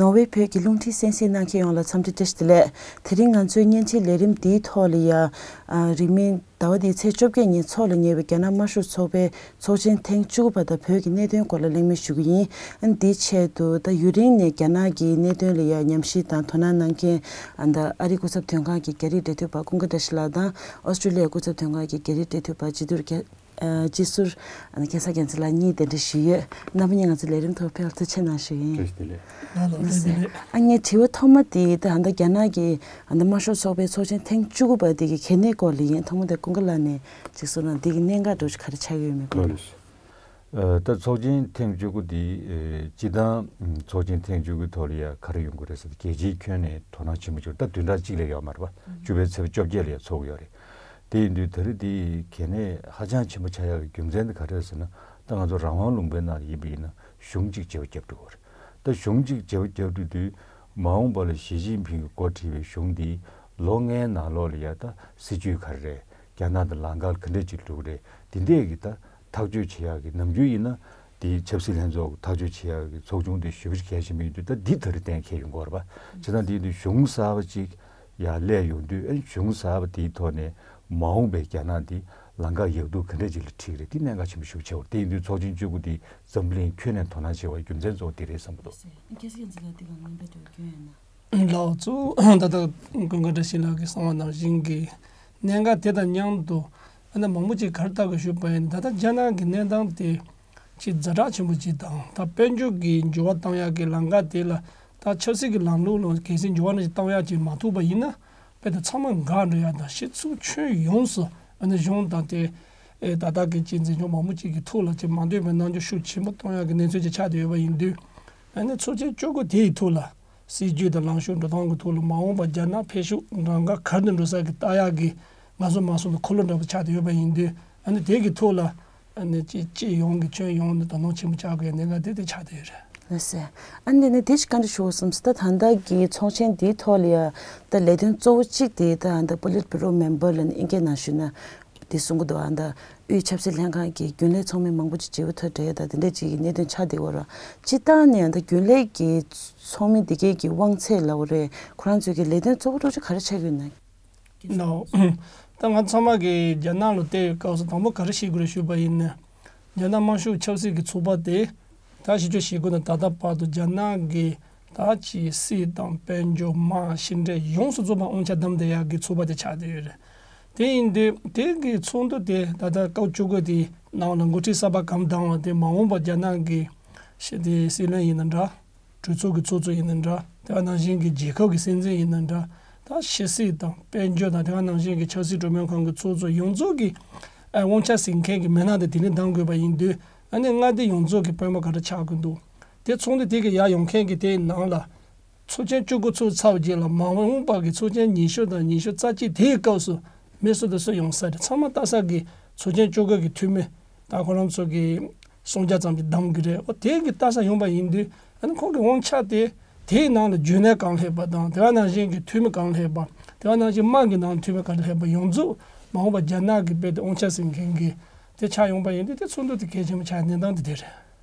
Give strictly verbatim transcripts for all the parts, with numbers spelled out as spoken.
ནོར་ཝེ་བོད་ཀྱི་རླུང་འཕྲིན་གསན་གཟིགས་གནང་མཁན་ཡོངས་ལ་འཚམས་འདྲི་བཀྲ་ཤིས་བདེ་ལེགས། དེ་རིང་ང་ཚོའི་བརྙན་འཕྲིན་ལས་རིམ་འདིའི་ཐོག་ལ་ཡ། ཨ། རིང་མིན་ཟླ་བ་འདིའི་ཚེས་བཅོ་བརྒྱད་ཉིན་འཚོགས་ལ་ཉེ་བའི་རྒྱ་ནག་དམར་ཤོག་ཚོགས་པའི་ཚོགས་ཆེན་ཐེངས་བཅུ་དགུ་པ་དང་བོད་ཀྱི་གནད་དོན་སྐོར་ལ་གླེང་མོལ་ཞུ་གི་ཡིན། ཨ་ནི་འདིའི་ཆེད་དུ་ད་ཡུན་རིང་ནས་རྒྱ་ནག་གི་གནད་དོན་ལ་ཡ་ཉམས་ཞིབ་དང་དོ་སྣང་གནང་མཁན། ཨ། ད་ཨ་རིའི་སྐུ་ཚབ་དོན་ཁང་གི་རྒྱ་རིགས་འབྲེལ་མཐུད་པ་ཀུན་དགའ་བཀྲ་ཤིས་ལགས་དང་། ཨོ་སི་ཀྲི་ལི་ཡའི་སྐུ་ཚབ་དོན་ཁང་གི་རྒྱ་རིགས་འབྲེལ་མཐུད་པ་སྤྱི་ཟུར་རྒྱ། ཨ། སྤྱི་ཟུར། ཨ། གེ་སར་རྒྱལ་མཚན་ལགས་གཉིས་གདན་འདྲེན་ཞུས་ཡོད། རྣམ་པ་གཉིས་ང་ཚོའི་ལས་རིམ་ཐོག་ཕེབས་ཐུགས་རྗེ་གནང་ཞུ་ཡིན། བཀྲ་ཤིས་བདེ་ལེགས། ལགས་ལགས། བཀྲ་ཤིས་བདེ་ལེགས། ཨ། ངའི་དྲི་བ་ཐོག་མ་དེ་ད་ལྟ་རྒྱ་ནག་གི་ཨ་ད་དམར་ཤོག་ཚོགས་པའི་ཚོགས་ཆེན་ཐེངས་བཅུ་དགུ་པ་དེ་གི་གལ་གནད་སྐོར་ལ་ཡིན། ཐོག་མ་དེ་ཀུན་དགའ་ལགས་ནས་ཅིག་གསུངས་ན་འདི་གི་གནད་འགག་འདྲ་བོ་ཞིག་ག་རེ་ཆགས་ཀྱི་ཡོད་མེད་སྐོར་ལ། ལགས་ལགས། ཨ། ད་ཚོགས་ཆེན་ཐེངས་བཅུ་དགུ་འདི། ཨ། སྤྱིར་བཏང་ཚོགས་ཆེན་ཐེངས་བཅུ་དགུའི་ཐོག་ལ་ཡ་ག་རེ་ཡོང་གི་རེད་ཟེར་ན། རྒྱལ་སྤྱིའི་ཁྱོན་ནས་དོ་སྣང་ཆེན་པོ་བྱུང་། ད་བདུན་ཕྲག་གཅིག་ལས་ཡོད་མ་རེད་པ། བཅུ་པའི་ཚེས་པ་བཅོ་བརྒྱད་ལ་ཡ་ཚོགས་ཀྱི་ཡོད་རེད། དེ་ཡིན་དུས་ད་རེས་འདི་གལ་གནད་ཧ་ཅང་ཆེན་པོ་ཆགས་ཡག་གི་རྒྱུ་མཚན་དེ་ག་རེ་རེད་ཟེར་ན། ད་ང་ཚོ་རང་དབང་ལུང་པའི་ནང་ལ་ཡིན་པ་ཡིན་ན་གཞུང་གཅིག་བརྗེ་པོ་བརྒྱབ་འགྲོ་གི་རེད། ད་གཞུང་གཅིག་བརྗེ་པོ་བརྒྱབ་འགྲོ་དུས། མ་འོངས་པ་ལ་ཞི་ཅིན་ཕིང་གིས་འགོ་ཁྲིད་པའི་གཞུང་འདིས་ལོ་ལྔའི་ནང་ལོགས་ལ་ཡ་ད་སྲིད་ཇུས་ག་རེ་རེད། རྒྱ་ནག་དང་ལམ་ཁ་ག་འདྲ་ཅིག་འགྲོ་གི་རེད། དེ་འདྲས་ཀྱི་ད་ཐག་གཅོད་བྱེད་ཡག་གི། ནམ་རྒྱུན་ཡིན་ན་དེ་ཆབ་སྲིད་ལྷན་ཚོགས་ཐག་གཅོད་བྱེད་ཡག་གི་ཚོགས་ཆུང་དེ་ཞེ་པོ་ཅིག་གལ་ཆེན་པོ་ཡིན་དུས། ད་འདི་ད་རེས་གཏན་འཁེལ་ཡོང་གི་ཡོད་རེད་པ། བྱས་ཙང་དེ་ཡིན་དུས་གཞུང་གསར་པ་ཅིག་ཡར་སླེབས་ཡོང་དུས། ཨ་ནི་གཞུང་གསར་པ་དེའི་ཐོག་ནས་མ་འོངས་པའི་རྒྱ་ནག་འདི་ལམ་ཁ་ཡག་སྡུག་ག་འདྲ་ཅིག་ལ་འཁྲིད་ཀྱི་རེད། དེ་གནད་འགག་ཆེན་པོ་ཞེ་པོ་ཆགས་ཡོད་རེད། དེ་ཡིན་དུས་ཚོགས་ཆེན་བཅུ་དགུ་འདི་འཛམ་བུ་གླིང་ཁྱོན་ནས་དོ་སྣང་བྱེད་པའི་རྒྱུ་མཚན་གཙོ་བོ་དེ་རེད་བསམ་གྱི་འདུག། ལགས་སོ། ཨ། གེ་སར་རྒྱལ་མཚན་ལགས་འདི་ག་སྔོན་དཔག་འདྲ་བོ་སྐྱོན་ཡོད་ན། ལགས་སོ། ད་ལྟ་ཀུན་དགའ་བཀྲ་ཤིས་ལགས་ཀྱིས་གསུངས་པ་ནང་བཞིན་གྱི་གནད་འགག་དེ་དང་མཉམ་དུ། ཨ་ནི་མང་པོ་ཅིག་ག་རེ་ལྟ་དགོས་ཞུས་པ་ཡིན་ན། ད་ལྟ་རྒྱ་ནག་གི་གནས་སྟངས་དེ་ཅིག་ཛ་དྲག་ཆེན་པོ་ཅིག་དང་། ད་དཔལ་འབྱོར་གྱི་འགྱུར་བ་གཏོང་ཡག་གི་ལམ་ཁ་དེ་ལ། ད་ཆབ་སྲིད་ཀྱི་ལམ་ལུགས་ལ་གལ་སྲིད་འགྱུར་བ་ནང་བཞིན་གཏོང་ཡག་ཅིག་མ་ཐུབ་པ་ཡིན་ན། དཔེ་དེ་ཚང་མ་འགག་འགྲོ་ཡག་དང་། སྤྱི་ཚོགས་ཁྱོན་ཡོངས་སུ་ཨ་ནི་གཞུང་དང་དེ། ཨེ། ད་ལྟ་གི་ཅིག་འཛིན་སྐྱོང་མང་པོ་ཅིག་གི་ཐོག་ལ་ཅིག་མ་འདོད་པའི་རྣམ་འགྱུར་ཤུགས་ཆེན་པོ་གཏོང་ཡག་གི་གནས་ཚུལ་ཅིག་ཆགས་བསྡད་ཡོད་པ་ཡིན་དུས། ཨ་ནི་ཚོགས་ཆེན་བཅུ་དགུ་དེ་ཡི་ཐོག་ལ། སྲིད་ཇུས་དང་ལངས་ཕྱོགས་འགྲོ་སྟངས་ཀྱི་ཐོག་ལ། མ་འོངས་པ་རྒྱ་ནག་འཕེལ་ཕྱོགས་གང་ག་ག་རེ་ནས་འགྲོ་ས་གི་ལྟ་ཡག་གི་ང་ཚོ་མང་ཚོགས་ལ་འཁོར་ལོ་འདྲ་པོ་ཆགས་བསྡད་ཡོད་པ་ཡིན་དུས། ཨ་ནི་དེ་གི་ཐོག་ལ་ཨ་ནི་ཅིག་སྤྱི་ཡོངས་ཀྱི་ཁྱོན་ཡོངས་ནས་དོ་སྣང་ཆེན་པོ་བྱ་དགོས་ཡ་གནད་འགག་དེ་དེ་ཆགས་བསྡད་ཡོད་རེད། ལགས་སོ། ཨ་ནི་དེ་ནས་དེ་ཞིག་བཀའ་འདྲི་ཞུ་དགོས་བསམ་སོང་། ད་ད་ལྟ་གི་ཚོགས་ཆེན་འདིའི་ཐོག་ལ་ཡ་ད་ལས་དོན་གཙོ་བོ་གཅིག་དེ་ད་ད་པོ་ལིཊ་བྷུ་རོ་མེམ་བར་ལ་ནི་ཨིན་སྐད་ནང་ཞུས་ན། དེ་གསུང་གི་འདུག། ཨ། ད་དབུས་ཆབ་སྲིད་ལྷན་ཁང་གི་རྒྱུན་ལས་ཚོགས་མི་མང་པོ་ཅིག་བརྗེ་པོ་ཐོག་འགྲོ་ཡ་ད་དེ་འདྲ་ཅིག་གི་གནད་དོན་ཆགས་བསྡད་ཡོད་རེད། སྤྱིར་བཏང་ནས་ཨ་ད་རྒྱུན་ལས་ཀྱི་ཚོགས་མི་འདི་གའི་གི་དབང་ཚད་ལབ་དགོས་རེད། ཁོ་རང་ཚོའི་གི་ལས་དོན་གཙོ་བོ་འདྲ་ཅིག་ག་རེ་ཆགས་ཀྱི་ཡོད་ན། ལགས། ད་ང་ཚང་མ་གི་རྒྱ་ནག་ལ་བལྟས་པའི་སྐབས་སུ་དང་པོ་ག་རེ་ཤེས་དགོས་རེད་ཞུས་པ་ཡིན་ན། རྒྱ་ནག་དམར་ཤོག་ཆབ་སྲིད་ཀྱི་ཚོགས་པ་དེ། ད་ཞིབ་འཇུག་བྱེད་དགོས་ན་ད་ལྟ་བར་དུ་རྒྱ་ནག་གི་ད་ཅིག་སྲིད་དང་དཔལ་འབྱོར་དམག་ཕྱི་འབྲེལ་ཡོངས་སུ་རྫོགས་པ་དབང་ཆ་བསྡམས་བསྡད་ཡག་གི་ཚོགས་པ་དེ་ཆགས་བསྡད་ཡོད་རེད། དེ་ཡིན་དུས་དེ་གི་ཚོགས་འདུ་དེ་ད་ལྟ་སྐབས་བཅུ་དགུ་དེའི་ནང་ལ་འགོ་ཁྲིད་གསར་པ་གང་བདམས་པ་དེ། མ་འོངས་པར་རྒྱ་ནག་གི་ཞི་བདེ་སྲིད་བློན་ཡིན་ན་འདྲ། གྲོས་ཚོགས་ཀྱི་ཚོགས་གཙོ་ཡིན་ན་འདྲ། དེ་ག་ནང་བཞིན་གྱི་རྒྱལ་ཁབ་ཀྱི་སྲིད་འཛིན་ཡིན་ན་འདྲ། ད་ཕྱི་སྲིད་དང་དཔལ་འབྱོར་དང་། དེ་ག་ནང་བཞིན་གྱི་ཆབ་སྲིད་གྲོས་མོལ་ཁང་གི་ཚོགས་གཙོ་ཡོངས་རྫོགས་ཀྱི་ཨ་དབང་ཆ་ཟིན་མཁན་གྱི་མི་སྣ་དེ་དེ་ནས་བདམས་དགོས་པ་ཡིན་དུས། ཨ་ནི་མངའ་སྡེ་ཡོངས་རྫོགས་ཀྱི་དཔོན་པོ་ག་རེ་ཆགས་ཀྱི་འདུག། དེ་ཚོགས་འདུ་དེ་གི་ཡར་ཡོང་མཁན་གྱི་དེའི་ནང་ལ། ཚོགས་ཆེན་བཅུ་དགུ་ཚོགས་ཚར་བའི་རྗེས་ལ་མ་འོངས་པ་གི་ཚོགས་ཆེན་ཉི་ཤུ་དང་ཉི་ཤུ་རྩ་གཅིག་དེའི་སྐབས་སུ་མི་སུ་དང་སུ་ཡོང་ས་རེད། ཚང་མ་ལྟ་ས་གི་ཚོགས་ཆེན་བཅུ་དགུ་གི་འཐུས་མི་ད་ཁོ་རང་ཚོ་གི་སུམ་བརྒྱ་ཙམ་ཞིག་བདམས་གི་རེད། འོ་དེ་གི་ལྟ་ས་ཡོང་པ་ཡིན་དུས། ཨ་ནི་ཁོང་གི་དབང་ཆ་དེ་དེའི་ནང་ལ་རྒྱུན་ལས་གང་སླེབས་པ་དང་། དེ་ག་ནང་བཞིན་གྱི་འཐུས་མི་གང་སླེབས་པ། དེ་ག་ནང་བཞིན་དམངས་ཀྱི་ནང་འཐུས་མི་གང་སླེབས་པ་ཡོངས་རྫོགས་མ་འོངས་པ་རྒྱ་ནག་གི་དཔེ་དེ་དབང་ཆ་ཟིན་མཁན་གི་དེ་ཆགས་ཡོང་པ་ཡིན་དུས། དེ་ཚོགས་འདུ་དེ་གལ་ཆེན་པོ་ཆགས་གནས་སྟངས་དེ་དེ་རེད།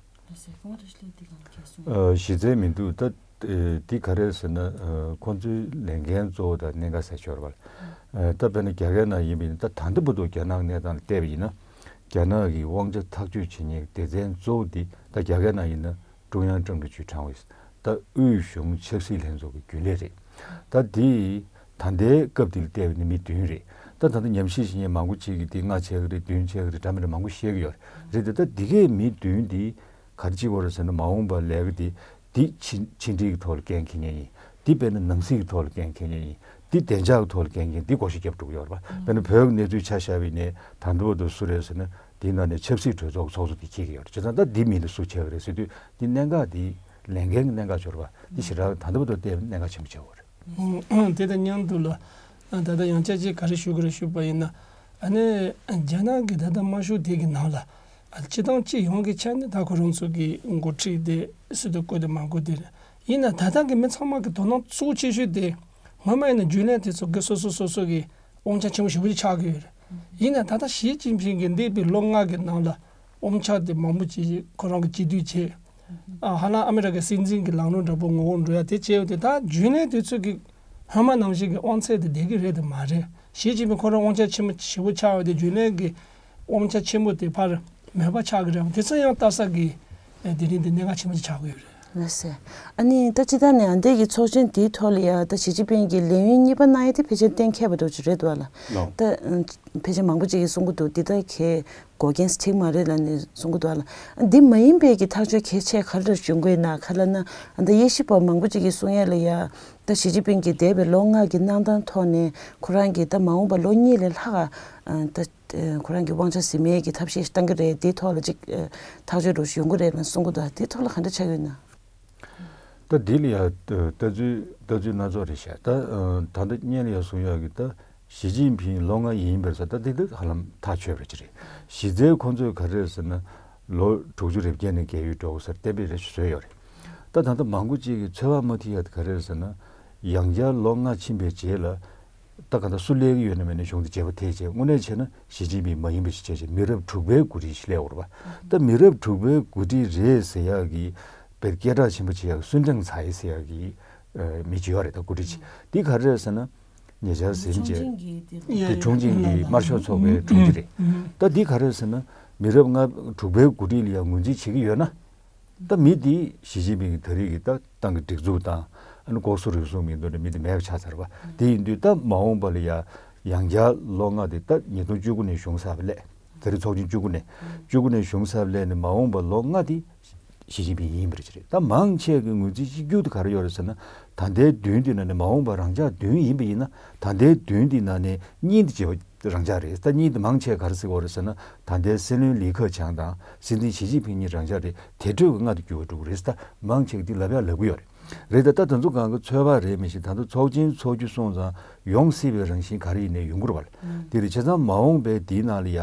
ལགས་སོ། སྐུ་ངོ་བཀྲ་ཤིས་ལགས་འདི་གང་གལ་གསུངས། ཨ། གཞི་རྩའི་མི་འདུག། ད། ཨེ། འདི་ག་རེ་ཟེར་ན། ཨ། ཁོང་ཚོའི་ལས་འགན་གཙོ་བོ་དང་གནད་འགག་ཟེར་ཆོག་རེད་པ། ཨ། ད་དཔེར་ན་རྒྱ་སྐད་ནང་ཡིན་པ་ཡིན་ན། ད་ད་ལྟ་བར་དུ་རྒྱ་ནག་གནས་སྟངས་ལ་བལྟས་པ་ཡིན་ན། རྒྱ་ནག་གི་དབང་ཆ་ཐག་གཅོད་བྱེད་མཁན་སྡེ་ཚན་གཙོ་བོ་འདི་ད་རྒྱ་སྐད་ནང་ཡིན་ན་ཀྲུང་དབྱང་ཀྲང་ཀྲི་ཅུས་ཁྲང་ཝེ། ད་དབུས་གཞུང་ཆབ་སྲིད་ལྷན་ཚོགས་ཀྱི་རྒྱུན་ལས་རེད། ད་འདི་ད་ལྟའི་སྐབས་འདི་ལ་བལྟས་པ་ཡིན་ན་མི་བདུན་རེད། ད་ད་ལྟ་ཉམས་ཞིབ་བྱེད་མཁན་མང་པོ་ཅིག་གིས་འདི་ལྔ་ཆགས་ཀྱི་རེད། བདུན་ཆགས་ཀྱི་རེད། འདྲ་མི་འདྲ་མང་པོ་བཤད་ཀྱི་ཡོད་རེད། རེད་དེ། ད་འདི་གའི་མི་བདུན་འདི་ག་རེ་བྱེད་དགོས་རེད་ཟེར་ན། མ་འོངས་པར་ལས་ཀ་འདི། འདི་ཕྱི་ཕྱི་འབྲེལ་གྱི་ཐོག་ལ་འགན་འཁྱེར་མཁན་ཡིན། འདི་དཔེར་ན་ནང་སྲིད་ཀྱི་ཐོག་ལ་འགན་འཁྱེར་མཁན་ཡིན། འདི་བདེ་འཇགས་ཀྱི་ཐོག་ལ་འགན་འཁྱེར། འདི་བགོ་བཤའ་རྒྱབ་འགྲོ་གི་ཡོད་རེད་པ། དཔེར་ན་བོད་ཀྱི་གནས་ཚུལ་ཆ་བཞག་པ་ཡིན་ནའི་ད་ལྟ་བར་དུ་སུ་རེད་ཟེར་ན། འདིའི་ནང་ནས་ཆབ་སྲིད་གྲོས་ཚོགས་ཀྱི་ཚོགས་གཙོ་འདི་འཁྱེར་གྱི་ཡོད་རེད། བྱས་ཙང་ད་འདི་མི་ལ་སུ་ཆགས་ཀྱི་རེད་ཟེར་དུས། འདི་གནད་འགག་འདི་ལས་འགན་གྱི་གནད་འགག་ཅིག་ཡོད་རེད་པ། འདི་ཞེ་དྲག་ད་ལྟ་བར་དུ་བལྟས་པ་ན་གནད་འགག་ཆེན་པོ་ཆགས་ཀྱི་ཡོད་རེད། ཨང་། དེ་དང་མཉམ་དུ་ལ། ཨ། ད་ལྟ་ཡང་བསྐྱར་ཅིག་ག་རེ་ཞུ་དགོས་རེད་ཞུས་པ་ཡིན་ན། ཨ་ནི་རྒྱ་ནག་གི་ད་ལྟ་དམར་ཤོག་དེ་གི་ནང་ལ། ཨ། སྤྱིར་བཏང་སྤྱི་ཡོངས་ཀྱི་ཆ་ནས་ད་ཁོ་རང་ཚོ་གི་འགོ་ཁྲིད་དེ་སུ་དང་བསྐོ་དང་མ་བསྐོ་དེ་རེད། ཡིན་ན་ད་ལྟ་གི་མི་ཚང་མ་གི་དོ་སྣང་གཙོ་ཆེ་ཤོས་དེ། སྔོན་མ་ཡིན་ན་རྒྱུན་ལས་དེ་ཚོ་གི་སོ་སོ་སོ་སོ་གི་དབང་ཆ་ཆེན་པོ་ཞེ་པོ་ཅིག་ཆགས་ཀྱི་ཡོད་རེད། ཡིན་ན་ད་ལྟ་ཞི་ཅིན་ཕིང་གིས་འདས་པའི་ལོ་ལྔ་གི་ནང་ལ་དབང་ཆ་དེ་མང་པོ་ཅིག་ཁོ་རང་གིས་གཅིག་སྡུད་བྱས། ཨ་ཧ་ལམ་ཨ་མི་རི་ཀའི་སྲིད་འཛིན་གྱི་ལམ་ལུགས་འདྲ་པོ་ངོ་བོ་འགྲོ་ཡ་དེ་བྱས་ཡོད་དེ། ད་རྒྱུན་ལས་དེ་ཚོ་གི་སྔོན་མ་ནང་བཞིན་གྱི་དབང་ཚད་དེ་བསྡད་ཀྱི་རེད་དེ་མ་རེད། ཞི་ཅིན་ཕིང་ཁོ་རང་དབང་ཆ་ཆེན་པོ་ཞེ་པོ་ཆགས་ཡོད་དེ། རྒྱུན་ལས་ཀྱི་དབང་ཆ་ཆེན་པོ་དེ་ཕར་མེད་པ་ཆགས་ཀྱི་རེད། དེ་ཚོ་ཡང་ལྟ་ས་གི་ཨ་དེ་རིང་དེ་གནད་འགག་ཆེན་པོ་ཅིག་ཆགས་ཀྱི་ཡོད་རེད། ལགས་སེ། ཨ་ནི་ད་སྤྱིར་བཏང་ནས་ཨ་འདས་ཀྱི་ཚོགས་ཆེན་དེའི་ཐོག་ལ་ཡ་ད་ཞི་ཅིན་ཕིང་གིས་ལས་ཡུན་གཉིས་པ་གནང་ཡ་དེ་ཕལ་ཆེར་གཏན་འཁེལ་བ་འདྲ་ཅིག་རེད་འདུག་ཨ་ལ། ལགས། ད་ཨ་ཕལ་ཆེར་མང་པོ་ཅིག་གིས་གསུང་གི་འདུག་འདི་ད་གས་འགོག་རྐྱེན་འགྲིག་མ་རེད་ལབ་ནས་གསུང་གི་འདུག་ཨ་ལ། འདི་མ་ཡིན་པའི་གི་ཐག་གཅོད་གལ་ཆེ་ག་རེ་འདྲ་བྱུང་དགོས་ན། ག་ལབ་ན་ཨ་ད་དབྱེ་ཞིབ་པ་མང་པོ་ཅིག་གིས་གསུང་ཡ་ལ་ཡ། ད་ཞི་ཅིན་ཕིང་གིས་འདས་པའི་ལོ་ལྔ་གི་གནང་སྟངས་ཐོག་ནས་ཁོ་རང་གིས་ད་མ་འོངས་པ་ལོ་གཉིས་ལས་ལྷག་ག་ཨ་ད་ཨ་ཁོ་རང་གི་དབང་ཆ་ཟིན་མེད་ཀྱི་ཐབས་ཤེས་ཤིག་བཏང་གི་རེད། དེའི་ཐོག་ལ་ཅིག་ཨ་ཐག་གཅོད་འདྲ་ཞིག་ཡོང་གི་རེད་ལབ་གསུང་གི་འདུག་དེའི་ཐོག་ལ་ག་འདྲ་ཆགས་ཡོད་ན། ད་འདི་ལ་ཡ་ལྟ་ཚུལ་ལྟ་ཚུལ་སྣ་ཚོགས་རེད་ཤག་ད་ཨ་ད་ལྟ་སྔོན་ལ་ཡ་གསུང་ཡག་གི་ད་ཞི་ཅིན་ཕིང་ལོ་ལྔ་ཡིན་པར་ཟེར། ད་འདི་ད་ཧ་ལམ་ཐག་ཆོད་པ་ཅིག་རེད། གཞི་རྩའི་ཁོང་ཚོས་ག་རེ་ཟེར་ན་ལོ་དྲུག་ཅུ་རེ་བརྒྱད་ནས་བརྒལ་ཡོད་འགྲོ་གི་ཟེར་གཏན་འབེབས་རེ་བཟོས་ཡོད་རེད། ད་ད་ལྟ་མང་པོ་ཅིག་གིས་ཚོད་དཔག་མ་ཐིག་ཡག་དེ་ག་རེ་རེད་ཟེར་ན། ཡང་བསྐྱར་ལོ་ལྔ་ཕྱིན་པའི་རྗེས་ལ་ད་ག་ད་སུ་སླེབས་ཀྱི་ཡོད་ན་མེད་ན་གཞུང་དེ་བརྗེ་པོ་ཐེབས་བྱས། དངོས་གནས་བྱས་ན་ཞི་ཅིན་ཕིང་མ་ཡིན་པ་ཞིག་བྱས་བྱས་མི་རབས་དྲུག་པའི་འགོ་ཁྲིད་ཞིག་སླེབས་ཡོད་རེད་པ། ད་མི་རབས་དྲུག་པའི་འགོ་ཁྲིད་རེད་ཟེར་ཡག་གི་དཔེ་སྐད་གྲགས་ཆེན་པོ་བྱེད་ཡག་གི་སུན་ཀྲེང་ཚའེ་ཟེར་ཡག་གི་ཨ་མི་ཅིག་ཡོད་རེད། ད་འགོ་ཁྲིད་ཅིག་འདི་ག་རེ་རེད་ཟེར་ན། ཉེ་ཆར་ཟིན་བྱས་དེ་ཁྲུང་ཆིང་གི་དམར་ཤོག་ཚོགས་པའི་དྲུང་ཆེ་རེད། ད་འདི་ག་རེ་རེད་ཟེར་ན་མི་རབས་ལྔ་དྲུག་པའི་འགོ་ཁྲིད་ལ་ཡང་ངོས་འཛིན་བྱེད་ཀྱི་ཡོད་ན། ད་མི་འདི་ཞི་ཅིན་ཕིང་གི་ད་རེས་ཀྱི་ད་ཏང་གི་སྒྲིག་འཛུགས་དང་ཨ་ནི་ལྐོག་ཟ་རུལ་སུངས་མིང་འདོན་ནས་མི་འདི་མེད་པ་ཆགས་ཚར་བ། དེ་ཡིན་དུས་ད་མ་འོངས་པ་ལ་ཡ་ཡང་བསྐྱར་ལོ་ལྔ་དེ་ད་ཉིས་སྟོང་བཅུ་དགུ་ནས་གཞུང་གསར་པ་སླེབས། ད་རེས་ཚོགས་ཆེན་བཅུ་དགུ་ནས་བཅུ་དགུ་ནས་གཞུང་གསར་པ་སླེབས་ནས་མ་འོངས་པ་ལོ་ལྔ་དེ་ཞི་ཅིན་ཕིང་ཡིན་པ་རེད། ད་མང་ཆེ་གི་ངོས་འཛིན་གཅིག་གྱུར་དེ་ག་རེ་ཡོད་རེད་ཟེར་ན། ད་ལྟའི་མདུན་དེ་ནང་ནས་མ་འོངས་པ་རང་འཇགས་མདུན་ཡིན་པ་ཡིན་ན། ད་ལྟའི་མདུན་དེ་ནང་ནས་གཉིས་དེ་བྱེད་པ་རང་འཇགས་རེད། ད་གཉིས་དེ་མང་ཆེ་ག་རེ་ཟེར་གྱི་ཡོད་རེད་ཟེར་ན། ད་ལྟའི་སྲིད་བློན་ལི་ཁེ་ཆང་དང་སྲིད་འཛིན་ཞི་ཅིན་ཕིང་གཉིས་རང་འཇགས་རེད། དེ་འཕྲོས་ཀྱི་ལྔ་དེ་འགྱུར་བ་འགྲོ་གི་རེད་ཟེར། ད་མང་ཆེ་གིས་འདི་ལབ་ཡག་ལབ་གི་ཡོད་རེད། རེད། ད་ད་དེ་ཚོ་གང་གི་ཚོད་དཔག་རེད་མི་ཤེས། ད་ལྟ་ཚོགས་ཆེན་ཚོགས་རྒྱུ་སོང་ཙང་ཡོང་སྲིད་པའི་རང་བཞིན་ག་རེ་ཡིན་ནའི་ཡོང་གི་རེད་པ། དེ་རེད། བྱས་ཙང་མ་འོངས་པའི་འདིའི་ནང་ལ་ཡ་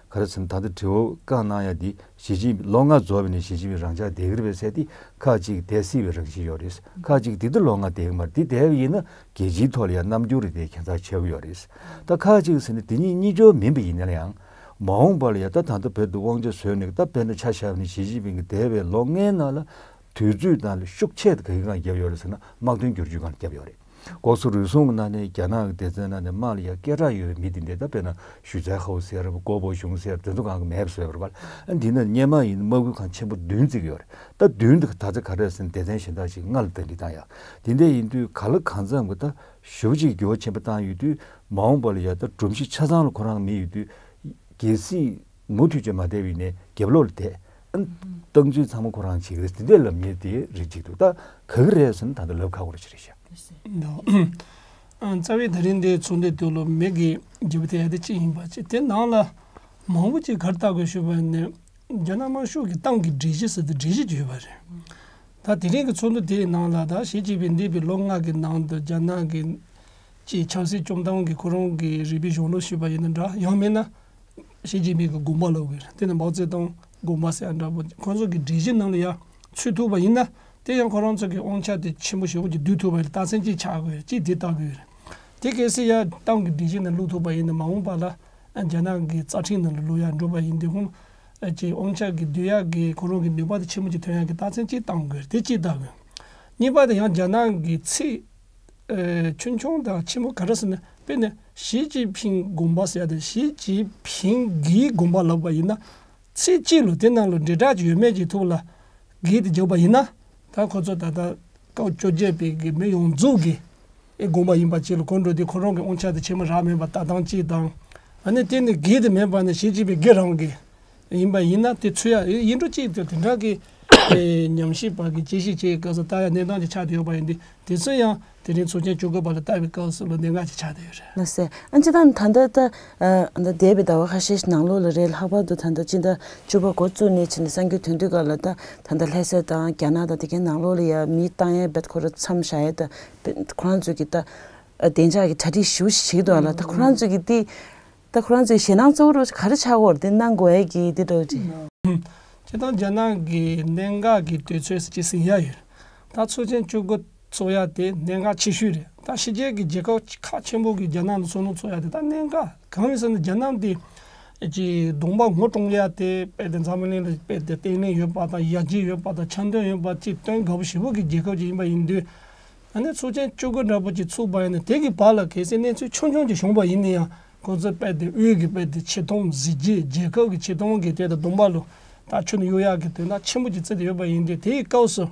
ག་རེ་ཟེར་ན། ད་ལྟ་དྲི་བ་བཀང་གནང་ཡ་འདི་ཞི་ཅིན་ལོ་ལྔ་རྫོགས་པ་ནས་ཞི་ཅིན་ཕིང་རང་འཇགས་བསྡད་ཀྱི་རེད་པས་ཟེར་དེ། ཁག་ཅིག་བསྡད་སྲིད་པའི་རང་བཞིན་ཡོད་རེད། ཁག་ཅིག་དེ་ལྟར་ལོ་ལྔ་བསྡད་ཀྱི་མ་རེད། དེ་བསྡད་པ་ཡིན་ན་རྒྱལ་སྤྱིའི་ཐོག་ལ་ཡང་རྣམ་འགྱུར་རེ་དེ་ཁྱད་མཚར་ཆེ་གི་ཡོད་རེད། ད་ཁག་ཅིག་ཟེར་ན་དེ་གཉིས་གཉིས་ཆོག་མིན་པ་ཡིན་ན་ཡང་མ་འོངས་པ་ལ་ཡང་ད་ད་ལྟ་བོད་དུ་དབང་ཆ་བཟུང་ནས་ད་དཔེར་ན་ཆ་བཞག་ན་ཞི་ཅིན་ཕིང་གི་འདས་པའི་ལོ་ལྔའི་ནང་ལ་དུས་ཚོད་ནང་ལ་ཤུགས་ཆེ་ག་གི་སྒང་བརྒྱབ་ཡོད་རེད་ཟེར་ན། དམག་དོན་བསྒྱུར་བཅོས་སྒང་ལ་བརྒྱབ་ཡོད་རེད། ལྐོག་ཟ་རུལ་སུངས་ཀྱི་ནང་ནས་རྒྱ་ནག་གི་སྡེ་ཚན་ནང་ནས་དམག་ལ་ཡ་སྐད་གྲགས་ཡོད་པའི་མི་དེ་འདྲ། ད་དཔེར་ན་ཞུས་ཙའེ་ཧའོ་ཟེར་བ། ཀོ་པོ་ཞུང་ཟེར་བ། དེ་ཚོ་གང་གི་མེད་པ་བཟོས་པ་རེད་པ། ཨ་འདི་ནས་སྔོན་མ་ཡིན་དམག་ཁུལ་ཁང་ཆེན་པོ་བདུན་བརྩིགས་ཡོད་རེད། ད་བདུན་དེ་ད་ཆ་ག་རེ་ཟེར་ན་སྡེ་ཚན་གཞན་དག་ཅིག་སྔ་ལ་གདན་འདྲེན་བཏང་ཡག་དེ་འདྲ་ཡིན་དུས་གང་ལ་གང་འཚམ་གྱི་ད་ཞེ་པོ་ཅིག་འགྱུར་བ་ཆེན་པོ་བཏང་ཡོད་དུས། མ་འོངས་པ་ལ་ཡ་ད་སྒྲོམ་གཞི་ཆ་ཚང་ལ་ཁོ་རང་མི་ཡོད་དུས། གལ་སྲིད་མུ་མཐུད་ཅིག་མ་བསྡད་པ་ཡིན་ནའི་རྒྱབ་ལོགས་ལ་བསྡད། ཨ་ནི་སྟངས་འཛིན་ཚང་མ་ཁོ་རང་བྱེད་ཀྱི་རེད། དེ་འདྲའི་ལབ་མཁན་དེ་རིགས་གཅིག་འདུག་ད་ག་གི་རེད་ཟེར་ན་ད་ལྟ་ལབ་ཁག་པོ་རེད་ཅིག་རེད་ཤག་འདུག་ཨ་རྩ་བའི་ད་རིང་འདིའི་ཚོགས་འདུའི་དུས་ལ་མི་གི་འགྱུར་བ་ཐེབས་ཡ་དེ་གཅིག་ཡིན་པ་གཅིག་དེ་ནང་ལ་མང་པོ་ཅིག་ག་རེ་ལྟ་དགོས་ཞུས་པ་ཡིན་ན། རྒྱ་ནག་དམར་ཤོག་གི་ཏང་གི་སྒྲིག་གཞི་ཟེར་དུས་སྒྲིག་གཞི་ཅིག་ཡོད་པ་རེད། ད་དེ་རིང་གི་ཚོགས་འདུ་དེའི་ནང་ལ་ད་ཞི་ཅིན་ཕིང་འདས་པའི་ལོ་ལྔ་གི་ནང་དུ་རྒྱ་ནག་གི་ཅིག་ཆབ་སྲིད་བཅོམ་སྟངས་ཀྱི་ཁོ་རང་གི་རིག་པའི་གཞུང་ལུགས་ཞུས་པ་ཡིན་ན་འདྲ། ཡང་མིན་ན་ཞི་ཅིན་ཕིང་གི་དགོངས་པ་ལབ་དགོས་རེད། དེ་ནི་མའོ་ཙེ་ཏུང་དགོངས་པ་ཟེར་ཡ་འདྲ་པོ། ཁོང་ཚོ་གི་སྒྲིག་གཞི་ནང་ལ་ཡ་ཚུད་ཐུབ་པ་ཡིན་ན། དེ་ཡང་ཁོ་རང་ཚོ་གི་དབང་ཆ་དེ་ཆེན་པོ་ཞེ་པོ་ཅིག་བསྡུ་ཐུབ་པ་ཡིན་ན། རྟགས་མཚན་གཅིག་ཆགས་དགོས་རེད། གཅིག་དེ་ལྟ་དགོས་རེད། དེ་གལ་སྲིད་ཡ་ཏང་གི་སྒྲིག་གཞི་ནང་བླུགས་ཐུབ་པ་ཡིན་ན། མ་འོངས་པ་ལ་རྒྱ་ནག་གི་རྩ་ཁྲིམས་ནང་ལ་བླུགས་ཡ་འགྲོ་བ་ཡིན་དུས། ཁོང་ཨ་ཅེ་དབང་ཆ་གི་བསྡུ་ཡག་གི་ཁོ་རང་གི་ནུས་པ་དེ་ཆེན་པོ་ཅིག་ཐོན་ཡག་གི་རྟགས་མཚན་གཅིག་བཏང་དགོས་རེད། དེ་གཅིག་ལྟ་དགོས། གཉིས་པ་དེ་ཡང་རྒྱ་ནག་གི་ཚིག་ཨེ་ཆུང་ཆུང་དང་ཆེན་པོ་ག་རེ་ཟེར་ན། དཔེར་ན་ཞི་ཅིན་ཕིང་དགོངས་པ་ཟེར་ཡ་དེ། ཞི་ཅིན་ཕིང་གི་དགོངས་པ་ལབ་པ་ཡིན་ན། ཚིག་གཅིག་ལ་དེ་ནང་ལ་འབྲེལ་སྒྲ་ཅིག་ཡོད་མེད་ཅིག་ཐུག་ལ་གི་དེ་རྒྱག་པ་ཡིན་ན། ད་ཁོ་ཚོ་ད་ལྟ་སྐབས་བཅོ་བརྒྱད་པའི་གི་མི་ཡོངས་རྫོགས་ཀྱི་ཨེ་དགོངས་པ་ཡིན་པ་ཅིག་ལ་གོ་འགྲོ་དུས། ཁོ་རང་གི་དབང་ཆ་དེ་ཆེན་པོ་རག་མེད་པ་ལྟ་སྟངས་གཅིག་དང་། ཨ་ནི་དེ་ནི་གི་དེ་མེད་པ་ནི་ཞི་ཅིན་ཕིང་གི་རང་གི་ཡིན་པ་ཡིན་ན། དེ་ཚུད་ཡ་ཡིན་འགྲོ་གཅིག་དེ་དེ་འདྲ་གི་ཨེ་ཉམས་ཞིབ་པ་གི་དཔྱད་ཞིབ་བྱེད་སྐབས་སུ་ལྟ་ཡ་གནས་སྟངས་ཅིག་ཆགས་བསྡད་ཡོད་པ་ཡིན་དུས། དེ་ཚོ་ཡང་དེ་རིང་ཚོགས་ཆེན་བཅུ་དགུ་པ་ལ་ལྟ་བའི་སྐབས་སུ་ལ་གནད་འགག་ཅིག་ཆགས་བསྡད་ཡོད་རེད། ལགས་སེ། ཨ་ཅེ་ད་ད་ལྟ་ད་ཨ་ད་འདས་པའི་ཟླ་བ་ཁ་ཤས་ཤིག་ནང་ལོགས་ལ་རེད། ལྷག་པར་དུ་ད་ལྟ་སྤྱི་ཟླ་བཅུ་པ་འགོ་བཙུགས་ནས་བྱས་ནས་གསར་འགྱུར་ཐོན་དུས་སྐབས་ལ། ད་ད་ལྟ་ལྷ་ས་དང་རྒྱ་ནག་དང་དེ་གའི་ནང་ལོགས་ལ་ཡ་མི་བཏང་ཡ་བེད་ཁོ་ར་མཚམས་བཞག་ཡ། ད་ཁོ་རང་ཚོ་གི་ད་ཨ་བདེ་འཇགས་ཀྱི་གྲ་སྒྲིག་ཞེ་པོ་ཞིག་བྱེད་ཀྱི་འདུག་ཨ་ལ། ད་ཁོ་རང་ཚོ་གི་དེ་ད་ཁོ་རང་ཚོའི་ཞེད་སྣང་གཙོ་བོ་རུ་ག་རེ་ཆགས་ཀྱི་ཡོད་རེད། དེ་གནང་དགོས་ཡ་གི་དེ་འདྲ་བོ་ཅིག་སྤྱིར་བཏང་རྒྱ་ནག་གི་གནད་འགག་གི་དུས་ཚོད་ཟེར་ཅིག་ཟིན་ཡ་ཡོད། ད་ཚོགས་ཆེན་བཅུ་དགུ་ཚོགས་ཡ་དེ་གནད་འགག་ཆེ་ཤོས་རེད། ད་ཕྱི་རྒྱལ་གྱི་རྒྱལ་ཁབ་ཁག་ཆེན་པོ་གི་རྒྱ་ནག་ནང་ཚོགས་འདུ་ཚོགས་ཡ་དེ་ད་གནད་འགག་གང་ཡིན་ཟེར་ན། རྒྱ་ནག་དེ་ ཅིག་གདོང་པ་ངོ་སྲུང་ཡ་དེ་དཔེ་དེ་འཛམ་བུ་གླིང་ལ་དཔེ་དེ་བརྟན་ལྷིང་ཡོད་པ་དང་ཡར་རྒྱས་ཡོད་པ་དང་འཆམ་མཐུན་ཡོད་པ་ཅིག་སྟོན་དགའ་པོ་ཞེ་པོ་གི་རྒྱལ་ཁབ་ཅིག་ཡིན་པ་ཡིན་དུས། ཨ་ནི་ཚོགས་ཆེན་བཅུ་དགུ་འདྲ་པོ་ཅིག་ཚུགས་པ་ཡིན་ན་དེ་གི་བར་ལ་གལ་སྲིད་གནས་ཚུལ་ཆུང་ཆུང་ཅིག་བྱུང་བ་ཡིན་ན་ཡང་ཁོ་ཚོ་དཔེ་དེ་དབུས་ཀྱི་དཔེ་དེ་ཆེ་མཐོང་གཟི་བརྗིད་རྒྱལ་ཁབ་ཀྱི་ཆེ་མཐོང་གི་དེ་དང་གདོང་པ་ལོ་ད་ཆུ་ནས་གཡུག་ཡག་གི་དོན་དག་ཆེན་པོ་ཅིག་བརྩིས་ཏེ་ཡོད་པ་ཡིན་དུས་དེའི་སྐབས་སུ་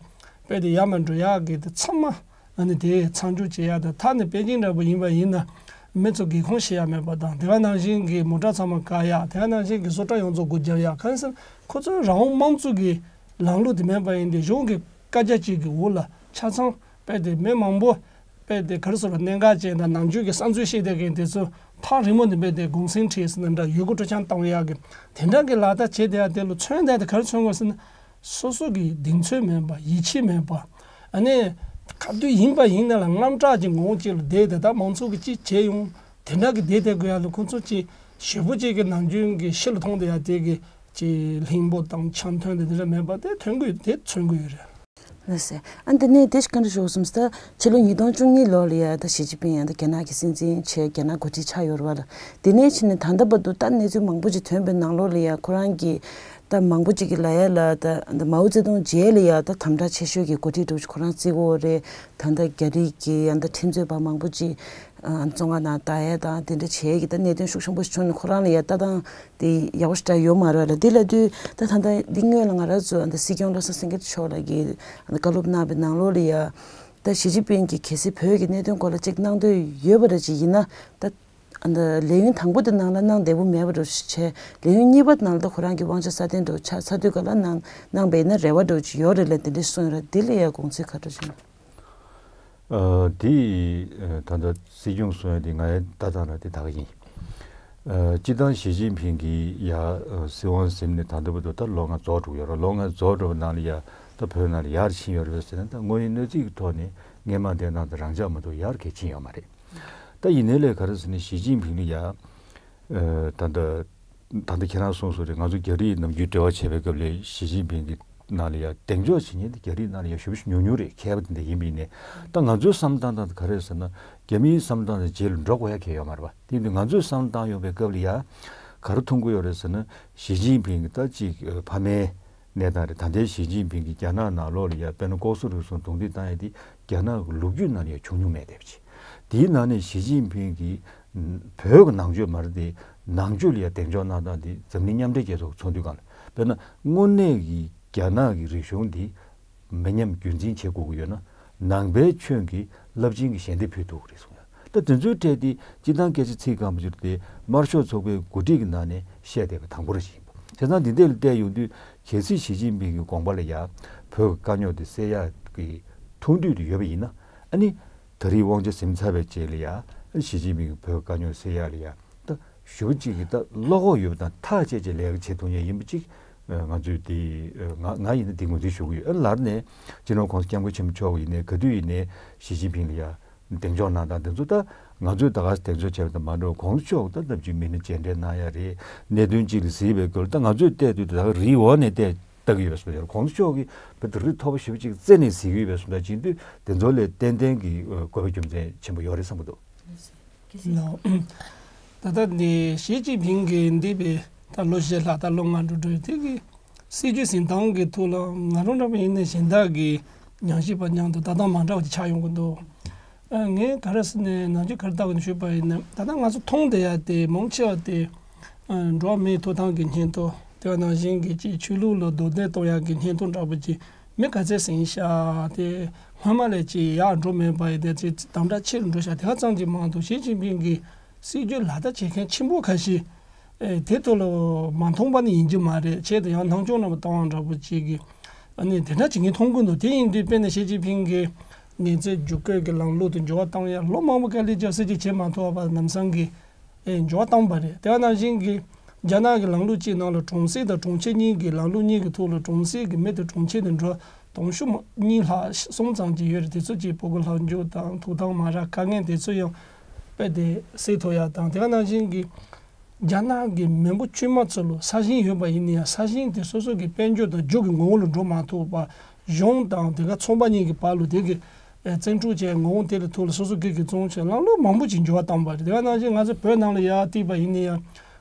དཔེ་དེ་ཡར་མར་འགྲོ་ཡག་གི་དེ་ཚང་མ། ཨ་ནི་དེ་མཚམས་འཇོག་བྱེད་ཡ་དང་ཐ་ན་པེ་ཅིང་འདྲ་པོ་ཡིན་པ་ཡིན་ན་མི་ཚོ་སྒེའུ་ཁུང་ཕྱེ་ཡ་མེད་པ་དང་དེ་ག་ནང་བཞིན་གྱི་མོ་ཊ་ཚང་མ་བཀག་ཡ་དེ་ག་ནང་བཞིན་གྱི་བཟོ་གྲྭ་ཡོངས་རྫོགས་སྒོ་བརྒྱབ་ཡ་གང་ཟེར་ཁོ་ཚོའི་རང་དབང་དམངས་གཙོ་གི་ལམ་ལུགས་དེ་མེད་པ་ཡིན་ཏེ་གཞུང་གི་བཀའ་རྒྱ་གཅིག་གི་འོག་ལ་ཆ་ཚང་དཔེ་དེ་མི་མང་པོ་དཔེ་དེ་ག་རེ་ཟེར་བ་གནད་འགག་ཅན་དང་ནམ་རྒྱུན་གྱི་བསམ་ཚུལ་བཤད་བསྡད་མཁན་དེ་ཚོ་ཐག་རིང་མོ་ནས་དཔེ་དེ་གུང་སེང་ཁྲིད་ཟེར་ན་འདྲ་ཡུལ་སྐོར་སྤྲོ་འཆམ་བཏང་ཡག་གི་དེ་འདྲ་གི་ལག་བསྟར་བྱས་བསྡད་ཡ་དེ་ལ་མཚོན་བསྡད་དེ་ག་རེ་མཚོན་དགོས་ཟེར་ན། སོ་སོ་གི་གདེང་ཚོད་མེད་པ་ཡིད་ཆེས་མེད་པ། ཨ་ནི་ག་དུས་ཡིན་པ་ཡིན་ན་ལ་དངངས་སྐྲག་གི་ངོ་བོ་ཅིག་ལ་བསྡད་དེ་ད་མང་ཚོགས་ཀྱིས་ཅི་བྱས་ཡོང་དེ་འདྲ་གི་བསྡད་བསྡད་དགོས་ཡ་ལ་ཁོ་ཚོ་ཅི་ཞེ་པོ་ཅིག་གི་ནམ་རྒྱུན་གྱི་ཕྱི་ལ་མཐོང་བསྡད་ཡ་དེ་གི་ཅི་ལྷིང་པོ་དང་འཆམ་མཐུན་དེ་འདྲ་མེད་པ་དེ་ཐོན་གི་དེ་མཚོན་གི་ཡོད་རེད། ལགས་སེ། ཨ་འདི་ནས་དེ་ཞིག་ག་འདྲ་ཞུ་གསུངས་ད་ཕྱི་ལོ་ཉིས་སྟོང་བཅུ་གཉིས་ལོ་ལ་ཡ་ད་ཞི་ཅིན་ཕིང་ཡ་ད་རྒྱ་ནག་གི་སྲིད་འཛིན་བྱས་རྒྱ་ནག་འགོ་ཁྲིད་ཆགས་ཡོད་རེད་བ་ལ། དེ་ནས་ཕྱིན་ནས་ད་ལྟ་བར་དུ་ད་གནས་ཚུལ་མང་པོ་ཅིག་ཐོན་པའི་ནང་ལོགས་ལ་ཡ་ཁོ་རང་གི་ད་མང་པོ་ཅིག་གིས་ལབ་ཡ་ལ་ད་ད་མའོ་ཙེ་ཏུང་རྗེས་ལ་ཡ་ད་དམ་དྲག་ཆེ་ཤོས་ཀྱི་འགོ་ཁྲིད་འདྲ་བོ་ཅིག་ཁོ་རང་བརྩི་གི་ཡོད་རེད། ད་ད་རྒྱ་རིགས་ཀྱི་ཡ་ད་ཁྲིམས་རྩོད་པ་མང་པོ་ཅིག་ཨ་བཙོན་ཁང་ནང་ལྟ་ཡ་དང་དེ་འདྲ་བྱས་ཀྱི་ད་གནད་དོན་ཤུགས་ཆེན་པོ་ཞིག་བྱུང་ནས་ཁོ་རང་ལ་ཡ་ལྟ་སྟངས་དེ་ཡག་པོ་ཞིག་འདྲ་ཡོད་མ་རེད་ལ། དེ་ལབ་དུས་ད་ད་ད་འདི་སྔོན་ལ་ང་རང་ཚོ་ད་སྲིད་སྐྱོང་བློ་བཟང་སེང་གེ་མཆོག་ལ་གི་ད་བཀའ་སློབ་གནང་བའི་ནང་ལོགས་ལ་ཡ་ད་ཞི་ཅིན་ཕིང་གིས་གལ་སྲིད་བོད་ཀྱི་གནད་དོན་སྐོར་ལ་ཅིག་གནང་འདོད་ཡོད་པ་རེད་ཅིག་ཡིན་ན་ད་ད་ལས་ཡུན་དང་པོ་དེ་ནང་ལ་གནང་བདེ་པོ་མེད་པ་འདྲ་བོ་ཞིག་བྱས། ལས་ཡུན་གཉིས་པ་ནང་ལ་ད་ཁོ་རང་གི་དབང་ཆ་སྲ་བརྟན་འདྲ་བོ་ཆགས་ཚར་དུས་ག་ལ་གནང་གནང་བས་ན་རེ་བ་འདྲ་བོ་ཅིག་ཡོད་རེད་ལབ་དེ་འདྲ་གསུངས་ཡོད་རེད། དེ་ལ་ཡ་དགོངས་ཚུལ་ག་འདྲ་ཞིག་ཨ་དེ་ཨ་ད་ལྟ་སྲིད་སྐྱོང་གསུང་ཡ་དེ་ང་ཡང་ལྟ་སྟངས་ལ་དེ་དག་ཡིན། ཨ་སྤྱིར་བཏང་ཞི་ཅིན་ཕིང་གིས་ཡ་ཨ་སྲིད་དབང་ཟིན་ནས་ད་ལྟ་བར་དུ་ད་ལོ་ལྔ་རྫོགས་འགྲོ་གི་ཡོད་རེད། ལོ་ལྔ་རྫོགས་འགྲོ་བའི་ནང་ལ་ཡ་ད་བོད་ནང་ལ་ཡར་ཕྱིན་ཡོད་རེད་ཟེར་ན་ད་དངོས་ཡོད་གནས་ཚུལ་གྱི་ཐོག་ནས་སྔོན་མ་དེ་ནང་དུ་རང་འཇགས་མ་གཏོགས་ཡར་ག་ཕྱིན་ཡོད་མ་རེད། ད་ཡིན་ནའི་ལས་ག་རེ་ཟེར་ན་ཞི་ཅིན་ཕིང་ལ་ཡ་ཨ་ད་ལྟ་ད་ལྟ་ཁྱེད་རང་གསུངས་སོང་རེད། ང་ཚོ་རྒྱ་རིགས་ནམ་རྒྱུན་འབྲེལ་བ་བྱེད་པའི་སྐབས་ལ་ཞི་ཅིན་ཕིང་གི་ནང་ལ་ཡ་གདེང་འཇོག་བྱེད་མཁན་དེ་རྒྱ་རིགས་ནང་ལ་ཡ་ཞེ་པོ་ཞིག་ཉུང་ཉུང་རེད། མཁས་པ་དེ་འདྲ་ཡིན་པ་ཡིན་ནའི་ད་ང་ཚོའི་བསམ་བློ་བཏང་སྟངས་དེ་ག་རེ་རེད་ཟེར་ན་རྒྱ་མིའི་བསམ་བློ་བཏང་སྟངས་རྗེས་ལ་འགྲོ་དགོས་ཡ་གང་ཡང་ཡོད་མ་རེད་པ། དེ་ཡིན་དུས་ང་ཚོས་བསམ་བློ་བཏང་ཡོང་པའི་སྐབས་ལ་ཡ་ག་རེ་མཐོང་གི་ཡོད་རེད་ཟེར་ན་ཞི་ཅིན་ཕིང་གི་ད་ཅིག་ཕ་མའི་གནས་སྟངས་རེད། ད་ལྟའི་ཞི་ཅིན་ཕིང་གིས་རྒྱ་ནག་ནང་ལོགས་ལ་ཡ་དཔེར་ན་ལྐོག་ཟ་རུལ་སུངས་རྡུང་རྡེག་བཏང་ཡ་དེ་རྒྱ་ནག་གི་ལོ་རྒྱུས་ནང་ལ་ཡ་བྱུང་མྱོང་མེད་བསྡད་པ་ཅིག་དེའི་ནང་ནས་ཞི་ཅིན་ཕིང་གིས་བོད་ཀྱི་ནང་ཆོས་མ་རེད་དེ་ནང་ཆོས་ལ་ཡ་གདེང་འཇོག་གནང་སྟངས་དེ་འཛམ་གླིང་མཉམ་འབྲེལ་རྒྱལ་ཚོགས་ཀྱི་ཚོགས་འདུའི་སྒང་ལ་དཔེར་ན་དངོས་གནས་ཀྱི་རྒྱ་ནག་གི་རིག་གཞུང་འདི་མི་ཉམས་རྒྱུན་འཛིན་བྱེད་དགོས་ཀྱི་ཡོད་ན་ནང་པའི་ཆོས་ཀྱི་རླབས་ཆེན་གྱི་ཞལ་འདེབས་ཕུལ་ཐུབ་ཀྱི་རེད་གསུངས་ཡ། ད་དེ་ཚོའི་གྲས་དེ་སྤྱིར་བཏང་སྐད་ཆ་ཚིག་སྐམ་པོ་ཅིག་རེད་དེ་དམར་ཤོག་ཚོགས་པའི་འགོ་ཁྲིད་ཀྱི་ནང་ནས་བཤད་བསྡད་པ་དང་པོ་རང་ཞིག་ཡིན་པ། བྱས་ཙང་འདི་འདྲ་ལ་བལྟས་ཡོང་དུས་གལ་སྲིད་ཞི་ཅིན་ཕིང་གི་དགོངས་པ་ལ་ཡ་བོད་ཀྱི་དཀའ་རྙོག་དེ་སེལ་ཡག་གི་ཐུགས་འདོད་དེ་ཡོད་པ་ཡིན་ན་ཨ་ནི་ད་རེས་དབང་ཆ་ཟིན་ཚར་བའི་རྗེས་ལ་ཡ་ཨ་ཞི་ཅིན་ཕིང་གི་བོད་ཀྱི་དཀའ་རྙོག་སེལ་ཡག་ལ་ཡ་ད་ཞུ་གཅིག་གི་ད་བློ་ཁོག་ཡོད་པ་དང་ཐག་བཅད་བྱས་ལས་ཀ་བྱེད་ཐུབ་མཁན་ཡིན་པ་གཅིག་ང་ཚོས་དེ་ང་ང་ཡིན་ན་དེ་ངོས་འཛིན་ཞུ་གི་ཡོད། ཨ་ལར་ནས་སྤྱི་ནོར་༸གོང་ས་༸སྐྱབས་མགོན་ཆེན་པོ་མཆོག་ཡིན་ནའི་ག་དུས་ཡིན་ནའི་ཞི་ཅིན་ཕིང་ལ་ཡ་གདེང་འཇོག་གནང་སྟངས་དེ་ཚོ་ད་ང་ཚོས་ད་ག་སེ་གདེང་འཇོག་བྱས་པ་དང་མ་འདྲ་བ་གོང་ས་མཆོག་ད་སྟབས་གཅིག་མི་སྣ་མཇལ་འཕྲད་གནང་ཡ་རེད། གནད་དོན་གཅིག་ལ་གཟིགས་པའི་སྐོར་ད་ང་ཚོས་བལྟས་དུས་ད་ག་རིའི་འོག་ནས་བལྟས་ལྟ་གི་ཡོད་པའི་བཟོ་འདྲ། གོང་ས་མཆོག་གིས་བོད་དུ་རི་མཐོ་པོ་ཞེ་པོ་ཅིག་རྩེ་ནས་གཟིགས་ཀྱི་ཡོད་པའི་བཟོ་འདྲ་བྱེད་དུས་དེ་ཚོ་ལས་ཏན་ཏན་གྱི་དགོས་པ་རྒྱུ་མཚན་ཆེན་པོ་ཡོད་རེད་བསམ་གྱི་འདུག་ལགས། ད་ལྟ་འདི་ཞི་ཅིན་ཕིང་གིས་འདས་པའི་ད་ལོ་བཞི་ལྷག་ད་ལོ་ལྔ་འགྲོ་འགྲོ་ཡོད་དེ་གི་སྲིད་ཇུས་འཛིན་སྟངས་ཀྱི་ཐོག་ལ་ང་རང་འདྲ་པོ་ཡིན་ནའི་གཞན་དག་གི་ཉམས་ཞིབ་པ་མཉམ་དུ་ལྟ་སྟངས་མ་འདྲ་བ་ཅིག་ཆགས་ཡོང་གི་འདུག་ཨ་ངས་ག་རེ་ཟེར་ནས་ནམ་རྒྱུན་ག་རེ་ལྟ་དགོས་ནས་ཞུས་པ་ཡིན་ན་ད་ལྟ་ང་ཚོ་མཐོང་བསྡད་ཡ་དེ་མང་ཆེ་བ་དེ་ཨ་འགྲོ་བ་མིའི་ཐོབ་ཐང་གི་སྙན་ཐོ་དེ་བ་ནང་བཞིན་གྱི་ཅིག་ཆོས་ལུགས་ལ་རྡོག་རྡེག་གཏོང་ཡ་གི་སྙན་ཐོ་འདྲ་པོ་ཅིག་མི་ག་ཚད་ཟིན་ཤག་དེ་སྔོན་མ་ལས་ཅིག་ཡར་འགྲོ་མེད་པ་ཡིན་དེ་ཅིག་དམ་དྲག་ཆེ་རུ་འགྲོ་ཤག་དེ་ག་ཙམ་གྱིས་མང་དུ་ཞི་ཅིན་ཕིང་གི་སྲིད་ཇུས་ལག་བསྟར་བྱེད་མཁན་ཆེན་པོ་ཁ་ཤས་ཨེ་དེ་ཐོག་ལ་མ་མཐོང་པ་ནི་ཡིན་རྒྱུ་མ་རེད། ཆེད་དུ་ཡང་སྣང་ཆུང་རྣམ་པ་གཏོང་བ་འདྲ་པོ་ཅིག་གི་ཨ་ནི་དེ་འདྲ་ཅིག་ངས་མཐོང་གི་འདུག་དེ་ཡིན་དུས་དཔེར་ན་ཞི་ཅིན་ཕིང་གི་ངན་རྩོད་བརྒྱུད་སྐུལ་གྱི་ལམ་ལུགས་དེ་འགྱུར་བ་བཏང་ཡ་ལོ་མང་པོ་དཀའ་ལས་བརྒྱབ་སྲིད་ཇུས་བྱེད་མ་ཐུབ་པ་ལམ་སང་གི་ཨེ་འགྱུར་བ་བཏང་པ་རེད། དེ་ག་ནང་བཞིན་གྱི་རྒྱ་ནག་གི་ལམ་ལུགས་གཅིག་ནང་ལ་གྲོང་གསེབ་དང་གྲོང་ཁྱེར་གཉིས་ཀྱི་ལམ་ལུགས་གཉིས་ཀྱི་ཐོག་ལ་གྲོང་གསེབ་ཀྱི་མི་དེ་གྲོང་ཁྱེར་དུ་འགྲོ་དུང་ཕྱུར་གཉིས་ལྷག་གསུམ་ཙམ་ཅིག་ཡོད་རེད། དེ་ཚོ་གཅིག་སྤོ་སྒོ་ལྷག་འཇུག་དང་ཐོབ་ཐང་མ་རག་དཀའ་ངལ་དེ་ཚོ་ཡང་དཔེ་དེ་སེལ་ཐུབ་ཡ་དང་། དེ་ག་ནང་བཞིན་གྱི་རྒྱ་ནག་གི་མི་འབོར་དཀྱུས་མ་ཚོ་ལ་ས་ཞིང་ཡོད་པ་ཡིན་ན་ཡང་ས་ཞིང་དེ་སོ་སོ་གི་དཔལ་འབྱོར་དང་རྒྱུ་གི་ངོ་བོ་ལ་འགྲོ་མ་ཐུབ་པ་གཞུང་དང་དེ་ག་ཚོང་པ་གཉིས་ཀྱི་བར་ལ་དེ་གི་ཨེ་བཙན་འཕྲོག་བྱས་ངོ་བོ་དེ་ལ་ཐུག་ལ་སོ་སོ་སྒེར་གྱི་བཙོང་བྱས་ལམ་ལུགས་མང་པོ་ཅིག་འགྱུར་བ་བཏང་པ་རེད། དེ་ག་ནང་བཞིན་ང་ཚོ་བོད་ནང་ལ་ཡར་བལྟས་པ་ཡིན་ན་ཡང་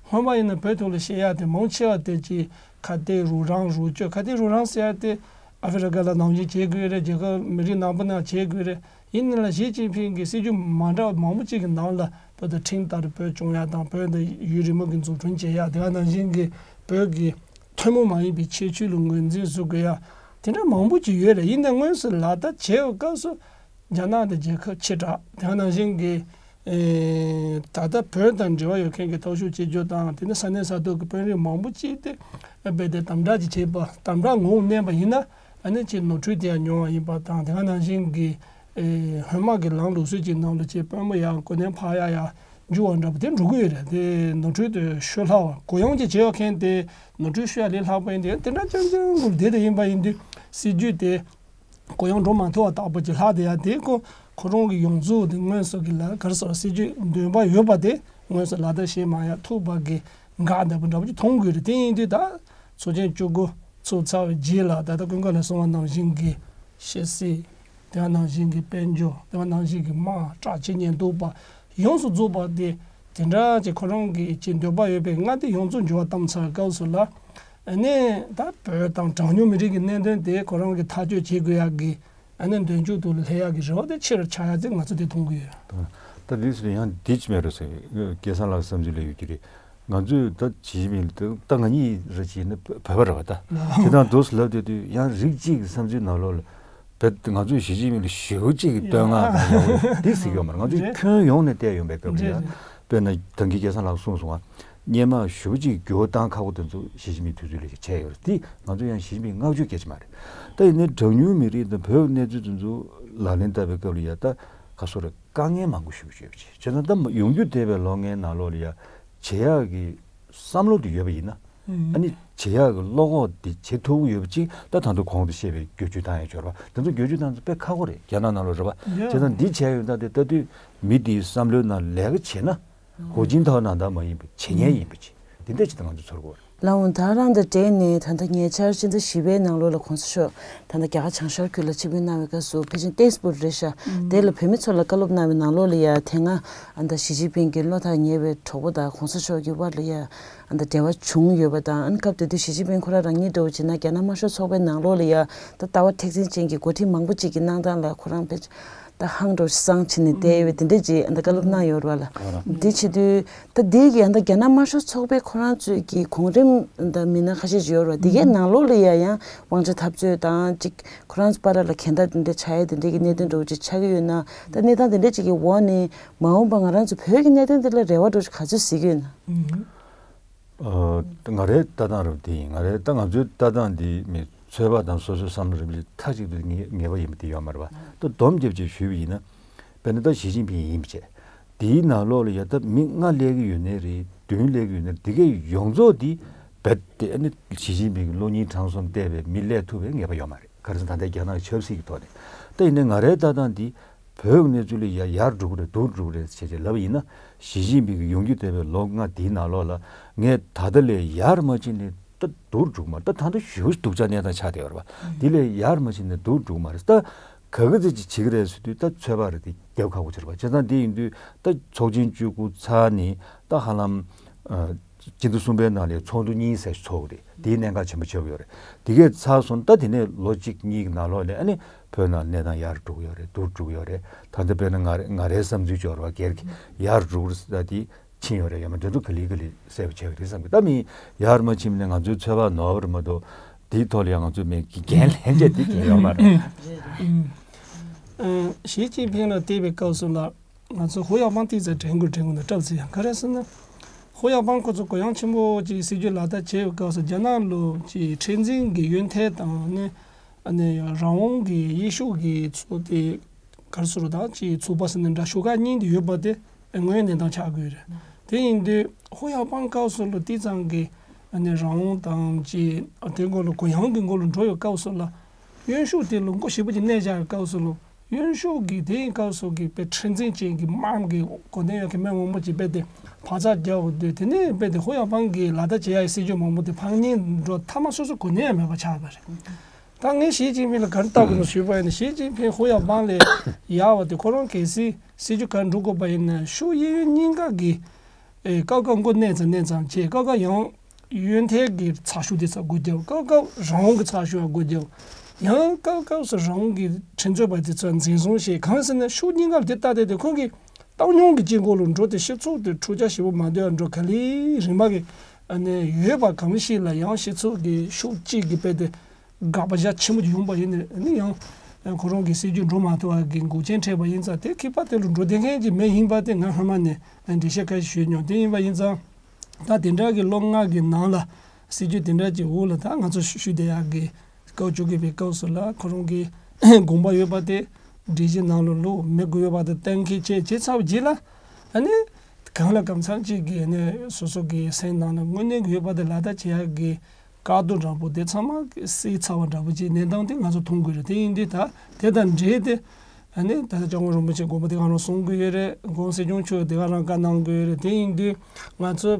སྔོན་མ་ཡིན་ན་བོད་ཐོག་ལ་བཤད་ཡག་དེ་མང་ཆེ་བ་དེ་ཅིག་ཁ་གཏད་རུ་རང་རུ་སྐྱོད། ཁ་གཏད་རུ་རང་ཟེར་ཡག་དེ་ཨ་ཧྥེ་རི་ཀ་ལ་ནང་བཞིན་བྱེད་དགོས་རེད། རྒྱལ་ཁབ་མི་རིགས་ནག་པོ་ནང་བྱེད་དགོས་རེད། ཡིན་ན་ལ་ཞི་ཅིན་ཕིང་གི་སྲིད་ཇུས་མ་འདྲ་བ་མང་པོ་ཅིག་གི་ནང་ལ་བོད་དང་ཁྲིམས་ལྟར་བོད་སྐྱོང་ཡག་དང་། བོད་དང་ཡུན་རིང་མོ་གི་འཛུགས་སྐྲུན་བྱེད་ཡག། དེ་ག་ནང་བཞིན་གྱི་བོད་ཀྱི་ཐུན་མོང་མ་ཡིན་པའི་ཁྱད་ཆོས་ལ་ངོས་འཛིན་བཟོ་དགོས་ཡག་དེ་འདྲ་མང་པོ་ཅིག་ཡོད་རེད། ཡིན་ནའི་དངོས་སུ་ལག་བསྟར་བྱེད་པའི་སྐབས་སུ་རྒྱ་ནག་དེ་རྒྱལ་ཁབ་ཆེ་དྲགས། དེ་ག་ནང་བཞིན་གྱི་ཨེ། ད་ལྟ་བོད་དང་འབྲེལ་བ་ཡོད་མཁན་གྱི་སྟོབས་ཤུགས་གཅིག་གྱུར་དང་། དེ་ནས་ས་གནས་ས་ཐོག་གི་དཔོན་རིགས་མང་པོ་ཅིག་དེ་རྦད་དེ་དམ་དྲག་ཅིག་བྱས་པ། དམ་དྲག་ངོ་བོ་བསྣན་པ་ཡིན་ན་ཨ་ནི་ཅིག་ནོར་འཁྲུལ་དེ་ཡང་ཉུང་བ་ཡིན་པ་དང་། དེ་ག་ནང་བཞིན་གྱི་ཨེ། ཧོད་དམག་གི་ལམ་ལུགས་སྲོལ་གྱི་ནང་ལ་ཅིག་དཔོན་པོ་ཡང་གོ་གནས་འཕར་ཡག་ཡང་འགྱུར་བ་འདྲ་པོ་དེ་འགྲོ་གི་ཡོད་རེད། དེ་ནོར་འཁྲུལ་དེ་ཤོད་ལྷག་པ། གུ་ཡངས་ཅིག་བྱས་ཡོད་མཁན་དེ་ནོར་འཁྲུལ་ཤོད་ཡག་ལས་ལྷག་པ་ཡིན་དེ་དེ་འདྲ་རྐྱང་རྐྱང་གུ་བདེ་དེ་ཡིན་པ་ཡིན་དུས་སྲིད་ཇུས་དེ་གུ་ཡངས་འགྲོ་མ་ཐུབ་པ་ལྟ་བུ་ཅིག་ལྷག་བསྡད་ཡག་དེ་ཁོ་ཁོ་རང་གི་ཡོངས་རྫོགས་དེ་དངོས་སུ་གི་ལ་ག་རེ་ཟེར། སྲིད་ཇུས་འདུན་པ་ཡོད་པ་དེ་དངོས་སུ་ལག་བསྟར་བྱེད་མ་ཡག་ཐུག་པ་གི་འགག་འདྲ་པོ་འདྲ་པོ་ཅིག་མཐོང་དགོས་རེད། དེ་ཡིན་དུས་ད་ཚོགས་ཆེན་བཅུ་དགུ་ཚུགས་ཚར་བའི་རྗེས་ལ་ད་ལྟ་ཀུན་དགའ་ལགས་གསུངས་པ་ནང་བཞིན་གི་ཤེས་ཚད། དེ་བ་ནང་བཞིན་གྱི་དཔལ་འབྱོར། དེ་བ་ནང་བཞིན་གྱི་དམག་དྲག་ཆས་ཉེན་རྟོག་པ་ཡོངས་སུ་རྫོགས་པ་དེ་དེ་འདྲ་ཅིག་ཁོ་རང་གི་ཅིག་འདོད་པ་ཡོད་པའི་མངའ་སྡེ་ཡོངས་རྫོགས་འགྱུར་བ་བཏང་ཚར་སྐབས་སུ་ལ། ཨ་ནི་ད་བོད་དང་གྲངས་ཉུང་མི་རིགས་ཀྱི་གནད་དོན་དེ་ཁོ་རང་གིས་ཐག་གཅོད་བྱེད་དགོས་ཡག་གི་ཨ་ནི་མདུན་ཅོག་ཏུ་སླེབས་ཡག་གི་རེ་བ་དེ་ཆེ་རུ་ཆགས་ཡག་ཅིག་ང་ཚོ་དེ་མཐོང་གི་ཡོད། ད་འདི་སུ་ཡང་འདི་ཅི་མེད་རུ་ཟེར། སྐལ་བཟང་ལགས་བསམ་ཚུལ་ལ་ཡོད་ཀྱི་རེད། ང་ཚོས་ད་ཇི་མིན་ད་ད་ང་གཉིས་རེ་བྱས་ན་བོད་པ་རེད་པ། ད་དེ་དང་དུས་སུ་ལབ་བསྡད་དུས་ཡང་རིགས་གཅིག་གི་བསམ་ཚུལ་ནང་ལོགས་ལ་བོད་ང་ཚོས་ཞི་ཅིན་ཕིང་ལ་ཞེ་པོ་ཅིག་གི་བསྟོད་བསྔགས་དང་ཡག་པོ་འདི་ཟེར་གྱི་ཡོད་མ་རེད། ང་ཚོས་རེད། ཁྱོན་ཡོངས་ནས་བལྟས་ཡོང་པའི་སྐབས་ལ་ཡ། རེད། དཔེར་ན་ད་གིན་སྐལ་བཟང་ལགས་གསུངས་སོང་ང་། སྔོན་མ་ཞེ་པོ་ཅིག་འགྱུར་བ་བཏང་ཁག་པོ་དེ་ཚོ་ཞི་ཅིན་ཕིང་དུས་ཚོད་ལ་བྱས་ཡོད་རེད། དེ་ང་ཚོ་ཡང་ཞི་ཅིན་ཕིང་བསྔགས་བརྗོད་སྐད་ཆ་མ་རེད། ད་ཡིན་ནའི་གྲངས་ཉུང་མི་རིགས་དང་བོད་གནས་ཚུལ་དེ་ཚོ་ལག་ལེན་བསྟར་བའི་སྐབས་ལ་ཡ་ད་ག་སོ་རེད། དཀའ་ངལ་མང་པོ་ཞིག་ཡོད་པ་བྱས། བྱས་ཙང་ད་ཡོང་རྒྱུ་བསྡད་པའི་ལོ་ལྔའི་ནང་ལོགས་ལ་ཡ་བྱེད་ཡག་གི་བསམ་བློ་དེ་ཡོད་པ་ཡིན་ན། ཨ་ནི་བྱེད་ཡག་གི་བློ་ཁོག་དེ་བྱེད་ཐུབ་ཀྱི་ཡོད་པ་ཅིག་ད་ད་དུང་གོང་དུ་བཤད་པའི་བསྒྱུར་བཅོས་བཏང་ཡག་འབྱོར་བ་དེ་ཚོ་བསྒྱུར་བཅོས་བཏང་ཚོ་དཔེ་ཁག་པོ་རེད། རྒྱ་ནག་ནང་ལོགས་རེད་པ། བྱས་ཙང་འདི་བྱས་ཡོད་ད་དེ་ལྟ་དུས་མི་དེའི་བསམ་བློའི་ནང་ལས་ཀ་བྱེད་ན། ཧུའུ་ཅིན་ཐའོ་ནང་ལྟར་མ་ཡིན་པའི་བྱེད་མཁན་ཡིན་པ་ཅིག་དེ་འདྲ་ཅིག་ད་ང་ཚོ་ཚོར་གོ། ལགས་འོང་། ད་རང་དང་འབྲེལ་ནས་ད་ལྟ་ཉེ་ཆར་ཕྱི་ཟླ་བཞི་པའི་ནང་ལོགས་ལ་གོང་ས་མཆོག་ད་ལྟ་རྒྱ་གར་བྱང་ཤར་ཁུལ་ལ་ཆིབས་བསྒྱུར་གནང་བའི་སྐབས་སུ་ཕལ་ཆེར་ཏེས་པུར་རེད་ཤག་དེ་ལ་བོད་མི་ཚོ་ལ་བཀའ་སློབ་གནང་བའི་ནང་ལོགས་ལ་ཡ་དེ་སྔ་ཨ་ད་ཞི་ཅིན་ཕིང་གི་བློ་ཐག་ཉེ་བའི་གྲོགས་པོ་དང་གོང་ས་མཆོག་གི་དབར་ལ་ཡ་ཨ་ད་འབྲེལ་བ་བྱུང་ཡོད་པ་དང་། ཨ་ནི་སྐབས་དེ་དུས་ཞི་ཅིན་ཕིང་ཁོ་རང་རང་ཉིད་འདྲ་བོ་བྱས་ན་རྒྱ་ནག་དམར་ཤོག་ཚོགས་པའི་ནང་ལོགས་ལ་ཡ་ད་ལྟ་བ་མཁྲེགས་འཛིན་ཅན་གྱི་འགོ་ཁྲིད་མང་པོ་ཅིག་གི་གནང་སྟངས་ལ་ཁོ་རང་ཕལ་ཆེར། ད་ཧང་འགྲོ་སང་བྱས་ནས་བསྡད་ཡོད་པའི་དེ་འདྲ་ཅིག་ཨ་ད་བཀའ་སློབ་གནང་ཡོད་རེད་པ་ལགས། འདི་བྱེད་དུས་ད་འདི་གི་ཨ་ད་རྒྱ་ནག་དམར་ཤོག་ཚོགས་པའི་ཁོ་རང་ཚོའི་གི་གོང་རིམ་ད་མི་སྣ་ཁ་ཤས་ཅིག་ཡོད་རེད་པ། འདི་གའི་ནང་ལོགས་ལ་ཡ་ཡང་དབང་ཆ་འཐབ་རྩོད་དང་ཅིག་ཁོ་རང་ཚོ་བར་ལ་གན་ད་དེ་འདྲ་ཆགས་ཡ་དེ་འདྲ་གི་གནད་དོན་འདྲ་བོ་ཅིག་ཆགས་ཀྱི་ཡོད་ན། ད་གནས་སྟངས་དེ་འདྲ་ཅིག་གི་འོག་ནས་མ་འོངས་པ་ང་རང་ཚོ་བོད་ཀྱི་གནད་དོན་དེ་ལ་རེ་བ་འདྲ་བོ་ཅིག་ག་ཚོད་གཟིགས་ཀྱི་ཡོད་ན། ཨ། ང་རའི་ལྟ་སྟངས་རབ་དེ་ཡིན། ང་རའི་ད་ང་ཚོའི་ལྟ་སྟངས་འདི་མི་ཚོད་དཔག་དང་སོ་སོའི་བསམ་བློ་རིམ་པ་མཐའ་གཅིག་ཏུ་ངེས་ངེས་པ་ཡིན་པ་དེ་ཡོད་མ་རེད་པ། ད་སྡོམ་རྒྱབ་ཅིག་ཞུས་པ་ཡིན་ན། དཔེར་ན་ད་ཞི་ཅིན་ཕིང་ཡིན་པ་བྱས། དེའི་ནང་ལོགས་ལ་ཡ་ད་མི་ལྔ་སླེབས་ཀྱི་ཡོད་ནའི་རེད། བདུན་སླེབས་ཀྱི་ཡོད་ནའི་རེད། དེ་གའི་ཡོངས་རྫོགས་འདི་རྦད་དེ་ཨ་ནི་ཞི་ཅིན་ཕིང་གི་བློ་སྙིང་བྲང་གསུམ་གཏད་པའི་མི་སླེབས་ཐུབ་པའི་ངེས་པ་ཡོད་མ་རེད། ག་རེ་ཟེར་ན་ད་ལྟའི་རྒྱ་ནག་གི་ཆབ་སྲིད་ཀྱི་ཐོག་ནས། ད་ཡིན་ནའི་ང་རའི་ལྟ་སྟངས་འདི། བོད་ཀྱི་གནས་ཚུལ་ལ་ཡ་ཡར་འགྲོ་གི་རེད། སྡུག་འགྲོ་གི་རེད་ཟེར་བྱས་ལབ་པ་ཡིན་ན། ཞི་ཅིན་ཕིང་གི་ཡོང་རྒྱུ་བསྡད་པའི་ལོ་ལྔ་འདིའི་ནང་ལོགས་ལ་ངས་ད་ལྟ་ལས་ཡར་མ་ཕྱིན་ནས་ད་སྡུག་འགྲོ་གི་མ་རེད། ད་ད་ལྟ་ཞེ་པོ་སྡུག་ཅག་གནས་སྟངས་ཆགས་བསྡད་ཡོད་རེད་པ། འདི་ལས་ཡར་མ་ཕྱིན་ནས་སྡུག་འགྲོ་གི་མ་རེད། ད་ག་གི་ཚེ་ཅིག་བྱེད་ཀྱི་རེད་ཟེར་དུས་ད་ཚོད་དཔག་རེད་དེ་རྒྱབ་ཁག་པོ་ཆགས་རེད་པ། བྱས་ཙང་འདི་ཡིན་དུས་ད་ཚོགས་ཆེན་བཅུ་དགུ་ཚར་ནས་ད་ཧ་ལམ། ཨ། སྤྱི་ཟླ་གསུམ་པའི་ནང་ལ་ཚོགས་འདུ་གཉིས་ཙམ་ཞིག་ཚོགས་ཀྱི་རེད། དེའི་གནད་འགག་ཆེན་པོ་ཆགས་ཀྱི་ཡོད་རེད། དེ་གས་ཚར་སོང་ད་དེ་ནས་ལོ་གཅིག་གཉིས་ཀྱི་ནང་ལོགས་ལ་ཨ་ནི་བོད་ནང་གནས་སྟངས་ཡར་འགྲོ་གི་ཡོད་རེད། སྡུག་འགྲོ་གི་ཡོད་རེད། ད་ལྟ་དཔེར་ན་ང་རེ་ང་རའི་བསམ་ཚུལ་འབྱོར་བ་སྒེར་གྱི་ཡར་འགྲོ་གི་རེད་ཟེར་དེ་ཕྱིན་ཡོད་རེད། ཡང་མ་དེ་ཚོ་ག་ལེ་ག་ལེ་སེལ་བ་བྱེད་ཀྱི་རེད་བསམ་གི། ད་མི་ཡར་མ་ཕྱིན་ནས་ང་ཚོའི་ཚོད་དཔག་ནོར་བ་རེད་མ་གཏོགས་དེའི་ཐོག་ལ་ཡང་ང་ཚོ་མི་འགན་ལེན་བྱས་དེ་འགན་ཡོད་མ་རེད། ཨ། ཞི་ཅིན་ཕིང་ལ་བལྟས་པའི་སྐབས་སུ་ལ། ང་ཚོ་ཧུའུ་ཡའོ་པང་ཏི་ཙམ་དྲན་དགོས་དྲན་དགོས་ན་སྐྲག་ཚེ་ཡང་ག་རེ་ཟེར་ན། ཧུའུ་ཡའོ་པང་ཁོ་ཚོ་གུ་ཡངས་ཆེན་པོ་ཅིག་སྲིད་ཇུས་ལག་བསྟར་བྱས་པའི་སྐབས་སུ་རྒྱ་ནག་ལོ་ཅིག་མཁྲེགས་འཛིན་གྱི་ཡོན་ཐལ་དང་ནི་ཨ་ནི་རང་དབང་གི་དབྱེ་ཞུགས་ཀྱི་ཚོ་དེ་ག་རེ་ཟེར་དང་ཅིག་ཚུགས་པ་ཟེར་ན་འདྲ་ཤོག་ཁག་གཉིས་དེ་ཡོད་པ་དེ་དངོས་ཡོད་གནས་སྟངས་ཆགས་དགོས་རེད། དེ་ཡིན་དུས་ཧུའུ་ཡའོ་པང་སྐབས་སུ་ལོ་ཏི་ཙང་གི་ཨ་ནི་རང་དབང་དང་ཅིག་དེ་སྐོར་ལ་གུ་ཡངས་ཀྱི་སྐོར་ལ་འགྲོ་ཡོད་སྐབས་སུ་ལ། གཡོན་ཕྱོགས་དེ་ལ་མགོ་ཞིབ་པོ་ཅིག་གནས་བཞག་པའི་སྐབས་སུ་ལ། གཡོན་ཕྱོགས་ཀྱི་དེའི་སྐབས་སུ་གི་དཔེ་མཁྲེགས་འཛིན་ཅན་གྱི་དམག་གི་གོ་གནས་ཡོད་མཁན་མི་མང་པོ་ཅིག་རྦད་དེ་འཕག་འཚག་རྒྱག་དགོས་དུས། དེ་ནས་རྦད་དེ་ཧུའུ་ཡའོ་པང་གིས་ལག་བསྟར་བྱེད་ཡག་གི་སྲིད་ཇུས་མང་པོ་དེ་ཕར་ཉན་འགྲོ་མཐའ་མ་སོ་སོ་གོ་གནས་ཡང་མེད་པ་ཆགས་པ་རེད། ད་ངས་ཞི་ཅིན་ཕིང་ལ་ག་རེ་བལྟ་དགོས་ན་ཞུས་པ་ཡིན་ན། ཞི་ཅིན་ཕིང་ཧུའུ་ཡའོ་པང་ལས་ཡག་པ་དེ་ཁོ་རང་གལ་སྲིད་སྲིད་ཇུས་ག་རེ་འགྲོ་དགོས་པ་ཡིན་ན་ཤོག་གཡས་གཡོན་གཉིས་ཀ་གི་ཨེ་སྐབས་སྐབས་མགོ་མནན་ཙམ་མནན་ཙམ་བྱས། སྐབས་སྐབས་ཡང་གཡོན་ཐལ་གྱི་ཚགས་ཤོག་དེ་ཚོ་སྒོ་རྒྱབ། སྐབས་སྐབས་རང་དབང་གི་ཚགས་ཤོག་སྒོ་རྒྱབ། ཡང་སྐབས་སྐབས་སུ་རང་དབང་གི་འཕྲིན་ཚོགས་པ་དེ་ཚོ་འཛིན་བཟུང་བྱས། གང་ཟེར་ན་ཤུགས་རྙིང་ག་ལ་དེ་ལྟ་སྟེ་དེ་ཁོང་གི་བཏང་སྙོམས་ཀྱི་དཀྱིལ་འཁོར་ལ་འགྲོ་སྟེ་སྤྱི་ཚོགས་དེ་འཁྲུག་ཆ་ཞེ་པོ་མ་འདོད་པ་འགྲོ། ག་ལེ་རིམ་པ་གི་ཨ་ནི་ཡོད་པ་གང་ཞིག་ལ་ཡང་སྤྱི་ཚོགས་ཀྱི་ཤུགས་གཅིག་གིས་རྦད་དེ་དགག་པ་རྒྱ་ཆེན་པོ་ཅིག་ཡོང་པ་ཡིན་ནའི་ཨ་ནི་ཡང་ཁོ་རང་གི་སྲིད་ཇུས་འགྲོ་མ་ཐུབ་པ་གི་འགོག་རྐྱེན་འཕྲད་པ་ཡིན་ཙང་། དེ་ཁྱད་པར་དེ་ལ་འགྲོ་བསྡད་མཁན་ཅིག་མེད་ཡིན་པ་དེ་ང་སྔོན་མ་ནས་འགྲེལ་བཤད་ཁ་ཤས་ཞུས་མྱོང་། དེ་ཡིན་པ་ཡིན་ཙང་ད་དེ་འདྲ་གི་ལོ་ལྔ་གི་ནང་ལ་སྲིད་ཇུས་དེ་འདྲ་ཅིག་འོག་ལ་ད་ང་ཚོ་ཞུ་བསྡད་ཡག་གི་སྐབས་བཅུ་དགུ་པའི་སྐབས་སུ་ལ་ཁོ་རང་གི་དགོངས་པ་ཡོད་པ་དེ་སྒྲིག་གཞི་ནང་ལ་ལུགས་མི་དགོས་ཡོད་པ་དེ་གཏན་འཁེལ་བྱས་བྱས་ཚར་བ་རྗེས་ལ་ཨ་ནི་གང་ལ་གང་འཚམ་ཅིག་གི་ཨ་ནི་སོ་སོ་གི་སེམས་ནང་ལ་དངོས་གནས་ཀྱི་ཡོད་པ་དེ་ལག་བསྟར་བྱེད་ཡག་གི་བཀག་རྡོ་འདྲ་པོ་དེ་ཚང་མ་བསལ་ཚར་བ་འདྲ་པོ་ཅིག་གནས་སྟངས་དེ་ང་ཚོ་མཐོང་དགོས་རེད། དེ་ཡིན་དུས་ད་དེ་དང་འབྲེལ་ཏེ་ཨ་ནི་ད་ལྟ་སྐྱབས་མགོན་རིན་པོ་ཆེ་དགོངས་པ་དེ་ག་རང་གསུང་གི་ཡོད་རེད། དགོངས་སྲིད་སྐྱོང་མཆོག་དེ་ག་རང་བཀའ་གནང་གི་ཡོད་རེད། དེ་ཡིན་དུས་ང་ཚོ་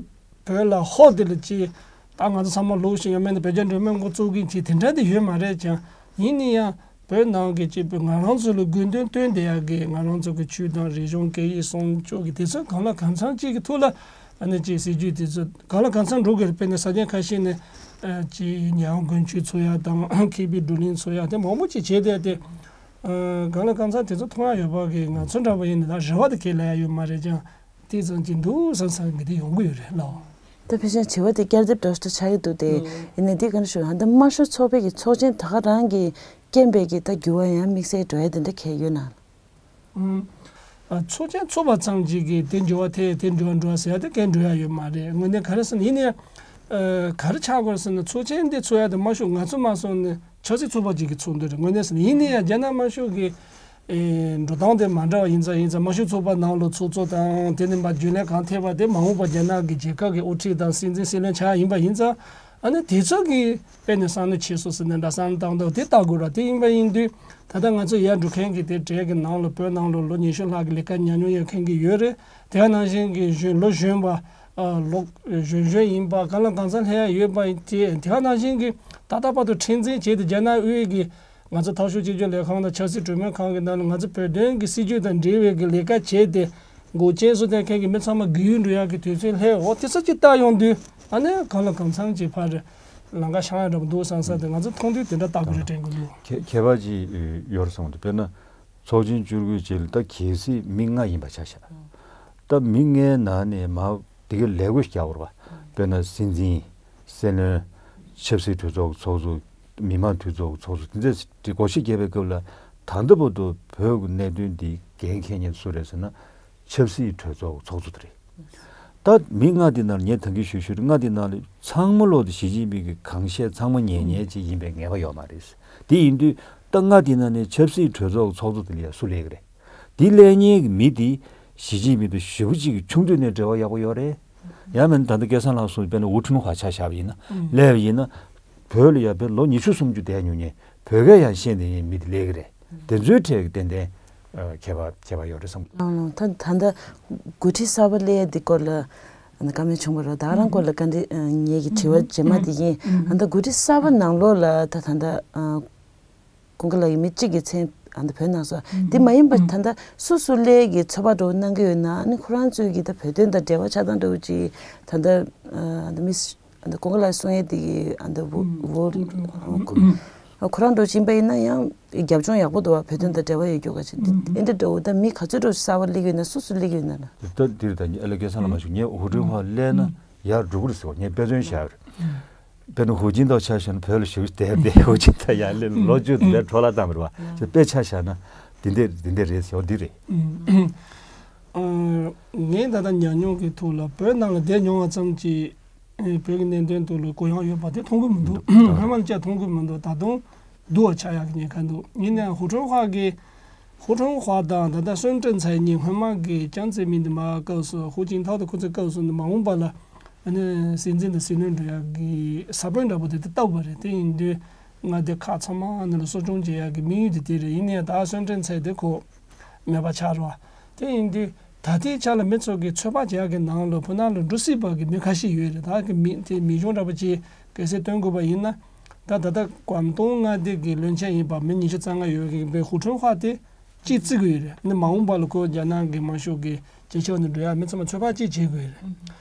བོད་ལ་ཧོབ་དེ་ལ་ཅིག་ད་ང་ཚོ་ཚང་མ་ལོག་ཤིག་ཡང་མིན་ན་བོད་རྒྱ་འབྲེལ་མོལ་འགོ་བཙུགས་གིན་ཅིག་དེ་འདྲ་དེ་ཡོད་མ་རེད་ཀྱང་། ཡིན་ན་ཡང་བོད་ནང་གི་ཅིག་བོད་ང་རང་ཚོ་ལ་དགོས་འདུན་བཏོན་བསྡད་ཡག་གི་ང་རང་ཚོ་གི་ཆོས་དང་རིག་གཞུང་སྐད་ཡིག་སྲུང་སྐྱོབ་ཀྱི་དེ་ཚོ་གང་ལ་གང་འཚམ་ཅིག་གི་ཐོག་ལ་ཨ་ནི་ཅིག་སྲིད་ཇུས་དེ་ཚོ་གང་ལ་གང་འཚམ་འགྲོ་དགོས་རེད། དཔེར་ན་ས་གནས་ཁ་ཤས་ནས་ཨ་ཅིག་ཉི་ཧོང་དགུན་ཆོས་ཚོགས་ཡག་དང་མཁས་པའི་བགྲོ་གླེང་ཚོགས་ཡག་དེ་མང་པོ་ཅིག་བྱས་བསྡད་དེ། ཨ་གང་ལ་གང་འཚམ་དེ་ཚོ་མཐོང་ཡག་ཡོད་པ་གི་ང་ཚོ་འདྲ་པོ་ཡིན་ན་ད་རེ་བ་དེ་གས་ལབ་ཡག་ཡོད་མ་རེད་ཀྱང་། དེ་ཙམ་གྱི་འདུག་བསམ་བསམ་གྱི་དེ་ཡོང་གི་ཡོད་རེད་ལགས། ད་ཕལ་ཆེར་དྲི་བ་དེ་བསྐྱར་ལྡབ་འདྲ་ཞིག་ཆགས་ཀྱི་འདུག་སྟེ། ཨོ། ཡིན་ནའི་འདི་ག་རེ་ཞུ། ཨ་ད་དམར་ཤོག་ཚོགས་པའི་གི་ཚོགས་ཆེན་ད་ག་རང་གི་རྐྱེན་པས་ཀྱི་ད་འགྱུར་བ་ཡང་དམིགས་བསལ་འགྲོ་ཡ་དེ་འདྲ་གས་ཡོད་ན། ཨུམ། ཨ་ཚོགས་ཆེན་ཚོགས་པ་ཙམ་ཅིག་གིས་དེ་འགྱུར་བ་ཐེབས་དེ་འགྱུར་བ་འགྲོ་ཟེར་ཡ་དེ་གས་འགྲོ་ཡ་ཡོད་མ་རེད། དངོས་གནས་ག་རེ་ཟེར་ན་ཡིན་ནའི། ཨ་ག་རེ་ཆགས་དགོས་ཟེར་ན་ཚོགས་ཆེན་འདི་ཚོགས་ཡ་དེ་དམར་ཤོག་ང་ཚོ་མ་སོང་ནས་ཆབ་སྲིད་ཚོགས་པ་ཅིག་གི་ཚོགས་འདུ་རེད། དངོས་གནས་ཟེར་ན་ཡིན་ནའི་ཡང་རྒྱ་ནག་དམར་ཤོག་གི་ཨེ་འགྲོ་སྟངས་དེ་མ་འདྲ་བ་ཡིན་ཙང་ཡིན་ཙང་དམར་ཤོག་ཚོགས་པ་ནང་ལ་ཚོགས་གཙོ་དང་དེ་ནས་མར་རྒྱུན་ལས་གང་ཐེབས་པ་དེ་མ་འོངས་པ་རྒྱ་ནག་གི་རྒྱལ་ཁབ་ཀྱི་དབུ་ཁྲིད་དང་སྲིད་འཛིན་སྲིད་བློན་ཆགས་ཡིན་པ་ཡིན་ཙང་ཨ་ནི་དེ་ཚོ་གི་དཔེ་ནས་བསམ་བློ་ཆེ་སོང་ཟེར་ནས་འདྲ་བསམ་བློ་བཏང་འདུག་དེ་ལྟ་དགོས་ར། དེ་ཡིན་པ་ཡིན་དུས་ད་ལྟ་ང་ཚོ་ཡར་འགྲོ་མཁན་གྱི་དེ་གྲས་ཀྱི་ནང་ལ་བོད་ནང་ལ་ལོ་ཉི་ཤུ་ལྷག་གི་ལས་ཀ་ཉམས་མྱོང་ཡོད་མཁན་གྱི་ཡོད་རེད། དེ་ག་ནང་བཞིན་གྱི་གཞོན་ལོ་གཞོན་པ་ཨ་ལོ་གཞོན་གཞོན་ཡིན་པ་གང་ལ་གང་འཚམ་སླེབས་ཡ་ཡོད་པ་དེ་དེ་ག་ནང་བཞིན་གྱི་ད་ལྟ་བར་དུ་མཁྲེགས་འཛིན་བྱས་ཏེ་རྒྱ་ནག་དབུས་ཀྱི་ང་ཚོ་འཐབ་ཕྱོགས་གཅིག་གྱུར་ལས་ཁང་དང་ཆབ་སྲིད་གྲོས་མོལ་ཁང་གི་ནང་ལ་ང་ཚོ་བོད་དོན་གྱི་སྲིད་ཇུས་དང་འབྲེལ་བའི་གི་ལས་ཀ་བྱས་ཏེ་འགོག་རྐྱེན་བཟོ་བསྡད་མཁན་གྱི་མི་ཚང་མ་སྒུག་ཡུན་འགྲོ་ཡག་གི་དུས་ཚོད་སླེབས། འོ་དེ་ཚོ་ཅིག་བལྟ་ཡོང་དུས་ཨ་ནི་གང་ལ་གང་འཚམ་གྱི་ཕར་ལམ་ཁ་བཤང་ཡག་འདྲ་པོ་འདུག་བསམ་ས་དེ་ང་ཚོ་མཐོང་དུས་དེ་འདྲ་བལྟ་དགོས་རེད་དྲན་གྱི་འདུག་ཁྱད་ཁྱད་པར་ཅིག་ཡོད་རེད་བསམ་གྱི་འདུག་དཔེར་ན་ཚོགས་ཆེན་བཅུ་དགུའི་རྗེས་ལ་ད་གལ་སྲིད་མི་ལྔ་ཡིན་པ་ཆ་བཞག་ད་མི་ལྔའི་ནང་ནས་མར་དེ་གའི་ལས་བགོས་རྒྱག་དགོས་རེད་པ། དཔེར་ན་སྲིད་འཛིན། སྲིད་བློན། ཆབ་སྲིད་གྲོས་ཚོགས་ཚོགས་གཙོ། མི་དམངས་འཐུས་ཚོགས་ཚོགས་གཙོ་དེ་ཚོ་སྒོ་ཕྱེ་བརྒྱབ་པའི་སྐབས་ལ་ད་ལྟ་བར་དུ་བོད་ཀྱི་གནད་དོན་འདི་འགན་འཁྱེར་མཁན་སུ་རེད་ཟེར་ན་ཆབ་སྲིད་གྲོས་ཚོགས་ཚོགས་གཙོ་དེ་རེད། ད་མི་ལྔ་དེ་ནང་ལ་ངས་ད་གིན་ཞུས་ཞུས་རེད། ལྔ་དེ་ནང་ལ་ཚང་མ་ལོག་དེ་ཞི་ཅིན་ཕིང་གི་གང་བཤད་ཚང་མ་ཉན་ཉན་ཅིག་ཡིན་པའི་ངེས་པ་ཡོད་མ་རེད། དེ་ཡིན་དུས་ད་ལྔ་དེ་ནང་ནས་ཆབ་སྲིད་གྲོས་ཚོགས་ཚོགས་གཙོ་དེ་ལ་ཡང་སུ་སླེབས་ཀྱི་རེད། དེ་སླེབས་མཁན་གྱི་མི་དེ་ཞི་ཅིན་ཕིང་དང་ཞེ་པོ་ཅིག་གི་ཆུང་དུས་ནས་འབྲེལ་བ་ཡག་པོ་ཡོད་རེད། ཡང་མིན་ད་ལྟ་སྐལ་བཟང་ལགས་གསུངས་དཔེར་ན་ཝུ་ཁྲུན་ཧྭ་ཆ་བཞག་པ་ཡིན་ན། ཨུམ། སླེབས་པ་ཡིན་ན། བོད་ལ་ཡང་བོད་ལོ་ཉི་ཤུ་སུམ་ཅུ་བསྡད་མྱོང་མཁན་བོད་སྐད་ཡང་ཤེས་བསྡད་མཁན་མི་དེ་སླེབས་ཀྱི་རེད། དེ་ཚོའི་གྲས་ཀྱི་ཏན་ཏན་ཨ་ཁྱད་པར་ཁྱད་པར་ཡོད་རེད་བསམ་གྱི་འདུག་ཨང་། ད་ད་ལྟ་འགོ་ཁྲིད་གསར་པ་སླེབས་ཡ་འདི་སྐོར་ལ་ཨ་ནི་བཀའ་མོལ་བྱུང་བ་རེད། ད་ག་རང་སྐོར་ལ་བཀའ་འདྲི་ཨ་ཉན་གྱི་དྲི་བ་རྗེས་མ་དེ་ཡིན། ཨ་ད་འགོ་ཁྲིད་གསར་པ་ནང་ལོགས་ལ་ད་ད་ལྟ་ཨ། ཀུན་དགའ་ལགས་ཀྱི་མི་གཅིག་གི་མཚན་ཨ་ནི་བོད་ནང་སོ། འདི་མ་ཡིན་པ་ད་ལྟ་སུ་སུ་སླེབས་ཀྱི་ཚོད་དཔག་འདྲ་བོ་གནང་གི་ཡོད་ན། ཨ་ནི་ཁོ་རང་ཚོའི་གི་ད་བོད་དོན་དང་འབྲེལ་བ་ཆགས་སྟངས་འདྲ་བོ་ཅིག་ད་ལྟ་ཨ་ནི་མི་ཨ་ནི་ཀུན་དགའ་ལགས་གསུང་ཡས་དེ་གི་ཨ་ནི་བོ་བོ་ཁོ་རང་འདྲ་བོ་ཅིག་ཡིན་པ་ཡིན་ན་ཡང་རྒྱབ་ལྗོངས་ཡག་པོ་འདུག་བ། བོད་དོན་དང་འབྲེལ་བ་ཡོད་རྒྱུ་ག་ཅིག་འདི་འདི་འདྲ་འདྲ་བོ་ད་མི་ག་ཚོད་འདྲ་བོ་གསར་པ་སླེབས་ཀྱི་ཡོད་ན། སུ་སུ་སླེབས་ཀྱི་ཡོད་ན་ལ། ད་འདིར་ད་ཨ་ལ་སྐལ་བཟང་ལགས་མ་བྱུང་ངས་ཧུའུ་ཀྲུང་ཧྭ་སླེབས་ན་ཡར་འགྲོ་གི་རེད་ཟེར་བ་ངས་དཔེ་མཚོན་བཞག་ཡོད་རེད། དཔེར་ན་ཧུའུ་ཅིན་ཐའོ་ཆ་བཞག་ན་བོད་ལ་ཞེ་པོ་བསྡད་དེ་ཧུའུ་ཅིན་ཐའོ་ཡར་སླེབས་ལོ་བཅུ་དེ་འདྲ་འཕྲོ་བརླག་བཏང་བ་རེད་བ། དཔེ་ཆ་བཞག་ན་དེ་འདྲ་དེ་འདྲ་རེད་ཟེར་བ་འདི་རེད། ཨ་ངས་ད་ལྟ་ཉམས་མྱོང་གི་ཐོག་ལ་བོད་ནང་ལ་བསྡད་མྱོང་བ་ཙམ་གྱིས་ཨེ་བོད་ཀྱི་གནད་དོན་ཐོག་ལ་གུ་ཡངས་ཡོད་པ་དེ་མཐོང་གི་མི་འདུག་འདུག་སྔོན་མ་ལ་བྱས་མཐོང་གི་མི་འདུག་ད་དུང་སྡུག་པ་ཆགས་ཡག་གི་ཉེན་ཁ་འདུག་ཡིན་ནའང་ཧུའུ་ཀྲུང་ཧྭ་གི་ཧུའུ་ཀྲུང་ཧྭ་དང་ད་ལྟ་སུན་ཀྲེང་ཚའེ་གཉིས་སྔོན་མ་གི་ཅང་ཙེ་མིན་དེ་མར་སྐབས་སུ་ཧུའུ་ཅིན་ཐའོ་དང་ཁོ་ཚོའི་སྐབས་སུ་ནི་མ་འོངས་པ་ལ་ཨ་ནི་སྲིད་འཛིན་དང་སྲིད་བློན་འགྲོ་ཡག་གི་ས་བོན་འདྲ་པོ་དེ་དེ་བཏབ་པ་རེད། དེ་ཡིན་དུས་ང་དེ་ཁག་ཚང་མ་ནི་ལ་གསོ་སྐྱོང་བྱེད་ཡག་གི་དམིགས་ཡུལ་དེ་དེ་རེད། ཡིན་ནའང་ད་སུན་ཀྲེང་ཚའེ་དེ་ཁོ་མེད་པ་ཆགས་རེད་བ། དེ་ཡིན་དུས་ད་ལྟའི་ཆ་ལ་མི་ཚོ་གི་ཚོད་དཔག་བྱེད་ཡག་གི་ནང་ལ་བོད་ནང་ལ་འགྲོ་སྲིད་པ་གི་མི་ཁ་ཤས་ཡོད་རེད། ད་གི་མི་དེ་མིང་གཞུང་འདྲ་པོ་ཅིག་གལ་སྲིད་སྟོན་དགོས་པ་ཡིན་ན། ད་ད་ལྟ་ཀོང་ཏུང་མངའ་སྡེ་གི་བློན་ཆེན་ཡིན་པ་མི་ཉི་ཤུ་རྩ་ལྔ་ཡོད་མཁན་པའི་ཧུའུ་ཀྲུང་ཧྭ་དེ་ གཅིག་བརྩི་དགོས་ཡོད་རེད། ནི་མ་འོངས་པ་ལ་ཁོ་རྒྱ་ནག་གི་དམར་ཤོག་གི་རྒྱལ་ཁབ་ནང་འགྲོ་ཡ་མི་ཚང་མ་ཚོད་དཔག་གཅིག་བྱེད་དགོས་ཡོད་རེད།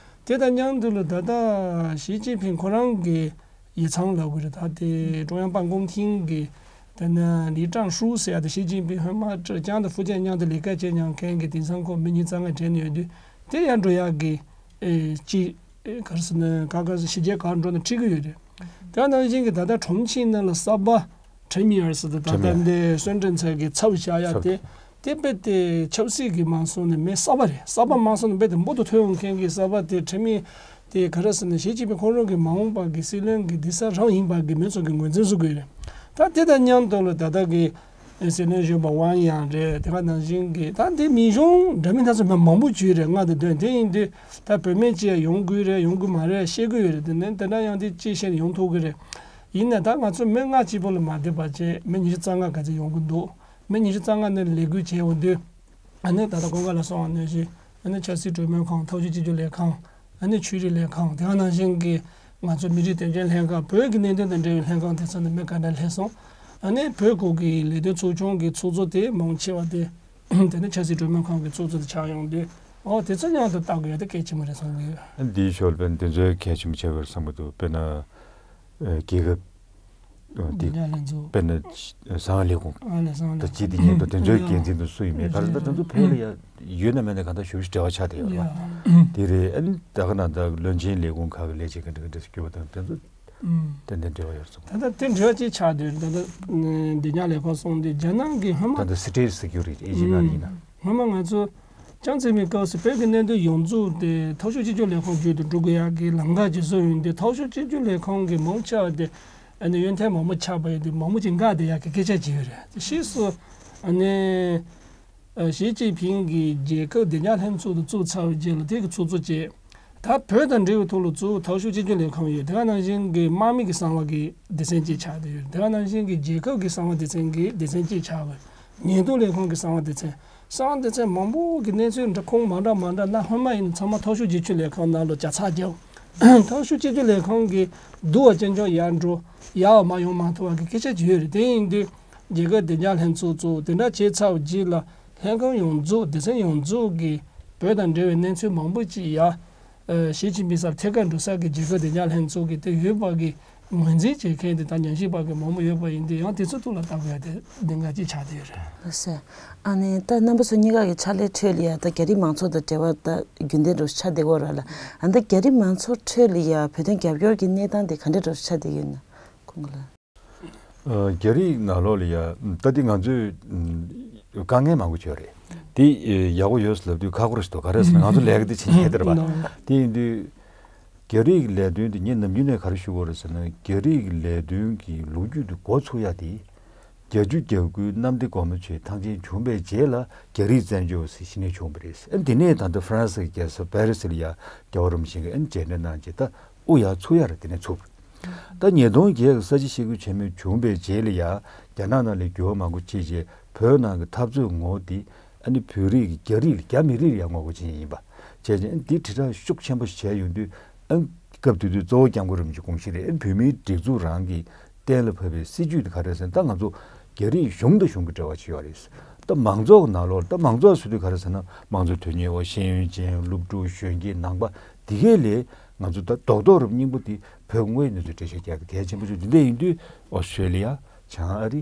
དེ་དང་མཉམ་དུ་ལ་ད་ལྟ་ཞི་ཅིན་ཕིང་ཁོ་རང་གི་ཡིག་ཚང་ལབ་དགོས་རེད། ད་དེ་ཀྲུང་དབྱང་པང་ཀོང་ཐིང་གི་དེ་ནི་ལི་ཀྲང་ཧྲུའུ་ཟེར་ཡ་དེ་ཞི་ཅིན་ཕིང་སྔོན་མ་ཀྲེ་ཅང་དང་ཧྥུ་ཅན་མཉམ་དུ་ལས་ཀ་བྱེད་མྱོང་མཁན་གྱི་དེང་སང་ཁོ་མི་ཉིས་རྩ་ལྔ་བྲོས་ནས་ཡོད་དུས་དེ་ཡར་འགྲོ་ཡ་གི་ཨེ་ཅི་ཨེ་ག་རེ་ཟེར་ན་ག་ག་ཟེར་ཞི་རྒྱལ་གར་འགྲོ་ན་འགྲིག་གི་ཡོད་རེད། དེ་ནང་བཞིན་གྱི་ད་ལྟ་ཁྲོམ་ཆེན་ནང་ལ་གསར་པ་ཁྲི་མི་ཡར་ཟེར་ཏེ་ད་ལྟ་འདི་སོན་ཀྲེན་ཚལ་གྱི་ཚབ་བཞག་ཡ་དེ་དེ་དཔེ་དེ་ཆབ་སྲིད་ཀྱི་མ་སོང་ནས་མི་གསར་པ་རེད། གསར་པ་མ་སོང་ནས་དཔེ་དེ་འབུར་དུ་ཐོན་ཡོང་མཁན་གྱི་གསར་པ་དེ་ཁྲི་མི་དེ་ག་རེ་ཟེར་ན་ཞི་ཅིན་ཕིང་ཁོང་རང་གི་མ་འོངས་པ་གི་སྲིད་བློན་གྱི་མདུན་སར་རང་ཡིན་པ་གི་མི་ཚོ་གི་ངོས་འཛིན་བཟོ་དགོས་རེད། ད་དེ་དང་མཉམ་དུ་ལ་ད་ལྟ་གི་སྲིད་བློན་གཞོན་པ་ཝང་ཡང་རེད། དེ་ག་ནང་བཞིན་གྱི་ད་འདི་མི་གཞུང་འདྲ་མིན་སྣ་ཚོགས་མི་མང་པོ་བྱུང་རེད། ང་དང་དོན་དེ་ཡིན་དུས་ད་བུད་མེད་ཅིག་ཡོང་དགོས་རེད་ཡོང་དགོས་མ་རེད་བཤད་གི་ཡོད་རེད། དེ་ནས་དེ་འདྲ་ཡང་དེ་ཅི་བཤད་ཡོང་ཐུབ་གི་རེད། ཡིན་ན་ད་ང་ཚོ་མི་ལྔ་གཅིག་པོ་ལ་མ་བསྡད་པ་བྱས་མི་ཉི་ཤུ་རྩ་ལྔ་ག་ཚོད་ཡོང་གི་འདུག་མི་ཉི་ཤུ་རྩ་ལྔ་ནས་ལས་འགུལ་བྱས་འོང་དུས། ཨ་ནི་ད་ལྟ་གོང་ཁ་ལ་སོང་བ་ནང་བཞིན་ཨ་ནི་ཆབ་སྲིད་གྲོས་མོལ་ཁང་། འཐབ་ཕྱོགས་གཅིག་གྱུར་ལས་ཁང་། ཨ་ནི་ཆོས་རིག་ལས་ཁང་། དེ་ག་ནང་བཞིན་གྱི་ང་ཚོ་མི་རིགས་དོན་གཅོད་ལྷན་ཁང་། བོད་ཀྱི་གནད་དོན་དང་འབྲེལ་བའི་ལྷན་ཁང་དེ་ཚོ་ནས་མི་ག་འདྲ་སླེབས་སོང་། ཨ་ནི་བོད་ཁུལ་གྱི་ལས་དོན་ཚོགས་ཆུང་གི་ཚོགས་གཙོ་དེ་མང་ཆེ་བ་དེ་དེ་ནི་ཆབ་སྲིད་གྲོས་མོལ་ཁང་གི་ཚོགས་གཙོ་དེ་ཆགས་ཡོང་དུས། ཨོ་དེ་ཚོ་མཉམ་དུ་ལྟ་དགོས་ཡ་དེ་གལ་ཆེན་པོ་རེད་བསམ་གི་ཡོད། འདིའི་ཞོར་དཔེར་ན་དེ་ཚོའི་གལ་ཆེན་པོ་ཆགས་ཀྱི་ཡོད་བསམ་གྱི་འདུག་དཔེར་ན། ཨ་རྒྱལ་ཁབ་ཨ་དེ་བདེ་འཇགས་ལྷན་ཚོགས། དཔེར་ན་ཨ་གསང་བའི་ལས་ཁུངས་ཨ་ནི་གསང་བའི་ལས་དང་ཁུངས་སྤྱི་བདེ་ཉེན་རྟོག་དེ་ཚོའི་འགན་འཛིན་དུ་སུ་ཡིན་མེད་ག་རེ་ད་དེ་ཚོ་བོད་ལ་ཡ་ཡོད་ན་མེད་ན་གང་ལྟར་ཞེ་པོ་ཞིག་འབྲེལ་བ་ཆགས་བསྡད་ཡོད་རེད་བ། དེ་རེད། ཨ་ནི་ད་ག་ནང་ད་བློན་ཆེན་ལས་ཁུངས་ཁག་གི་ལས་བྱེད་ག་འདྲ་ག་འདྲ་ཞིག་གྱུར་པ་དང་དེ་ཚོ་ཏན་ཏན་འབྲེལ་བ་ཡོད་རེད་བསམ། ད་ལྟ་དེ་འབྲེལ་བ་ཅིག་ཆགས་བསྡད་ཡོད་རེད། ད་ལྟ་བདེ་འཇགས་ལས་ཁུངས་སོང་དུས་རྒྱ་ནག་གི་སྔོན་མ་ད་ལྟ་སི་ཊེཊ་སི་ཀིའུ་རི་ཊི་ཨེ་ཇི་ནང་ཡིན་ན། སྔོན་མ་ང་ཚོ་ཅང་ཙེ་མིན་སྐབས་སུ་བོད་ཀྱི་གནད་དོན་ཡོངས་རྫོགས་དེ་འཐབ་ཕྱོགས་གཅིག་གྱུར་ལས་ཁུངས་བརྒྱུད་དུ་འགྲོ་དགོས་ཡག་གི་ལམ་ཁ་ཅིག་བཟོས་ཡོང་དུས། འཐབ་ཕྱོགས་གཅིག་གྱུར་ལས་ཁུངས་ཀྱི་མང་ཆེ་བ་དེ་ཨ་ནི་ཡོན་ཏན་མང་པོ་ཆགས་པ་ཡིན་དུས་མང་པོ་ཅིག་འགག་བསྡད་ཡག་གི་སྐད་ཆ་ཅིག་ཡོད་རེད། ཕྱིས་སུ་ཨ་ནི་ཨ་ཞི་ཅིན་ཕིང་གིས་རྒྱལ་ཁབ་བདེ་འཇགས་ལྷན་ཚོགས་དེ་བཙུགས་ཚར་བའི་རྗེས་ལ་དེ་གི་ཚོགས་གཙོ་བྱས། ད་བོད་དང་འབྲེལ་བའི་ཐོག་ལ་གཙོ་བོ་འཐབ་ཕྱོགས་གཅིག་གྱུར་ལས་ཁུངས་ཡོད། དེ་ག་ནང་བཞིན་གྱི་དམག་མི་གི་གསང་བ་གི་སྡེ་ཚན་གཅིག་ཆགས་བསྡད་ཡོད། དེ་ག་ནང་བཞིན་གྱི་རྒྱལ་ཁབ་ཀྱི་གསང་བ་སྡེ་ཚན་གྱི་སྡེ་ཚན་གཅིག་ཆགས་དགོས། ཉེན་རྟོག་ལས་ཁུངས་ཀྱི་གསང་བ་སྡེ་ཚན། གསང་བ་སྡེ་ཚན་མང་པོ་གི་གནས་ཚུལ་འདྲ་ཁུངས་མ་འདྲ་མ་འདྲ་སྣ་ལྔ་མ་ཡིན་ཚང་མ་འཐབ་ཕྱོགས་གཅིག་གྱུར་ལས་ཁུངས་ནང་ལ་ཇག་ཚགས་རྒྱབ། འཐབ་ཕྱོགས་གཅིག་གྱུར་ལས་ཁུངས་ཀྱི་སྡུག་པ་ཅན་ཅུང་ཡར་འགྲོ་ཡར་མ་ཡོང་མ་ཐུབ་པ་གི་སྐད་ཆ་ཅིག་ཡོད་རེད། དེ་ཡིན་དུས་རྒྱལ་ཁབ་བདེ་འཇགས་ལྷན་ཚོགས་གཙོ་དེ་འདྲ་བྱས་ཚར་བའི་རྗེས་ལ་ལྷན་ཁང་ཡོངས་རྫོགས་སྡེ་ཚན་ཡོངས་རྫོགས་ཀྱི་བོད་དང་འབྲེལ་བའི་གནས་ཚུལ་མང་པོ་ཅིག་ཡ། ཨ་ཞི་ཅིན་ཕིང་སར་ཐད་ཀར་འགྲོ་ས་གི་རྒྱལ་ཁབ་བདེ་འཇགས་ལྷན་ཚོགས་ཀྱི་དེ་ཡོད་པ་གི་ངོས་འཛིན་བྱེད་མཁན་དེ་དང་ཉམས་ཞིབ་པ་གི་མང་པོ་ཡོད་པ་ཡིན་དུས་ཡང་དེ་ཚོ་ཐུགས་ལ་བཏགས་དགོས་ཡ་དེ་གནད་འགག་ཅིག་ཆགས་བསྡད་ཡོད་རེད། ལགས་སོ། ཨ་ནི་ད་རྣམ་པ་ཚོ་གཉིས་ཀ་གི་ཕྱག་ལས་ཁྲོད་ལ་ཡ་ད་རྒྱ་རིགས་མང་ཚོགས་དང་འབྲེལ་བ་ད་རྒྱུན་ལྡན་འགྲོ་ཆགས་བསྡད་ཡོད་རེད་ལ། ཨ་ད་རྒྱ་རིགས་མང་ཚོགས་ཁྲོད་ལ་ཡ་བོད་དོན་རྒྱབ་སྐྱོར་གྱི་གནས་སྟངས་དེ་ག་འདྲ་འགྲོ་ཆགས་བསྡད་ཡོད་ན་ཁོང་གི་ལ། ཨ་རྒྱ་རིགས་ནང་ལོགས་ལ་ཡ་ད་དེ་ང་ཚོས་ཨམ་དཀའ་ངལ་མང་པོ་ཅིག་ཡོད་རེད། དེ་ཨེ་ཡག་པོ་ཡོད་ཟེར་ལབ་དུས་ཁག་པོ་རེད་ཟེར་དུས་ག་རེ་ཟེར་ན་ང་ཚོ་ལས་ཀ་དེ་བྱེད་མཁན་དེ་རེད་པ། དེ་ཡིན་དུས་རྒྱ་རིགས་ཀྱི་ལས་དོན་དེ་ངས་ནམ་རྒྱུན་ནས་ག་རེ་ཞུ་དགོས་རེད་ཟེར་ན་རྒྱ་རིགས་ཀྱི་ལས་དོན་གྱི་ལོ་རྒྱུས་དེ་འགོ་ཚུགས་ཡ་དེ་བརྒྱད་ཅུ་གྱ་དགུའི་གནམ་བདེ་སྒོ་མོ་ཆེའི་ཐང་ཆེན་བྱུང་བའི་རྗེས་ལ་རྒྱ་རིགས་བཙན་བྱོལ་བ་ཟེར་ཞི་གནས་བྱུང་བ་རེད། ཨ་དེ་ནས་ད་ལྟ་ཧྥ་རན་སི་གི་རྒྱལ་ས་པེ་རི་སི་ལ་ཡ་རྒྱལ་བ་རིན་པོ་ཆེ་གིས་ཨ་མཇལ་འཕྲད་གནང་རྗེས་ད། དབུ་ཡར་ཚུགས་ཡ་རེད། དེ་ནས་ཚུགས། ད་ཉིས་སྟོང་བརྒྱད་ཀྱི་ས་བྱི་ཞི་རྒོལ་ཆེན་མོ་བྱུང་བའི་རྗེས་ལ་ཡ་རྒྱ་ནག་ནང་ལ་འགྱུར་བ་མང་པོ་ཕྱིན་རྗེས་བོད་ནང་གི་འཐབ་རྩོད་ངོ་བོ་དེ་ཨ་ནི་བོད་རིགས་ཀྱི་རྒྱ་རིགས་ལ་རྒྱ་མི་རིགས་ལ་ཡ་ངོ་རྒོལ་བྱེད་མཁན་ཡིན་པ་བྱས་ཙང་ཨ་ནི་དེ་དྲིལ་བསྒྲགས་ཤུགས་ཆེན་པོ་ཞིག་བྱས་ཡོང་དུས་ཨ་ནི་སྐབས་དེ་དུས་གཙོ་བོ་སྐྱབས་མགོན་རིན་པོ་ཆེ་དགོངས་གཞི་རེད། ཨ་ནི་བོད་མིའི་སྒྲིག་འཛུགས་རང་གི་གཏན་ལ་ཕབ་པའི་སྲིད་ཇུས་དེ་ག་རེ་ཟེར་ན་ད་ང་ཚོ་རྒྱ་རིགས་གཞུང་དང་གཞུང་གི་འབྲེལ་བ་ཅིག་ཡོད་རེད། ད་མང་ཚོགས་ཀྱི་ནང་ལོགས་ད་མང་ཚོགས་ཟེར་དུས་ག་རེ་ཟེར་ན་མང་གཙོ་དོན་གཉེར་བ་ཤེས་ཡོན་ཅན་སློབ་ཕྲུག་གཞོན་སྐྱེས་ནང་པ་དེ་གས་ལས་ང་ཚོ་ད་རྡོག་རྡོག་རུ་སྙིང་པོ་དེ་བོད་དངོས་གནས་ཚུལ་འགྲེལ་བཤད་རྒྱག་གི་གལ་ཆེན་པོ་ཞིག་འདི་འདྲ་ཡིན་དུས་ཨོ་སི་ཀྲེ་ལི་ཡ། བྱང་ཨ་རི།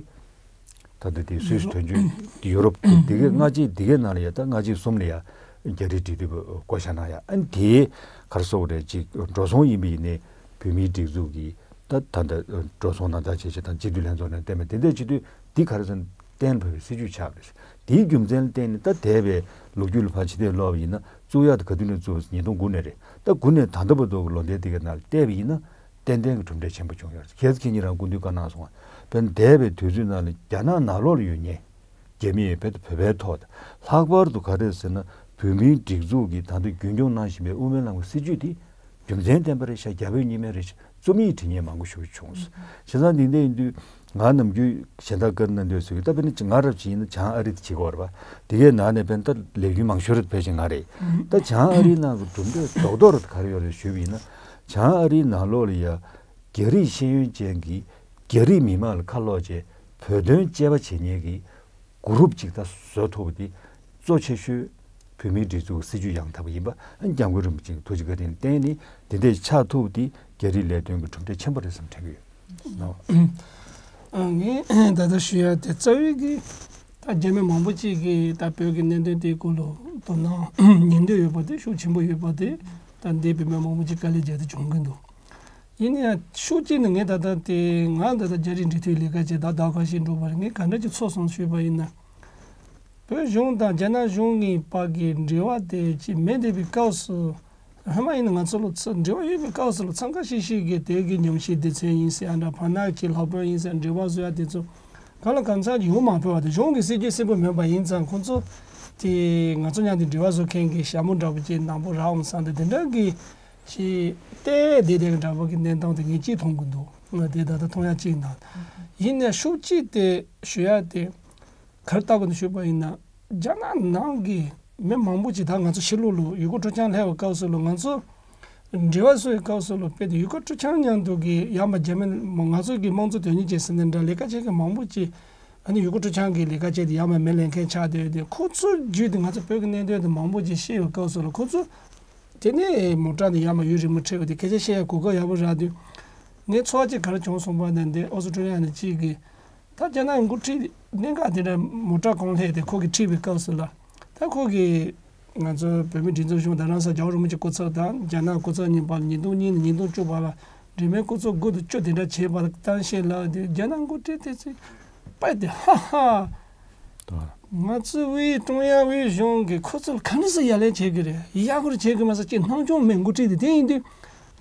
ད་ལྟ་དེ་སུད་སི་དོན་གཅོད་ཡུ་རོབ་དེ་གས་སྔ་རྗེས་དེ་གས་ནང་ལ་ཡ་ད་སྔ་རྗེས་གསུམ་ལ་ཡ་རྒྱ་རིགས་འབྲེལ་མཐུད་པ་བསྐོ་བཞག་གནང་ཡ་ཨ་ནི་དེ་ག་རེ་ཟེར་དགོས་རེད། ཅིག་འགྲོ་སོང་ཡིན་པ་ཡིན་ནའི་བོད་མིའི་སྒྲིག་འཛུགས་ཀྱི་ད་ད་ལྟ་འགྲོ་སོང་ནང་ད་བྱས་བྱས་དང་སྤྱི་འཐུས་ལྷན་ཚོགས་ནས་བསྟན་པ་དེ་འདྲ་བྱེད་དུས་འདི་ག་རེ་ཟེར་ན་གཏན་ལ་ཕབ་པའི་སྲིད་ཇུས་ཆགས་པ་རེད། དེའི་རྒྱུ་མཚན་ལ་བརྟེན་ནས་ད་འདས་པའི་ལོ་རྒྱུས་ལ་ཕར་ཕྱི་བལྟས་ཀློག་པ་ཡིན་ན་བཙུགས་ཡག་དེ་ག་དུས་ནས་བཙུགས་པ་ཉིས་སྟོང་དགུ་ནས་རེད། ད་དགུ་ནས་ད་ལྟ་བར་དུ་གི་ལོ་ཟླའི་དེ་གའི་ནང་ལ་བལྟས་པ་ཡིན་ན་ཏན་ཏན་གྱི་གྲུབ་འབྲས་ཆེན་པོ་བྱུང་ཡོད་རེད། ཁྱེད་ཚོ་ཁྱེད་གཉིས་རང་སྐུ་མདུན་བཀའ་གནང་སོང་བ། དཔེར་ན་འདས་པའི་དུས་ཚོད་ནང་ལ་རྒྱ་ནག་ནང་ལོགས་ལ་ཡོད་མཁན་རྒྱ་མི་བོད་དུ་བོད་པའི་ཐོག་དང་ལྷག་པར་དུ་ག་རེ་ཟེར་ན་བོད་མིའི་སྒྲིག་འཛུགས་ཀྱིས་ད་ལྟ་རྒྱུན་སྐྱོང་གནང་བཞིན་པའི་དབུ་མའི་ལམ་གྱི་སྲིད་བྱུས་དེ་རྒྱུ་མཚན་ལྡན་པ་རེད་ཤག་རྒྱ་བོད་གཉིས་སྨན་རེད་ཤག་རྩོམ་ཡིག་བྲིས་མཁན་མང་པོ་ཞིག་བྱུང་སོང་། བྱས་ཙང་འདི་འདྲ་ཡིན་དུས་ང་ནམ་རྒྱུན་གཞན་དག་བཀའ་གནང་དུས་ཟེར་གི་ད་དཔེར་ན་ང་རབ་ཅིག་ཡིན་ན་བྱང་ཨ་རི་དེ་བྱེད་ཀྱི་ཡོད་རེད་པ། དེ་གའི་ནང་ནས་དཔེར་ན་ད་ལས་རྒྱུ་མང་ཤོས་རེད་ཕལ་ཆེར་ང་རེད། ད་བྱང་ཨ་རིའི་ནང་གི་གྲུབ་འབྲས་རྡོག་རྡོག་རེད་ག་རེ་ཡོད་རེད་ཞུས་པ་ཡིན་ན་བྱང་ཨ་རིའི་ནང་ལོགས་ལ་ཡ་རྒྱ་རིགས་ཤེས་ཡོན་ཅན་གྱིས་རྒྱ་རིགས་མི་མང་ལ་ཁ་ལོག་བྱས་བོད་དོན་དཔྱད་པ་བྱེད་མཁན་གྱི་ གུ་རུབ་ཅིག་ད་བཟོ་ཐུབ་པ་དེ་གཙོ་ཆེ་ཤོས་བོད་མིའི་སྒྲིག་འཛུགས་སྲིད་བྱུས་ཡང་དག་པ་ཡིན་པ། ཨ་ནི་སྐྱབས་མགོན་རིན་པོ་ཆེ་གི་ཐུགས་རྗེ་བཀའ་དྲིན་ལ་བརྟེན་ནས་དེ་འདྲའི་ཆགས་ཐུབ་པ་དེ་རྒྱ་རིགས་ལས་དོན་གྱི་གྲུབ་འབྲས་ཆེན་པོ་རེད་བསམ་དྲན་གྱི་ཡོད། ཨ། ངས་ད་ལྟ་ཞུ་ཡ་དེ་རྩ་བའི་གི་ད་རྒྱ་མི་མང་པོ་ཅིག་གིས་ད་བོད་ཀྱི་གནད་དོན་དེའི་སྐོར་ལ་དོ་སྣང་ཉན་འདོད་ཡོད་པ་དེ་ཤུགས་ཆེན་པོ་ཡོད་པ་དེ་ད་འདས་པའི་མི་མང་པོ་ཅིག་དཀའ་ལས་བརྒྱབ་སྟེ་བྱུང་གི་འདུག་ཡིན་ན་ཡང་ཤུགས་གཅིག་ནི་ངས་ད་ལྟ་དེ་ང་ད་ལྟ་རྒྱ་རིགས་འབྲེལ་མཐུད་ལས་ཀ་བྱས་ད་ཟླ་ཁ་ཤས་འགྲོ་བ་རེད། ངས་ག་འདྲ་ཅིག་ཚོར་སོང་ཞུས་པ་ཡིན་ན། བོད་གཞུང་དང་རྒྱ་ནག་གཞུང་གཉིས་བར་གྱི་འབྲེལ་བ་དེ་ཅིག་མེད་བསྡད་པའི་སྐབས་སུ། སྔོན་མ་ཡིན་ན་ང་ཚོ་ལ་ཚ་འབྲེལ་བ་ཡོད་པའི་སྐབས་སུ་ལ་འཚང་ཁ་ཤིག་ཤིག་གིས་དེ་གི་ཉམས་ཞིབ་སྡེ་ཚན་ཡིན་ཟེར་ཡ་འདྲ་བར་ན་གྱི་ལྷག་དཔོན་ཡིན་ཟེར་འབྲེལ་བ་བཟོ་ཡ་དེ་ཚོ་གང་ལ་གང་འཚམ་ཅིག་ཡོང་མ་ཕོད་པ་དེ་གཞུང་གི་སྲིད་ཇུས་གསལ་པོ་མེད་པ་ཡིན་ཙང་ཁོང་ཚོ་དེ་ང་ཚོ་མཉམ་དུ་འབྲེལ་བ་བཟོ་མཁན་གྱི་ཞྭ་མོ་འདྲ་པོ་ཅིག་ནག་པོ་རག་འོང་བསམ་སྟེ་དེ་འདྲ་གི་ཅིག་བལྟས་བསྡད་བསྡད་ཀྱི་འདྲ་པོ་གི་གནས་སྟངས་དེ་ངས་ཅིག་མཐོང་གི་འདུག་ང་དེ་ད་ལྟ་མཐོང་ཡ་ཅིག་ན། ཡིན་ནའི་ཤུགས་གཅིག་དེ་ཞུ་ཡ་དེ། ག་རེ་ལྟ་དགོས་ནས་ཞུས་པ་ཡིན་ན། རྒྱ་ནག་ནང་གི་མི་མང་པོ་ཅིག་ད་ང་ཚོ་ཕྱི་ལོགས་ལ་ཡུལ་སྐོར་སྤྲོ་འཆམ་སླེབས་པའི་སྐབས་སུ་ལ་ང་ཚོ་འབྲེལ་བ་བཟོ་བའི་སྐབས་སུ་ལ་དཔེ་དེ་ཡུལ་སྐོར་སྤྲོ་འཆམ་མཉམ་དུ་གི་ཡར་མར་རྒྱ་མི་ང་ཚོ་གི་དམངས་གཙོ་དོན་གཉེར་ཅན་ཟེར་ནས་འདྲ་ལས་ཀ་བྱེད་མཁན་མང་པོ་ཅིག་ཨ་ནི་ཡུལ་སྐོར་སྤྲོ་འཆམ་གི་ལས་ཀ་བྱས་ཏེ་ཡར་མར་མི་ལེན་མཁན་ཆགས་བསྡད་ཡོད་དེ་ཁོ་ཚོ་བརྒྱུད་དེ་ང་ཚོ་བོད་ཀྱི་གནད་དོན་དེ་མང་པོ་ཅིག་ཤེས་པའི་སྐབས་སུ་ལ་ཁོ་ཚོ་དེ་ནས་མོ་ཊ་དེ་ཡར་མར་ཡུན་རིང་པོ་ཁྲིད་པ་དེ་སྐད་ཆ་བཤད་ཡ་གོ་སྐབས་ཡག་པོ་རག་དུས་ངའི་ཚོར་བ་ཅིག་ག་རེ་བྱུང་སོང་པ་ན་འདི་ཨོ་སི་ཀྲོ་ལི་ཡ་ནས་ཅིག་གི་ད་རྒྱ་ནག་འགོ་ཁྲིད་གནད་འགག་དེ་འདྲ་མོ་ཊ་གང་སླེབས་ཏེ་ཁོ་གིས་ཁྲིད་པའི་སྐབས་སུ་ལ། ད་ཁོ་གིས་ང་ཚོ་བོད་མིའི་སྒྲིག་འཛུགས་གཞུང་དང་རང་ས་རྒྱལ་བ་རིན་པོ་ཆེ་སྐུ་ཚབ་དང་རྒྱ་ནག་སྐུ་ཚབ་གཉིས་བར་ལ་ཉིས་སྟོང་གཉིས་ནས་ཉིས་སྟོང་བཅུ་བར་ལ་འབྲེལ་མོལ་སྐུ་ཚབ་དགུ་དང་བཅུ་དེ་འདྲ་བྱས་པ་གཏམ་བཤད་ལ་དེ་རྒྱ་ནག་འགོ་ཁྲིད་དེ་ཚོས་དཔེ་དེ་ཧ་ཧ། ང་ཚོ་དབུས་ཀྲུང་དབྱང་དབུས་གཞུང་གིས་ཁོ་ཚོ་ལ་ག་འདྲ་སེ་ཡ་ལན་བྱེད་ཀྱི་རེད། ཡག་པོ་རེད་བྱེད་ཀྱི་མ་ཟད་ཅིག་སྣང་ཆུང་མེད་འགོ་ཁྲིད་དེ་དེ་ཡིན་དུས།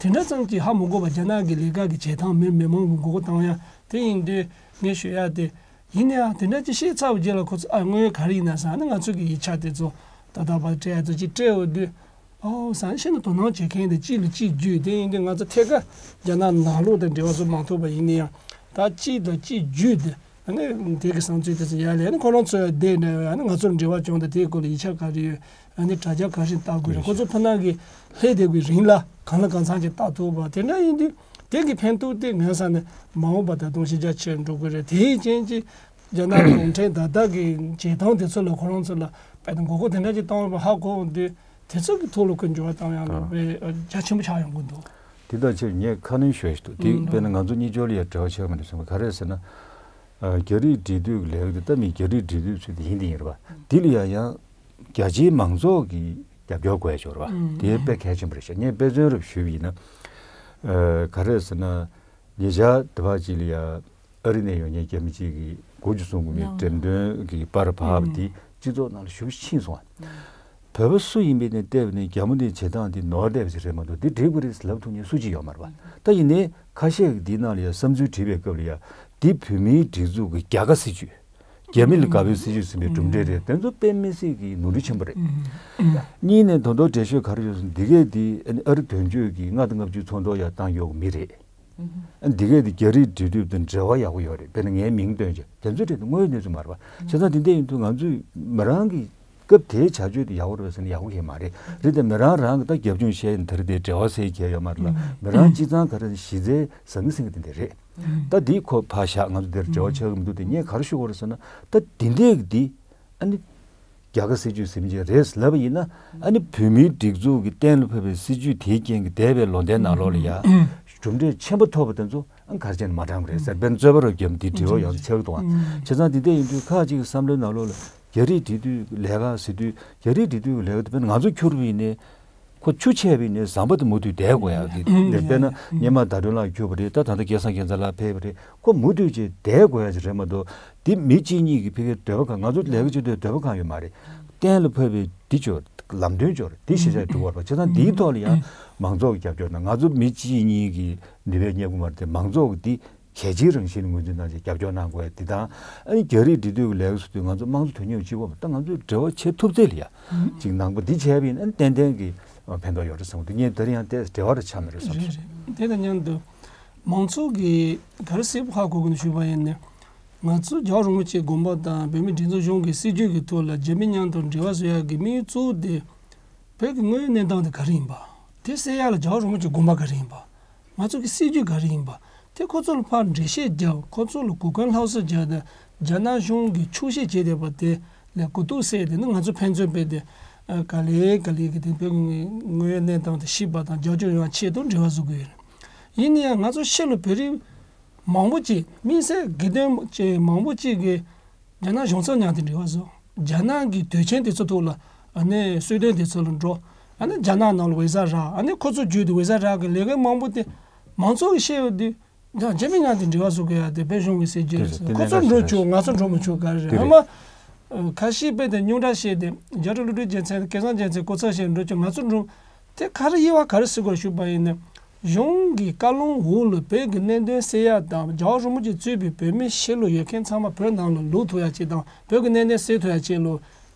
དེ་འདྲ་ཙམ་གྱིས་ཧ་མི་གོ་བ་རྒྱ་ནག་གི་ལས་ཀ་གི་བྱེད་སྟངས་མི་མི་མང་གི་མགོ་སྐོར་བཏང་ཡ་དེ་ཡིན་དུས་ངས་ཞུ་ཡ་དེ། ཡིན་ནའང་དེ་འདྲ་ཅིག་བཤད་ཚར་བའི་རྗེས་ལ་ཁོ་ཚོ་ཨ་དངོས་ཡོད་ག་རེ་ཡིན་ན་ཟེར་ན་ང་ཚོ་གི་ཡིག་ཆ་དེ་ཚོ་ད་ལྟ་བར་སྤྲད་ཡ་ཚོ་ཅིག་སྤྲད་འོ་དུས། ཨོ་ཟེར་ཤེས་ན་དོ་སྣང་བྱེད་མཁན་དེ་གཅིག་ལ་གཅིག་བརྒྱུད་དེ་ཡིན་དུས་ང་ཚོ་ཐད་ཀར་རྒྱ་ནག་ནང་ལོགས་དང་འབྲེལ་བ་བཟོ་མ་ཐུབ་པ་ཡིན་ན་ཡང་ད་གཅིག་དང་གཅིག་བརྒྱུད་དེ་ཨ་ནི་དེ་གི་བསམ་ཚུལ་དེ་ཚོ་ཡར་ལེན་ཨ་ནི་ཁོ་རང་ཚོ་ཡར་བསྡད་ནས་ཨ་ནི་ང་ཚོར་འབྲེལ་བ་བྱུང་དང་དེའི་སྐོར་ལ་ཡིག་ཆ་ག་རེ་ཡོད་ཨ་ནི་དྲ་རྒྱ་ག་རེ་བཏང་དགོས་རེད། ཁོ་ཚོ་ཕུ་ནག་གི་ལྷས་བསྡད་པའི་རིང་ལ་གང་ལ་གང་འཚམ་ཅིག་ལྟ་ཐུབ་པ་དེ་འདྲ་ཡིན་དུས་དེ་གི་ཕན་ཐོགས་དེ་ངན་ས་ནས་མ་འོངས་པ་ད་དུང་ཞེ་དྲག་ཆེར་འགྲོ་གི་རེད། དེའི་རྐྱེན་གྱིས་རྒྱ་ནག་གུང་ཁྲན་ད་ལྟ་གི་བྱེད་སྟངས་དེ་ཚོ་ལ་ཁོ་རང་ཚོ་ལ་དཔེ་དང་མགོ་སྐོར་དེ་འདྲ་ཅིག་བཏང་བ་ཧ་གོ་འོང་དུས། དེ་ཚོ་གི་ཐོག་ལ་ཁོས་འགྱུར་བ་བཏང་ཡག་ལ་དཔེ་རྒྱ་ཆེན་པོ་ཆགས་ཡོང་གི་འདུག་དེ་དང་ཕྱིར་ངས་ཁ་སྣོན་ཞུ་ཞིག་འདུག་དེ་དཔེར་ན་ང་ཚོ་གཉིས་ཆོ་ལ་ཡང་འབྲེལ་བ་ཆགས་མ་འདུག་གསུངས་པ་ག་རེ་ཟེར་ན། རྒྱ་རིགས་འབྲེལ་མཐུད་ཀྱི་ལས་ཀ་དེ་ད་མི་རྒྱ་རིགས་འབྲེལ་མཐུད་ཚུལ་དེ་ཡིན་དེ་ཡིན་རེད་པ། དེ་ལ་ཡང་ཡང་རྒྱ་ཆེའི་མང་ཚོགས་ཀྱི་རྒྱབ་སྐྱོར་དགོས་ཡ་ཅིག་ཡོད་རེད་པ། དེ་དཔེ་གལ་ཆེན་པོ་རེད་ཤག་ངས་དཔེ་མཚོན་རེ་ཞུས་པ་ཡིན་ན། ག་རེ་ཟེར་ན། ཉེ་ཆར་དེ་བར་ཅིག་ལ་ཡ། ཨ་རི་ནས་ཡོང་མཁན་རྒྱ་མི་གཅིག་གིས་དགུ་བཅུ་གསུམ་དགུ་མའི་འགྲེམས་སྟོན་གྱི་པར་ཕབ་པ་དེ་སྤྱི་ཚོགས་ནང་ལ་ཞེ་པོ་ཕྱིན་སོང་བ། བོད་པ་སུ་ཡིན་པའི་ནས་བལྟས་པ་ནས་རྒྱ་མོ་འདིའི་བྱེད་སྟངས་འདི་ནོར་བསྡད་པ་ཞིག་རེད་མ་གཏོགས་འདི་འགྲིག་པ་རེད་ལབ་ཐུབ་མཁན་སུ་གཅིག་ཡོད་མ་རེད་པ། ད་ཡིན་ནའི་ཁ་ཤས་ཀྱིས་འདིའི་ནང་ལ་ཡ་བསམ་ཚུལ་བྲིས་པའི་སྐབས་ལ་ཡ་འདི་བོད་མིའི་སྒྲིག་འཛུགས་ཀྱི་རྒྱ་དགའ་སྲིད་ཇུས། རྒྱ་མི་ལ་དགའ་བའི་སྲིད་ཇུས་ཟིན་པའི་གྲུབ་འབྲས་རེད། དེ་ཚོ་དཔེ་མི་སྲིད་ཀྱི་ནོར་འཁྲུལ་ཆེན་པོ་རེད། གཉིས་ནས་ད་དུང་འགྲེལ་བཤད་ག་རེ་ཡོད་ཟེར་ན་འདི་གས་འདི་ཨ་རི་དོན་གཅོད་ཀྱིས་ལྔ་དང་ལྔ་བཅུ་ཚོགས་འདུ་ཡ་བཏང་ཡོད་མི་རེད། ཨ་འདི་གས་འདི་རྒྱ་རིགས་འབྲེལ་མཐུད་དང་འབྲེལ་བ་ཡག་པོ་ཡོད་རེད། དཔེར་ན་ངའི་མིང་བཏོན་བྱས་དེ་ཚོའི་གྲས་དེ་དངོས་ཡོད་གནས་ཚུལ་མ་རེད་པ། བྱས་ཙང་དེ་འདྲ་ཡིན་དུས་ང་ཚོས་མི་རང་གི་སྐབས་དེའི་བྱ་སྤྱོད་དེ་ཡག་པོ་རེད་ཟེར་ན་ཡག་པོ་ཞིག་མ་རེད། རེད་དེ་མི་རང་རང་གི་ད་རྒྱབ་ལྗོངས་བཤད་ཡིན་དེ་རེད་དེ་འབྲེལ་བ་ཟེར་གྱི་ཡོད་མ་རེད་ལ། མི་རང་སྤྱི་བཏང་ག་རེ་གཞི་རྩའི་བཟང་ངི་ཟིང་གི་དེ་འདྲ་རེད། ད་འདི་ཁོ་ཕར་བཞག་ང་ཚོ་འདིར་འབྲེལ་བ་ཆགས་ཀྱི་མི་འདུག་དེ་ངས་ག་རེ་ཞུ་དགོས་རེད་ཟེར་ན་ད་འདི་འདྲས་ཀྱི་འདི་ཨ་ནི། རྒྱ་དགའ་སྲིད་ཇུས་ཟིན་བྱས་རེད་ལབ་པ་ཡིན་ན་ཨ་ནི་བོད་མིའི་སྒྲིག་འཛུགས་ཀྱི་གཏན་ལ་ཕབ་པའི་སྲིད་ཇུས་དེའི་རྐྱེན་གྱིས་འདས་པའི་ལོ་ཟླའི་ནང་ལོགས་ལ་ཡ། གྲུབ་འབྲས་ཆེན་པོ་ཐོབ་པ་དེ་ཚོ་ཨ་གར་བྱས་ནས་མ་དྲངས་པ་རེད་ཟེར་དཔེར་ན་རྩོད་པ་རོགས་རྒྱབ་འདི་དྲི་བ་ཡང་ཆགས་འདུག་ཨང་། བྱས་ཙང་འདི་འདྲ་ཡིན་དུས་ཁག་ཅིག་གི་བསམ་བློའི་ནང་ལོགས་ལ་རྒྱ་རིགས་འབྲེལ་མཐུད་ཀྱི་ལས་ཀ་ཟེར་དུས་རྒྱ་རིགས་འབྲེལ་མཐུད་ཀྱི་ལས་ཀ་དེ་དཔེར་ན་ང་ཚོ་འཁྱུར་བ་ཡིན་ནའི། ཁོ་ཆུ་ཆད་པའི་ནས་ཟམ་པ་དེ་མུ་མཐུད་བསྡད་དགོས་ཡག་གི་དཔེར་ན་སྔོན་མ་ཟླ་སྒྲོན་ལགས་འཁྱུར་བ་རེད། ད་ད་ལྟ་སྐལ་བཟང་རྒྱལ་མཚན་ལགས་ཕེབས་པ་རེད། ཁོ་མུ་མཐུད་ཅིག་བསྡད་དགོས་ཡག་ཅིག་རེད་མ་གཏོགས་འདི་མི་གཅིག་གཉིས་ཀྱི་ཕ་གིའི་འདོད་པ་གང་ང་ཚོ་ལས་ཀ་བྱེད་དུས་འདོད་པ་གང་ཡོད་མ་རེད། གཏན་ལ་ཕབ་པའི་འདི་ཅོ་ལམ་སྟོན་ཅོ་འདི་ཤེས་བྱ་སྒྲུབ་པར་བྱས་ཙང་འདིའི་ཐོག་ལ་ཡང་མང་ཚོགས་ཀྱི་རྒྱབ་སྐྱོར་དང་ང་ཚོ་མི་གཅིག་གཉིས་ཀྱི་ནུས་པས་རྙེད་དགོས་མ་རེད་དེ་མང་ཚོགས་ཀྱི་འདི། གལ་ཆེའི་རང་བཞིན་ངོས་འཛིན་གནང་ཆེད་རྒྱབ་སྐྱོར་གནང་དགོས་འདི་དང་ཨ་ནི་རྒྱ་རིགས་འབྲེལ་མཐུད་ཀྱི་ལས་ཀ་སུ་དུས་ང་ཚོ་དམངས་གཙོ་དོན་གཉེར་གཅིག་པོ་མ་ད་ང་ཚོས་འབྲེལ་བ་བྱེད་ཐུབ་ཚད་ལ་ཡ་ཅིག་ནང་པ་འདི་བྱས་པ་ཡིན་ན་ཏན་ཏན་གྱི་ཕན་ཐོགས་ཡོད་རེད་བསམ་གི་འདུག་ངས་དེ་རིང་ཡང་ཏོག་ཙམ་འབྲེལ་བ་རེ་ཆགས་ན་རེད་བསམ་སོང་། རེད་རེད། དེ་དང་མཉམ་དུ་མང་ཚོགས་ཀྱིས་ག་རེ་གསལ་པོ་ཧ་གོ་དགོས་ནས་ཞུས་པ་ཡིན་ན་ང་ཚོ་རྒྱལ་བ་རིན་པོ་ཆེའི་དགོངས་པ་དང་བོད་མིའི་སྒྲིག་འཛུགས་གཞུང་གི་སྲིད་ཇུས་ཀྱི་ཐོག་ལ་རྒྱ་མི་མཉམ་དུ་འབྲེལ་བ་བཟོ་ཡག་གི་དམིགས་ཡུལ་གཙོ་བོ་དེ་བོད་ཀྱི་དངོས་ཡོད་གནས་སྟངས་དེ་ག་རེ་ཡིན་པ་དེ་གསལ་ཡག་ལ་རྒྱལ་བ་རིན་པོ་ཆེའི་དགོངས་པ་ག་རེ་ཡིན་པ། ང་ཚོ་གི་སྲིད་ཇུས་ག་རེ་ཡིན་པ། དེ་ཁོ་ཚོ་ལ་ཕར་འགྲེལ་བཤད་རྒྱབ། ཁོ་ཚོ་ལ་གོ་སྐོན་ལྷག་བསམ་རྒྱག་དང་། རྒྱ་ནག་གཞུང་གིས་འཁྱོག་བཤད་བྱས་བསྡད་པ་དེ་ལ་གོ་རྟོགས་སད་དེ་ནི། ང་ཚོ་ཕན་ཚུན་བེད་དེ་ག་ལེ་ག་ལེ་གི་དེ་བོད་ཀྱི་དངོས་ཡོད་གནས་སྟངས་དེ་ཤེས་པ་དང་རྒྱབ་སྐྱོར་ཡོང་བ་ཆེད་དུ་འབྲེལ་བ་བཟོ་དགོས་ཡོད་རེད། ཡིན་ན་ཡང་ང་ཚོ་ཕྱི་ལ་བོད་རིགས་མང་པོ་ཅིག་དམིགས་བསལ་དགེ་འདུན་ཅན་མང་པོ་ཅིག་གིས་རྒྱ་ནག་གཞུང་ཚབ་མཉམ་དུ་འབྲེལ་བ་བཟོ། རྒྱ་ནག་གི་དོན་ཆེན་དེ་ཚོ་ཐོག་ལ་ཨ་ནི་གསོལ་སྟོན་དེ་ཚོ་ལ་འགྲོ། ཨ་ནི་རྒྱ་ནག་ནང་ལ་འོད་ཟེར་རག་ཨ་ནི་ཁོ་ཚོ་བརྒྱུད་དེ་འོད་ཟེར་རག་གི་ལས་ཀ་མང་པོ་དེ་མང་ཚོགས་ཀྱིས་ཤེས་ཡོད་དུས། ཡང་རྗེ་མི་ཉག་དེ་འབྲེལ་བ་བཟོ་དགོས་ཡ་དེ་བོད་གཞུང་གི་སྲིད་ཇུས་རེད། དེ་ཁོ་ཚོ་འགྲོ་ཆོག་ང་ཚོ་འགྲོ་མི་ཆོག་ག་རེད། ཨ་མ་ཁ་ཤས་དཔེ་དེ་རྙོག་དྲ་བཤད་དེ་རྒྱ་གྲོ་ལུ་ཀྲུའུ་རྒྱལ་མཚན་སྐལ་བཟང་རྒྱལ་མཚན་སྐུ་ཚབ་བྱས་འགྲོ་ཆོག་ང་ཚོ་འགྲོ། དེ་ག་རེ་དབྱེ་བ་ག་རེ་ཟེར་དགོས་ཞུས་པ་ཡིན་ན། གཞུང་གི་བཀའ་ལུང་འོག་ལ་བོད་ཀྱི་གནད་དོན་སེལ་ཡ་དང་རྒྱལ་བ་རིན་པོ་ཆེ་གཙོས་པའི་བོད་མི་ཕྱི་ལོགས་ཡོད་མཁན་ཚང་མ་བོད་ནང་ལ་ལོག་ཐུབ་ཡ་ཆེད་དང་བོད་ཀྱི་གནད་དོན་སེལ་ཐུབ་ཡ་ཆེད་ལ་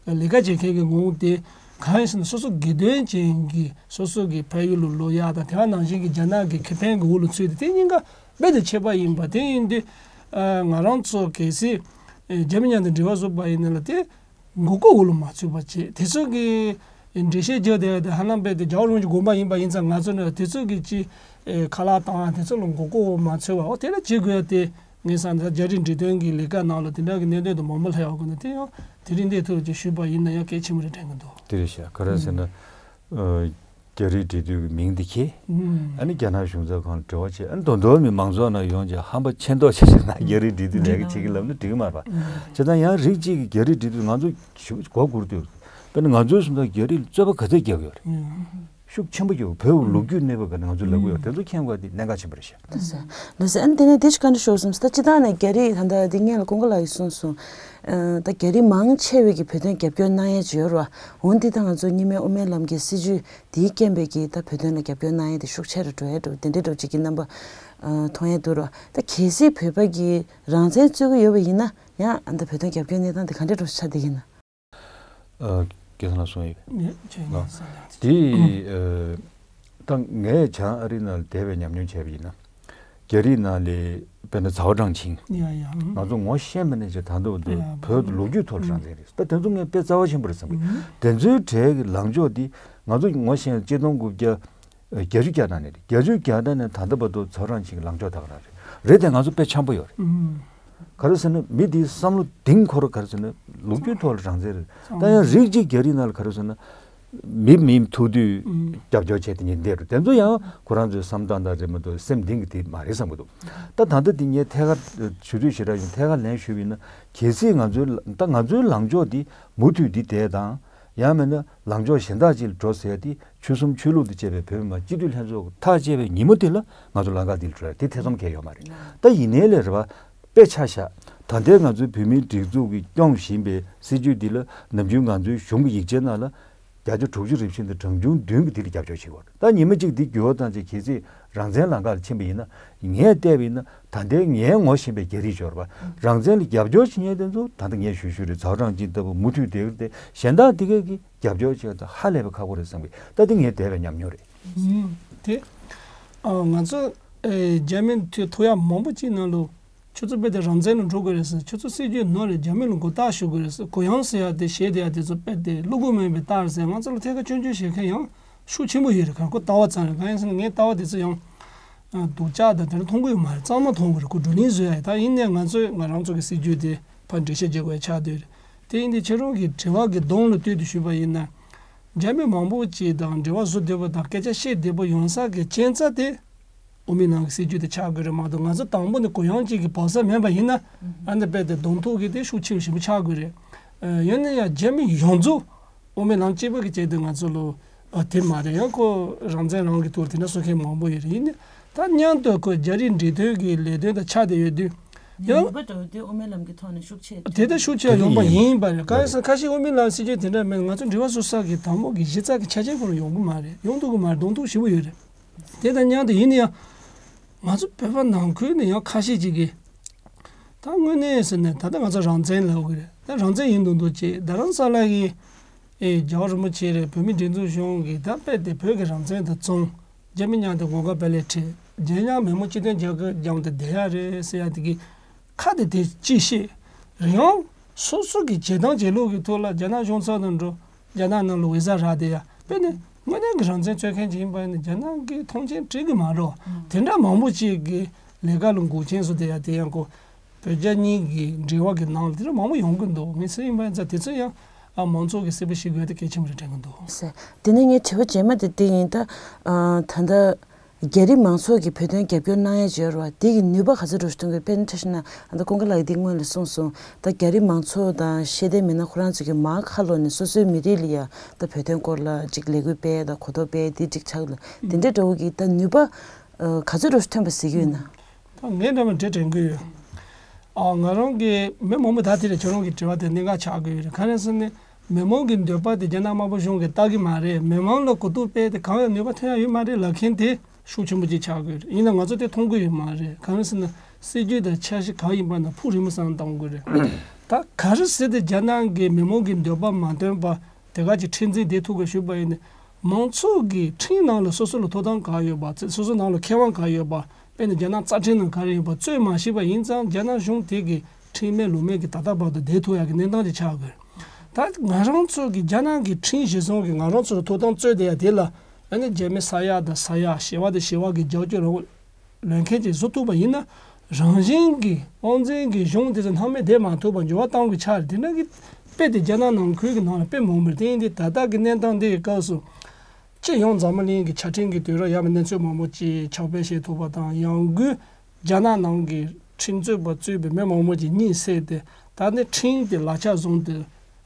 ལས་ཀ་བྱེད་མཁན་གྱི་ངོ་བོ་དེ་གང་ཡིན་ཟེར་ན། སོ་སོ་དགེ་འདུན་ཅན་གྱི་སོ་སོ་གི་ཕ་ཡུལ་ལ་ལོག་ཡ་དང་། དེ་བ་ནང་བཞིན་གྱི་རྒྱ་ནག་གི་ཁེ་ཕན་གྱི་འོག་ལ་ཚུད་དེ་དེ་གཉིས་ཀ་རྦད་དེ་ཁྱད་པར་ཡིན་པ་དེ་ཡིན་དུས། ང་རང་ཚོ་གལ་སྲིད་རྒྱ་མི་མཉམ་དུ་འབྲེལ་བ་བཟོ་བ་ཡིན་ན་ལ་དེ། མགོ་སྐོར་འོག་ལ་མ་ཚུད་པ་བྱེད། དེ་ཚོ་གི་འགྲེལ་བཤད་རྒྱག་བསྡད་ཡ་དེ་ཧ་ལམ་རྦད་དེ་རྒྱལ་བ་རིན་པོ་ཆེ་དགོངས་པ་ཡིན་པ་ཡིན་ཙང་། ང་ཚོ་ནི་དེ་ཚོ་གི་ཅི་ཨེ་ཁ་ལག་བཏང་ཡ་དེ་ཚོ་ལ་མགོ་སྐོར་འོག་མ་ཚུད་པ། འོ་དེ་འདྲ་བྱེད་དགོས་ཡ་དེ་ངས་བསམ་ན། རྒྱ་རིགས་འབྲེལ་མཐུད་ཀྱི་ལས་ཀ་ནང་ལ་དེ་འདྲ་གི་གནད་དོན་དེ་མང་པོ་སླེབས་ཡོང་གི་ན། དེ་ཡང་དེ་རིང་འདི་ཐུག་ཅིག་ཞུས་པ་ཡིན་ན་ཡང་གལ་ཆེན་པོ་རེད་དྲན་གི་འདུག་དེ་རེད་ཤག་ག་རེ་ཟེར་ན། ཨ། རྒྱ་རིགས་འབྲེལ་མཐུད་ཀྱི་མིང་འདི་ཁྱེར། ཨ་ནི་རྒྱ་ནག་གཞུང་ཚབ་ཁང་ལ་འབྲེལ་བ་བྱས། ཨ་ནི་མདོ་དོན་མི་མང་ཚོགས་ནང་ཡོང་བྱས་ཧམ་པ་ཆེ་མདོག་བྱས་བྱས་ན་རྒྱ་རིགས་འབྲེལ་མཐུད་ལས་ཀ་བྱེད་ཀྱི་ལབ་ན་འགྲིག་གི་མ་རེད་པ། བྱས་ཙང་ཡང་རིགས་གཅིག་གིས་རྒྱ་རིགས་འབྲེལ་མཐུད་ང་ཚོ་ཞུ་མགོ་སྒུར་དུས། དཔེར་ན་ང་ཚོའི་སེམས་ཐག་རྒྱ་རིགས་ལ་རྩོད་པ་ག་ཚད་རྒྱག་གི་ཡོད་རེད། ཤུགས་ཆེན་པོ་ཡོད། བོད་ལོ་རྒྱུས་གནས་བབ་ག་ནས་ང་ཚོས་ལབ་གི་ཡོད། དེ་ཚོ་མཁྱེན་དགོས་དེ་གནད་འགག་ཆེན་པོ་རེད་ཤག་ལགས་སོ། ལགས་སོ། ཨ་ནི་དེ་ནས་དེ་ཅིག་བཀའ་འདྲི་ཞུ་བསམ་སོང་། ད་སྤྱིར་བཏང་ནས་རྒྱ་རིགས་ད་ལྟ་འདི་སྔོན་ལ་ཀུན་དགའ་ལགས་ཀྱིས་གསུངས་སོང་། ཨ། ད་རྒྱ་རིགས་མང་ཆེ་བས་ཀྱི་བོད་དོན་རྒྱབ་སྐྱོར་གནང་ཡས་ཅིག་ཡོད་རེད་བ། འོ་འདི་ད་ང་ཚོ་གཉིས་སྨན་དབུ་མའི་ལམ་གྱི་སྲིད་བྱུས་འདིའི་རྐྱེན་པས་ཀྱི་ད་བོད་དོན་ལ་རྒྱབ་སྐྱོར་གནང་ཡས་དེ་ཤུགས་ཆེ་རུ་འགྲོ་ཡས་འགྲོ་དེ་འདྲའི་འགྲོ་ཅིག་གི་རྣམ་པ་མཐོང་ཡས་འདུག་རེད་བ། ད་གལ་སྲིད་བོད་པ་གིས་རང་བཙན་རྩོད་ཀྱི་ཡོད་པ་ཡིན་ན་ཡང་ཨ་ད་བོད་དོན་རྒྱབ་སྐྱོར་གནས་སྟངས་དེ་ག་འདྲས་འགྲོ་ཆགས་བསྡད་ཀྱི་ཡིན་ན། ཨ། སྐལ་བཟང་ལགས་གསུངས་ཡོད། ངས་ཁྱེད་ངས་གསལ་སྟོན་དེ། ཨ། ད་ངས་བྱང་ཨ་རི་ནང་ལ་བསྡད་པའི་ཉམས་མྱོང་བྱས་པ་ཡིན་ན། རྒྱ་རིགས་ནང་ལ་དཔེར་ན་ཚའོ་ཀྲང་ཆིང་། ཡ་ཡ། ང་ཚོ་ངོ་ཤེས་མེད་ནས་ཅིག་ད་ལྟ་བར་དུ་ཡ། བོད་ལོ་རྒྱུས་ཐོག་ལ་རང་བཙན་རེད། ད་དེ་ཚོ་ངས་དཔེ་རྩ་བ་ཆེན་པོ་རེད་བསམ་གི། དེ་ཚོའི་གྲས་ཀྱི་ལངས་ཕྱོགས་འདི་ང་ཚོ་ངོ་ཤེས་ན་གཅིག་སྟོང་དགུ་བརྒྱ་བརྒྱད་ཅུ་གྱ་གྲངས་ནས་རེད། བརྒྱད་ཅུ་གྱ་གྲངས་ནས་ད་ལྟ་བར་དུ་ཚའོ་ཀྲང་ཆིང་གི་ལངས་ཕྱོགས་ད་ག་རང་རེད། རེད་དེ་ང་ཚོ་དཔེ་འཆམ་པོ་ཡོད་རེད། ག་རེ་ཟེར་ན་མི་དེའི་བསམ་བློ་གཏིང་ཁོ་ར་ག་རེ་ཟེར་ན་ལོ་རྒྱུས་ཐོག་ལ་རང་བཙན་རེད། ད་ཡང་རིགས་གཅིག་རྒྱ་རིགས་ནང་ལ་ག་རེ་ཟེར་ན་མི་མིའི་ཐུག་དུས་རྒྱབ་སྐྱོར་བྱས་དེ་ཉིན་འདས་རུ་དེ་ཚོ་ཡང་ཁོ་རང་ཚོའི་བསམ་སྟངས་དང་རེད་མ་གཏོགས་སེམས་གཏིང་གི་དེ་མ་རེད་བསམ་གི་འདུག་ད་ད་ལྟ་དེ་ངས་ཐད་ཀར་ཞུ་དུས་ཞེ་དྲག་ཡིན་ཐད་ཀར་ལན་ཞུས་པ་ཡིན་ན་གལ་སྲིད་ང་ཚོའི་ད་ང་ཚོའི་ལངས་ཕྱོགས་དེ་མུ་མཐུད་དེ་བསྡད་དང་། ཡང་མིན་ན་ལངས་ཕྱོགས་གཞན་དག་ཅིག་ལ་འགྲོ་ཟེར་ཡ་དེ་ཆོལ་གསུམ་ཆོས་ལུགས་དང་བཅས་པའི་བོད་མི་མང་སྤྱི་འཐུས་ལྷན་ཚོགས་ཐག་བཅད་པའི་ཉིན་མོ་དེ་ལ་ང་ཚོ་ལམ་ཁ་འདི་ལ་འགྲོ་ཡ་དེ་ཐེ་ཚོམ་གང་ཡང་ཡོད་མ་རེད། ད་ཡིན་ནའི་ལས་རེད་བ། དཔེ་ཆ་བཞག་ད་ལྟའི་ང་ཚོའི་བོད་མིའི་སྒྲིག་འཛུགས་ཀྱིས་སྐྱོང་བཞིན་པའི་སྲིད་བྱུས་འདི་ལ་ནམ་རྒྱུན་ང་ཚོའི་གཞུང་གི་ཡིག་ཆའི་ནང་ལ་བརྒྱ་ཆ་དྲུག་ཅུ་རེ་བཞི་དང་གྲངས་ཆུང་བདུན་གྱིས་འདི་ལ་རྒྱབ་སྐྱོར་བྱེད་དགོས་རེད། ད་ཉི་མ་གཅིག་འདི་འགྱུར་བ་བཏང་ཚེ་གལ་སྲིད་རང་བཙན་ལམ་ཁ་ལ་ཕྱིན་པ་ཡིན་ན་ངས་བལྟས་པ་ཡིན་ན་ད་ལྟའི་ངས་ངོ་ཤེས་པའི་རྒྱ་རིགས་ཤོར་བ་རང་བཙན་ལ་རྒྱབ་སྐྱོར་བྱེད་མཁན་དེ་ཚོ་ད་ལྟ་ངས་ཞུ་ཞུ་རེད། ཚའོ་ཀྲང་ཅིན་ལྟ་བུ་མུ་མཐུད་བསྡད་ཀྱི་རེད་དེ་གཞན་དག་དེ་གས་ཀྱིས་རྒྱབ་སྐྱོར་བྱེད་ད་ཧ་ལས་པའི་ཁག་པོ་རེད་བསམ་གི། ད་དེ་ངས་བསྡད་པའི་ཉམས་མྱོང་རེད། ཨུམ། དེ། ཨ། ང་ཚོ། ཨེ། རྒྱ་མི་ཐུག་ཐུག་ཡ་མང་པོ་ཅིག་ནང་ལོགས་ཁྱོད་ཚོ་རྦད་དེ་རང་བཙན་ལ་འགྲོ་དགོས་རེད་ཟེར། ཁྱོད་ཚོ་སྲིད་ཇུས་ནོར་རེད། རྒྱ་མི་ལ་མགོ་བཏགས་ཞུ་དགོས་རེད་ཟེར། གུ་ཡངས་ཟེར་ཡ་དེ་བཞེས་བསྡད་ཡ་དེ་ཚོ་རྦད་དེ་བློ་སྒོ་མེད་པའི་རྟགས་ཟེར། ང་ཚོ་ལ་ཐད་ཀར་སྐྱོན་བརྗོད་བྱེད་མཁན་ཡང་ཤུགས་ཆེན་པོ་ཡོད་རེད། གང་ཁོ་ལྟ་བ་ཙམ་རེད། གང་ཡིན་ཟེར་ན་ངའི་ལྟ་བ་དེ་ཚོ་ཡང་སྡུག་ཅག་དང་དེ་འདྲ་མཐོང་གི་ཡོད་མ་རེད། གཙང་མ་མཐོང་གི་རེད། ཁོ་བགྲོ་གླེང་བཟོ་ཡ་ཡིན། ད་ཡིན་ནའི་ང་ཚོས་ང་རང་ཚོ་གི་སྲིད་ཇུས་དེ་ཕར་འགྲེལ་བཤད་རྒྱག་དགོས་ཡ་ཆགས་བསྡད་ཡོད་རེད། དེ་ཡིན་དུས་ཁྱེད་རང་གི་དྲི་བ་གི་གདོང་ལ་ལྟོས་ཏེ་ཞུས་པ་ཡིན་ན། རྒྱ་མི་མང་པོ་ཅིག་དང་འབྲེལ་བ་བཟོ་བདེ་པོ་དང་སྐད་ཆ་བཤད་བདེ་པོ་ཡོང་ས་གི་རྐྱེན་རྩ་དེ་དབུ་མའི་ལམ་གྱི་སྲིད་ཇུས་དེ་ཆགས་དགོས་རེད་མ་གཏོགས། ང་ཚོ་དང་པོ་ནས་གུ་ཡངས་ཅིག་གི་བབས་ས་མེད་པ་ཡིན་ན། ཨ་ནི་རྦད་དེ་གདོང་ཐུག་གི་དེ་ཤུགས་ཆེ་རུ་ཞེ་པོ་ཆགས་དགོས་རེད། ཨ། ཡིན་ན་ཡང་རྒྱ་མི་ཡོངས་རྫོགས་དབུ་མའི་ལམ་གཅིག་པ་གི་བྱས་ཏེ་ང་ཚོ་ལོ། ཨ། དེ་མ་རེད། ཡང་ཁོ་རང་བཙན་རང་གི་ཐོག་དེ་འདྲ་བཟོ་མཁན་མང་པོ་ཡོད་རེད། ཡིན་ནའི་ད་མཉམ་དུ་ཁོ་རྒྱ་རིགས་འབྲེལ་མཐུད་ཀྱི་ལས་དོན་དང་ཆ་དེ་ཡོད་དུས། ཡང་ཡིན་པ་འདྲ་བོ་དེ་དབུ་མའི་ལམ་གྱི་ཐོག་ནས་ཤུགས་ཆེ་དེ་ལྟར་ཤུགས་ཆེ་དེ་ཡོང་པ་ཡིན། ཡིན་པ་རེད། གང་ཡིན་ཟེར་ན་ཁ་ཤས་དབུ་མའི་ལམ་སྲིད་ཇུས་དེ་འདྲ་མེད་ན་ང་ཚོ་འབྲེལ་བ་བཟོ་ས་གི་དང་པོ་གི་གཞི་རྩ་གི་ཆ་རྐྱེན་ཁོ་རང་ཡོང་གི་མ་རེད། ཡོང་ཐུབ་ཀྱི་མ་རེད། གདོང་ཐུག་ཞེ་པོ་ཡོད་རེད། དེ་དང་མཉམ་དུ་ཡིན་ན་ཡང་། ང་ཚོ་བོད་པ་ནང་ཁུལ་ནས་ཡང་ཁ་ཤས་ཅིག་གིས། ད་དངོས་གནས་ཟེར་ན་ད་ལྟ་ང་ཚོ་རང་བཙན་ལབ་ཀྱི་རེད། ད་རང་བཙན་ཡིན་མདོག་མདོག་བྱས། རྡ་རམ་ས་ལ་གི། ཨེ། རྒྱལ་བ་རིན་པོ་ཆེ་རེད། བོད་མིའི་སྒྲིག་འཛུགས་གཞུང་གིས་ད་རྦད་དེ་བོད་ཀྱི་རང་བཙན་དེ་བཙོང་། རྒྱ་མི་མཉམ་དུ་མགོ་སྐོར་རྦད་ལས་བྲལ། རྒྱ་ནག་མི་མང་སྤྱི་མཐུན་རྒྱལ་ཁབ་རྒྱང་དུ་བསྡད་ཡ་རེད་ཟེར་ཡ་དེ་གི་ཁ་དེ་དེ་ཅི་བཤད་རེད། ཡང་སོ་སོ་གི་བྱེད་སྟངས་བྱེད་ལུགས་ཀྱི་ཐོག་ལ་རྒྱ་ནག་གཞུང་ཚབ་དང་འགྲོ། རྒྱ་ནག་ནང་ལ་འོད་ཟེར་རག་བསྡད་ཡ། དཔེར་ན་དངོས་གནས་ཀྱི་རང་བཙན་རྩོད་མཁན་ཅིག་ཡིན་པ་ཡིན་ན་རྒྱ་ནག་གིས་མཐོང་ཆེན་སྤྲད་གི་མ་རེད། དེ་འདྲ་མང་པོ་ཅིག་གིས་ ལས་ཀ་ལ་འགོག་རྐྱེན་བཟོ་དེ་ཡ་དེ་ཡང་ཁོ་བོད་རྒྱ་གཉིས་ཀྱི་འབྲེལ་བ་གི་ནང་ལ་དེ་འདྲ་མང་པོ་ཡོང་གི་འདུག་ངས་ཟེར་ཡིན་པ་ཡིན་ཙང་དེ་ཚོ་ཡང་ཨ་མང་ཚོགས་ཀྱིས་གསལ་པོ་ཤེས་དགོས་དེ་གལ་ཆེན་པོ་རེད་དྲན་གི་འདུག་ཟེར། དེ་ནས་ངའི་དྲི་བ་རྗེས་མ་དེ་དེ་ཡིན། ད་ཨ་ད་ལྟ་རྒྱ་རིགས་མང་ཚོགས་ཀྱིས་བོད་དོན་རྒྱབ་སྐྱོར་གནང་ཡ་བྱས་རེད་བ། དེ་གི་ནུས་པ་ག་ཚོད་འགྲོ་ཞིག་གཏོང་དགོས། དཔེར་ན་ཆ་བཞག་ན་ཨ་ད་ཀུན་དགའ་ལགས་ཀྱིས་དེ་སྔོན་ལ་གསུངས་སོང་། ད་རྒྱ་རིགས་མང་ཚོགས་དང་ཤེས་ལྡན་མི་སྣ་ཁོ་རང་ཚོ་གིས་མར་ཁ་ལོག་ནས་སོ་སོའི་མི་རིགས་ལ་ཡ་ད་བོད་དོན་སྐོར་ལ་ཅིག་ལས་འགུལ་སྤེལ་དང་གོ་རྟོགས་སྤེལ་དེ་ཅིག་ཆགས་ལ་དེ་འདྲའི་འདྲ་བོ་གི་ད་ནུས་པ་ཨ་ག་ཚོད་འགྲོ་ཞིག་ཐོན་པ་གཟིགས་ཀྱི་ཡོད་ན། ད་ངས་འདྲ་མི་འདྲ་དྲན་གྱི་ཡོད། ཨ་ང་རང་གི་མི་མང་པོ་ད་དེ་རེད། ཁྱོད་རང་གི་དྲི་བ་དེ་གནད་འགག་ཆགས་ཀྱི་ཡོད་རེད། ག་རེ་ཟེར་ན་མི་མང་གི་འདོད་པ་དེ་རྒྱ་ནག་དམར་པོ་གཞུང་གིས་ལྟ་གི་མ་རེད། མི་མང་ལ་གོ་རྟོགས་སྤེལ་ཏེ་གང་ཡང་ནུས་པ་ཐོན་ཡ་ཡོད་མ་རེད་ལབ་མཁན་དེ་ཤུགས་ཆེན་པོ་ཅིག་ཆགས་ཀྱི་ཡོད་རེད། ཡིན་ན་ང་ཚོ་དེ་མཐོང་གི་ཡོད་མ་རེད། ག་རེ་ཟེར་ན་སྲིད་ཇུས་དང་འཆར་གཞི་གང་ཡིན་པ་ན་ཕུགས་རིང་མོ་བསམ་བློ་གཏོང་དགོས་རེད། ད་ག་རེ་ཟེར་ཏེ་རྒྱ་ནག་གི་མི་མང་གི་འདོད་པ་མ་འདོན་པ་དེ་ག་ཅིག་ཁྲིམས་འཛིན་བསྡད་ཐུབ་དགོས་ཞུས་པ་ཡིན་ན། མང་ཚོགས་ཀྱི་ཁྲིམས་ནང་ལ་སོ་སོ་ལ་ཐོབ་ཐང་ག་ཡོད་པ། སོ་སོ་ནང་ལ་ཁེ་དབང་ག་ཡོད་པ། དཔེར་ན་རྒྱ་ནག་རྩ་ཁྲིམས་ནང་ག་རེ་ཡོད་པ་རྩོད་མ་ཤེས་པ་ཡིན་ཙང་རྒྱ་ནག་གཞུང་དེ་གི་ཁྲིམས་མེད་ལུགས་མེད་ཀྱི་ད་ལྟ་བར་དུ་བསྡད་ཐུབ་ཡག་གི་གནས་སྟངས་ཅིག་ཆགས་དགོས། ད་ང་རང་ཚོ་གི་རྒྱ་ནག་གི་ཁྲིམས་གཞི་བཟུང་གི་ང་རང་ཚོ་ལ་ཐོབ་ཐང་རྩོད་བསྡད་ཡ་དེ་ལ་ཨ་ནི་རྒྱ་མི་ས་ཡ་དང་ས་ཡ། ཞི་བ་དང་ཞི་བ་གི་རྒྱབ་སྐྱོར་རང་ལོན་མཁན་ཅིག་བཟོ་ཐུབ་པ་ཡིན་ན། རང་བཞིན་གྱིས་དབང་འཛིན་གྱི་གཞུང་དེ་ཚོ་སྣང་མེད་བསྡད་མ་ཐུབ་པར་འགྱུར་བ་གཏོང་གི་ཆ་རེད། དེ་འདྲ་གི་དཔེ་དེ་རྒྱ་ནག་ནང་ཁུལ་གྱི་ནང་ལ་དཔེ་མང་པོ་རེད། དེ་ཡིན་དུས་ད་ལྟ་གི་གནས་སྟངས་འདི་ཡི་སྐབས་སུ་སྤྱི་ཡོངས་འཛམ་བུ་གླིང་གི་ཆ་འཕྲིན་གྱི་དུས་རབས་ཡར་མར་གནས་ཚུལ་མང་པོ་ཅིག་ཁྱབ་སྤེལ་བྱེད་ཐུབ་པ་དང་། ཡང་སྒོས་རྒྱ་ནག་ནང་གི་ཁྲིམས་རྩོད་པ་གཙོས་པའི་མི་མང་པོ་ཅིག་གཉིད་སད་དེ། ད་ནི་ཁྲིམས་དེ་ལག་ཆ་བཟུང་སྟེ་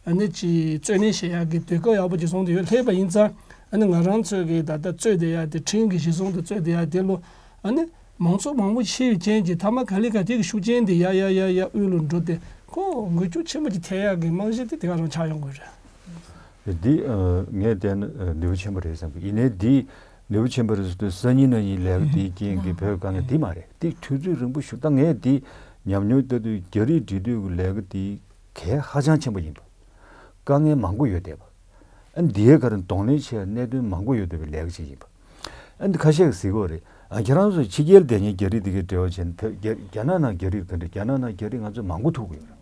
ཨ་ནི་ཅིག་རྩོད་གླེང་བྱེད་ཡག་གི་དུས་སྐབས་ཡག་པོ་ཅིག་བཟུང་སྟེ་ཡོད། སླེབས་པ་ཡིན་ཙང་ཨ་ནི་ང་རང་ཚོའི་གི་ད་ལྟ་རྩོད་བསྡད་ཡག་དེ། ཁྲིམས་ཀྱི་གཞི་བཟུང་དུ་རྩོད་བསྡད་ཡག་དེ་ལོ་ཨ་ནི་མང་ཚོགས་མང་པོ་ཤེས་ཡོད་རྐྱེན་གྱིས་མཐའ་མ་ག་ལེ་ག་དེ་གི་ཤུགས་རྐྱེན་དེ་ཡར་ཡར་ཡར་ཡར་དབུས་ལ་འགྲོ་སྟེ་ཁོ་འགུལ་སྐྱོད་ཆེན་པོ་ཅིག་ཐེབས་ཡག་གི་རྨང་གཞི་དེ་དེ་ག་རང་ཆགས་ཡོང་དགོས་རེད། འདི་ཨ་ངས་བལྟས་ན་ཨ་ནུས་པ་ཆེན་པོ་རེད་བསམ་གི། ཡིན་ནའི་འདི་ནུས་པ་ཆེན་པོ་རེད་ཟེར་དུས་སང་ཉིན་གནངས་ཉིན་ལས་ཀ་དེའི་རྐྱེན་གྱིས་བོད་དཀའ་ངལ་འདི་མ་རེད། འདི་དུས་ཚོད་རིང་པོ་ཞིག་ད་ངས་འདི་ཉམས་མྱོང་ལྟ་དུས་རྒྱ་རིགས་འབྲེལ་མཐུད་ཀྱི་ལས་ཀ་འདི་གལ་ཧ་ཅང་ཆེན་པོ་ཡིན་པ། དཀའ་ངལ་མང་པོ་ཡོད་བསྡད་པ། ཨ་འདིའི་ཁར་གདོང་ལེན་བྱས་གནད་དོན་མང་པོ་ཡོད་བསྡད་པའི་ལས་ཀ་ཅིག་ཡིན་པ། ཨ་འདི་ཁ་ཤས་ཀྱིས་གཟིགས་ཀྱི་ཡོད་རེད། ཨ་ཁྱེད་རང་ཚོ་ཕྱི་རྒྱལ་བསྡད་མཁན་རྒྱ་རིགས་དེ་གའི་འབྲེལ་བ་བྱས་ན་བོད་རྒྱ་རྒྱ་ནག་ནང་རྒྱ་རིགས་ག་འདྲ། རྒྱ་ནག་ནང་རྒྱ་རིགས་ང་ཚོས་མང་པོ་ཐུག་གི་ཡོད་རེད།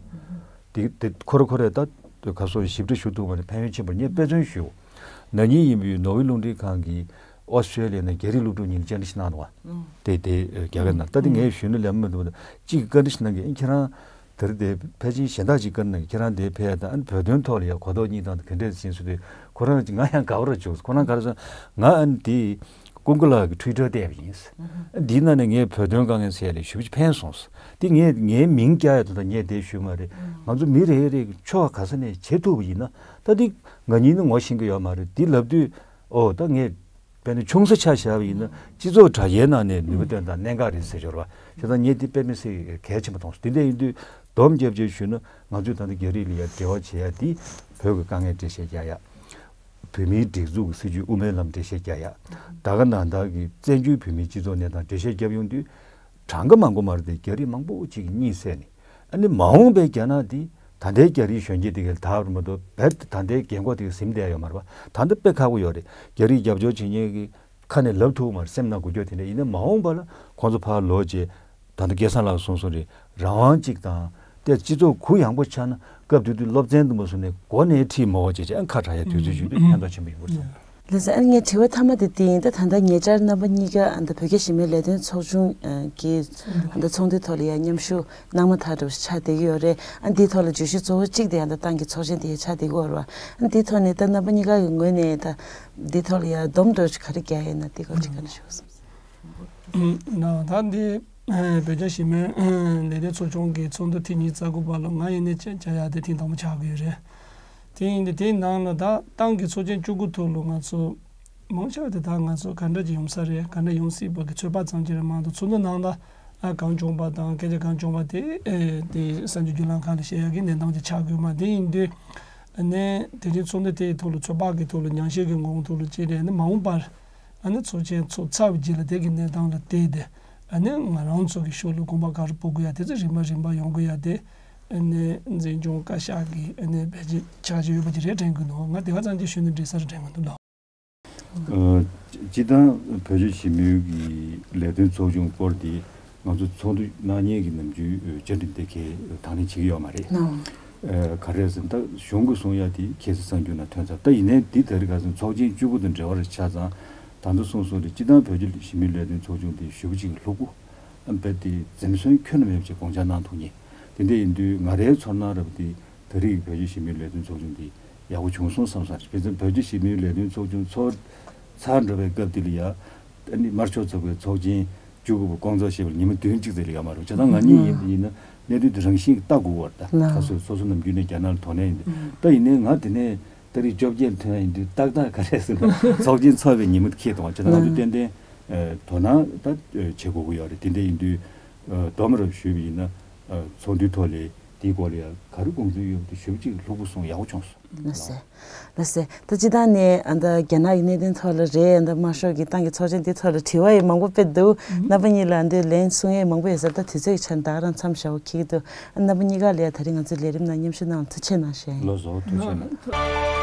དེ་དེ་ཁོ་རེ་ཁོ་རེ་ད་ཁ་སོ་ཞིབ་ཕྲ་ཞུ་ཐུབ་པ་ནི་ཕན་ཡོན་ཆེན་པོ། ངས་དཔེ་མཚོན་ཞུ། ན་ནིང་ཡིན་པའི་ནོར་ཝེ་རླུང་འཕྲིན་ཁང་གིས་ཨོ་སི་ཀྲེ་ལི་ཡ་ནང་རྒྱ་རིགས་སློབ་ཕྲུག་གཉིས་ལ་བཅར་འདྲི་ཞིག་གནང་འདུག་བ། དེ་དེ་རྒྱ་གར་ནང་། ད་དེ་ངས་ཞུས་ན་ལན་མི་འདུག་བ། གཅིག་གིས་བཀའ་འདྲི་ཞིག་གནང་གི། ཨ་ཁྱེད་རང་དེར་དེ་ཕལ་ཆེར་གཞན་དག་ཅིག་བཀའ་འདྲི་གནང་གི། ཁྱེད་རང་དེ་ཕེབས་ཡ་དང་ཨ་ནི་བོད་དོན་ཐོག་ལ་ཡ་གོ་རྟོགས་རྙེད་སྟངས་དེ་ག་འདྲས་ཟིན་ཟེར་དུས། ཁོ་རང་ང་ཡང་དགའ་པོ་ར་བྱུང་། ཁོ་རང་ག་རེ་ཟེར། ང་ཨ་ནི་དེ་ཀུན་དགའ་ལགས་ཀྱི་ཊུའི་ཊར་བལྟས་པ་ཡིན། འདིའི་ནང་ནས་ངས་བོད་དོན་དཀའ་ངལ་སེལ་ཡ་ལ་ཞེ་པོ་ཅིག་ཕན་སོང་ཟེར། དེ་ངས་ངའི་མིང་རྒྱག་ཡ་དེ་དང་ངས་དེ་ཞུས་མ་རེད། ང་ཚོ་མི་རེ་རེ་གི་ཕྱོགས་ག་ས་ནས་བྱེད་ཐུབ་པ་ཡིན་ན། ད་འདི་ང་གཉིས་ནི་ངོ་ཤེས་ཀྱི་ཡོད་མ་རེད། འདི་ལབ་དུས་ཨོ་ད་ངས་དཔེར་ན་ཆུང་ས་ཆ་བཞག་པ་ཡིན་ན་སྤྱི་ཚོགས་དྲ་རྒྱའི་ནང་ནས་ནུས་པ་བཏོན་སྟངས་གནད་འགག་རེད་ཟེར་ཞོར་བ། བྱས་ཙང་ངས་འདི་དཔེ་མི་སྲིད་གལ་ཆེན་པོ་མཐོང་སོང་། དེ་འདྲ་ཡིན་དུས་སྡོམ་རྒྱབ་བྱས་ཞུས་ན། ང་ཚོས་ད་ལྟ་རྒྱ་རིགས་ལ་ཡ་འབྲེལ་བ་བྱེད་ཡ་འདི་བོད་ཀྱི་དཀའ་ངལ་འགྲེལ་བཤད་རྒྱག་ཡ། བོད་མིའི་སྒྲིག་འཛུགས་ཀྱི་སྲིད་བྱུས་དབུ་མའི་ལམ་འགྲེལ་བཤད་རྒྱག་ཡ། ད་ག་ནང་ལྟར་གྱི་བཙན་བྱོལ་བོད་མིའི་སྤྱི་ཚོགས་གནས་སྟངས་འགྲེལ་བཤད་རྒྱབ་ཡོང་དུས། གྲངས་ཀ་མང་པོ་མ་རེད་དེ་རྒྱ་རིགས་མང་པོ་ཅིག་གིས་གཉིད་སད་ནས། ཨ་ནི་མ་འོངས་པའི་རྒྱ་ནག་འདི་ད་ལྟའི་རྒྱ་རིགས་གཞོན་སྐྱེས་དེ་གའི་ད་བར་མ་གཏོགས་རྦད་དེ་ད་ལྟའི་རྒན་འཁོགས་དེ་གའི་ཟིན་བསྡད་ཡོད་མ་རེད་པ། ད་ལྟ་དཔེ་ཁག་པོ་ཡོད་རེད། རྒྱ་རིགས་རྒྱབ་སྐྱོར་བྱེད་མཁན་གྱི་ཁ་ནས་ལབ་ཐུབ་མ་རེད། སེམས་ནང་འགུལ་སྐྱོད་དེ་འདྲ་ཡིན་ན། མ་འོངས་པ་ལ་ཁོང་ཚོ་ཕར་ལོག་རྗེས་ད་ལྟ་སྐལ་བཟང་ལགས་གསུངས་སོང་རེད། རང་དབང་གཅིག་དང་། དེ་སྤྱི་ཚོགས་གུ་ཡངས་པོ་ཆགས་ན། སྐབས་དེ་དུས་སློབ་ཚན་དུ་མ་སོང་ནས་འགོ་ནས་ཁྲིད་མོ་བ་བྱས་བྱས་ཨ་ཁ་གྲག་ཡ་དུས་ཚོད་བྱུང་དུས་ཕན་ཐོགས་ཆེན་པོ་ཡིན་པར་བསམ། ལགས་སོ། ཨ་ནི་ངའི་དྲི་བ་མཐའ་མ་དེ་འདི་ཡིན། ད་ད་ལྟ་ཉེ་ཆར་རྣམ་པ་གཉིས་ཀ་ཨ་ད་བོད་རྒྱ་ཞི་མོལ་ལས་དོན་ཚོགས་ཆུང་ཨ་གི་ཨ་ད་ཚོགས་འདུའི་ཐོག་ལ་ཡ་མཉམ་ཞུགས་གནང་མ་ཐག་འདྲ་བོ་ཞིག་ཆགས་བསྡད་ཀྱི་ཡོད་རེད། ཨ་འདིའི་ཐོག་ལ་བརྗོད་གཞི་གཙོ་བོ་གཅིག་དེ་ཨ་ད་ཏང་གི་ཚོགས་ཆེན་དེ་ཡ་ཆགས་བསྡད་ཀྱི་ཡོད་རེད་བ། ཨ་འདིའི་ཐོག་ནས་ད་རྣམ་པ་གཉིས་ཀ་གི་ངོས་ནས་ད་འདིའི་ཐོག་ལ་ཡ་སྡོམ་འདྲ་བོ་ཞིག་ག་རེ་རྒྱག་ཡོད་ན་དེ་སྐོར་ཅིག་བཀའ་འདྲི་ཞུ་གི་སོང་། ན་ད་འདི་བོད་རྒྱ་ཞི་མོལ་ལས་དོན་ཚོགས་ཆུང་གི་ཚོགས་འདུ་ཐེངས་ཉི་ཤུ་རྩ་དགུ་པ་ལ་ང་ཡིན་ནའི་བྱ་བྱ་ཡག་དེ་ཐེངས་དང་པོ་ཆགས་ཀྱི་ཡོད་རེད། དེ་ཡིན་དུས་དེའི་ནང་ལ་ད་ཏང་གི་ཚོགས་ཆེན་བཅུ་དགུ་ཐོག་ལ་ང་ཚོ་མང་ཆེ་བ་དེ་ད་ང་ཚོ་ག་འདྲ་ཅིག་ཡོང་ས་རེད། ག་འདྲ་ཡོང་སྲིད་པ་གི་ཚོད་དཔག་ཙམ་ཅིག་རེད་མ་གཏོགས། ཚོགས་འདུ་ནང་ལ་ཨ་གང་བྱུང་བ་དང་སྐད་ཆ་གང་བྱུང་བ་དེ་ཨེ་དེ་གསར་འགྱུར་བརྒྱུད་ལམ་ཁག་ལ་བཤད་ཡག་གི་གནས་སྟངས་ཅིག་ཆགས་དགོས་མ། དེ་ཡིན་དུས་ཨ་ནི་དེ་རིང་ཚོགས་འདུ་དེའི་ཐོག་ལ་ཚོད་དཔག་གི་ཐོག་ལ་ཉམས་ཞིབ་ཀྱི་ངོ་བོ་ཐོག་ལ་ཅིག་རེད། ཨ་ནི་མ་འོངས་པར་ཨ་ནི་ཚོགས་ཆེན་ཚོགས་ཚར་བའི་རྗེས་ལ་དེ་གི་གནས་སྟངས་ལ་བལྟས་ཏེ་ཨ་ནི་ང་རང་ཚོ་གི་ཕྱོགས་ལ་དགོངས་པ་ག་རེ་ཕོག་དགོས་ཡ་དེ་ཚོ་རིམ་པ་རིམ་པ་ཡོང་དགོས་ཡ་དེ་ཨ་ནི་འཛིན་སྐྱོང་བཀའ་ཤག་གི་ཨ་ནི་ཕལ་ཆེར་ཆ་ཞིག་ཡོད་པ་ཅིག་རེད་དྲན་གི་འདུག་ང་དེ་ག་ཙམ་ཅིག་ཞུས་ན་འགྲིག་ས་རེད་དྲན་གི་འདུག་ལགས། ཨ་སྤྱི་བཏང་བོད་རྒྱ་ཞི་མོལ་གྱི་ལས་དོན་ཚོགས་ཆུང་སྐོར་འདི་ང་ཚོ་ཚོགས་འདུ་གནང་མཁན་གྱི་ནམ་རྒྱུན་བཅར་འདྲི་འདི་གས་དང་ལེན་བྱེད་ཀྱི་ཡོད་མ་རེད། ནོ། ཨ་ག་རེ་ཟེར་ན་ད་གཞུང་གིས་གསུང་ཡ་དེ་ཁ་སང་གསར་འགྱུར་ནང་ཐོན་ཚར། ད་ཡིན་ནའི་འདི་ད་རེས་ཁ་སང་ཚོགས་ཆེན་བཅུ་དགུ་དང་འབྲེལ་བ་རེ་ཆགས་ཙང་ད་ལྟ་གསུངས་སོང་རེད། སྤྱི་བཏང་བོད་རྒྱ་ཞི་མོལ་ལས་དོན་ཚོགས་ཆུང་འདི་ཞེ་པོ་ཅིག་ལྷུག་པོ། རྦད་དེ་འཛེམ་ཟོན་ཁྱོན་ནས་མེད་པ་ཅིག་དགོངས་འཆར་གནང་ཐུབ་མཁན། དེ་འདྲ་ཡིན་དུས་ང་རའི་ཚོར་སྣང་རབ་དེ་ད་རེས་ཀྱི་བོད་རྒྱ་ཞི་མོལ་ལས་དོན་ཚོགས་ཆུང་འདི་ཡག་པོ་བྱུང་སོང་བསམ་ས་རེད། དཔེར་ན་བོད་རྒྱ་ཞི་མོལ་ལས་དོན་ཚོགས་ཆུང་ཚོགས་ཚར་འགྲོ་བའི་སྐབས་དེ་ལ་ཡ། ཨ་ནི་དམར་ཤོག་ཚོགས་པའི་ཚོགས་ཆེན་བཅུ་དགུ་པ་སྐོང་ཚོགས་བྱས་པར་ཉི་མ་བདུན་གཅིག་ཙམ་ལས་ཡོད་མ་རེད། བྱས་ཙང་ང་གཉིས་ཡིན་ཡིན་ན་གནད་དོན་དེ་རང་བཞིན་གྱིས་ལྟ་དགོས་པ་རེད། ད་ཁ་སོ་སོ་སོ་ནམ་རྒྱུན་ནས་རྒྱ་ནག་ལ་དོ་ནན་ཡིན་དུས། ད་ཡིན་ནའི་ང་དེ་ནས་ད་རེས་བཅོ་བརྒྱད་ཐོན་ཡ་ཡིན་དུས་ཏག་ཏག་ག་རེ་ཟེར་ན་ཚོགས་ཆེན་ཚོགས་པའི་ཉི་མ་དེ་འཁེལ་གཏོང་བ་བྱས་ཙང་ང་ཚོས་ཏན་ཏན་ཨ་དོ་སྣང་ད་བྱེད་དགོས་ཀྱི་ཡོད་རེད། དེ་འདྲ་ཡིན་དུས་ཨ་སྡོམ་རབ་ཞུས་པ་ཡིན་ན་ཨ་ཚོགས་འདུའི་ཐོག་ལ་དེའི་སྐོར་ལ་ཡ་ག་རེ་དགོངས་ཚུལ་ཡོད་པ་དེ་ཞུ་བ་ཅིག་ལྷུག་པོ་སོང་ཡག་པོ་བྱུང་སོང་། ལགས་སེ། ལགས་སེ། ད་སྤྱིར་བཏང་ནས་ཨ་ད་རྒྱ་ནག་གི་གནད་དོན་ཐོག་ལ་རེད། ཨ་ད་དམར་ཤོག་གི་ཏང་གི་ཚོགས་ཆེན་འདི་ཐོག་ལ་དྲི་བ་ཡང་མང་པོ་དཔེ་འདུག་རྣམ་པ་གཉིས་ལ་འདི་ལན་གསུང་ཡས་མང་པོ་ཡོད་ས། ད་དུས་ཚོད་ཀྱི་ཆ་ནས་ད་ག་རང་མཚམས་བཞག་པ་འཁེལ་གྱི་འདུག་རྣམ་པ་གཉིས་ཀ་ལ་ཡ་ད་རིང་ང་ཚོའི་ལས་རིམ་ནང་མཉམ་ཞུགས་གནང་ཐུགས་རྗེ་གནང་ཞུ་ཡ་ཡིན། ལགས་སོ། ཐུགས་རྗེ་གནང་།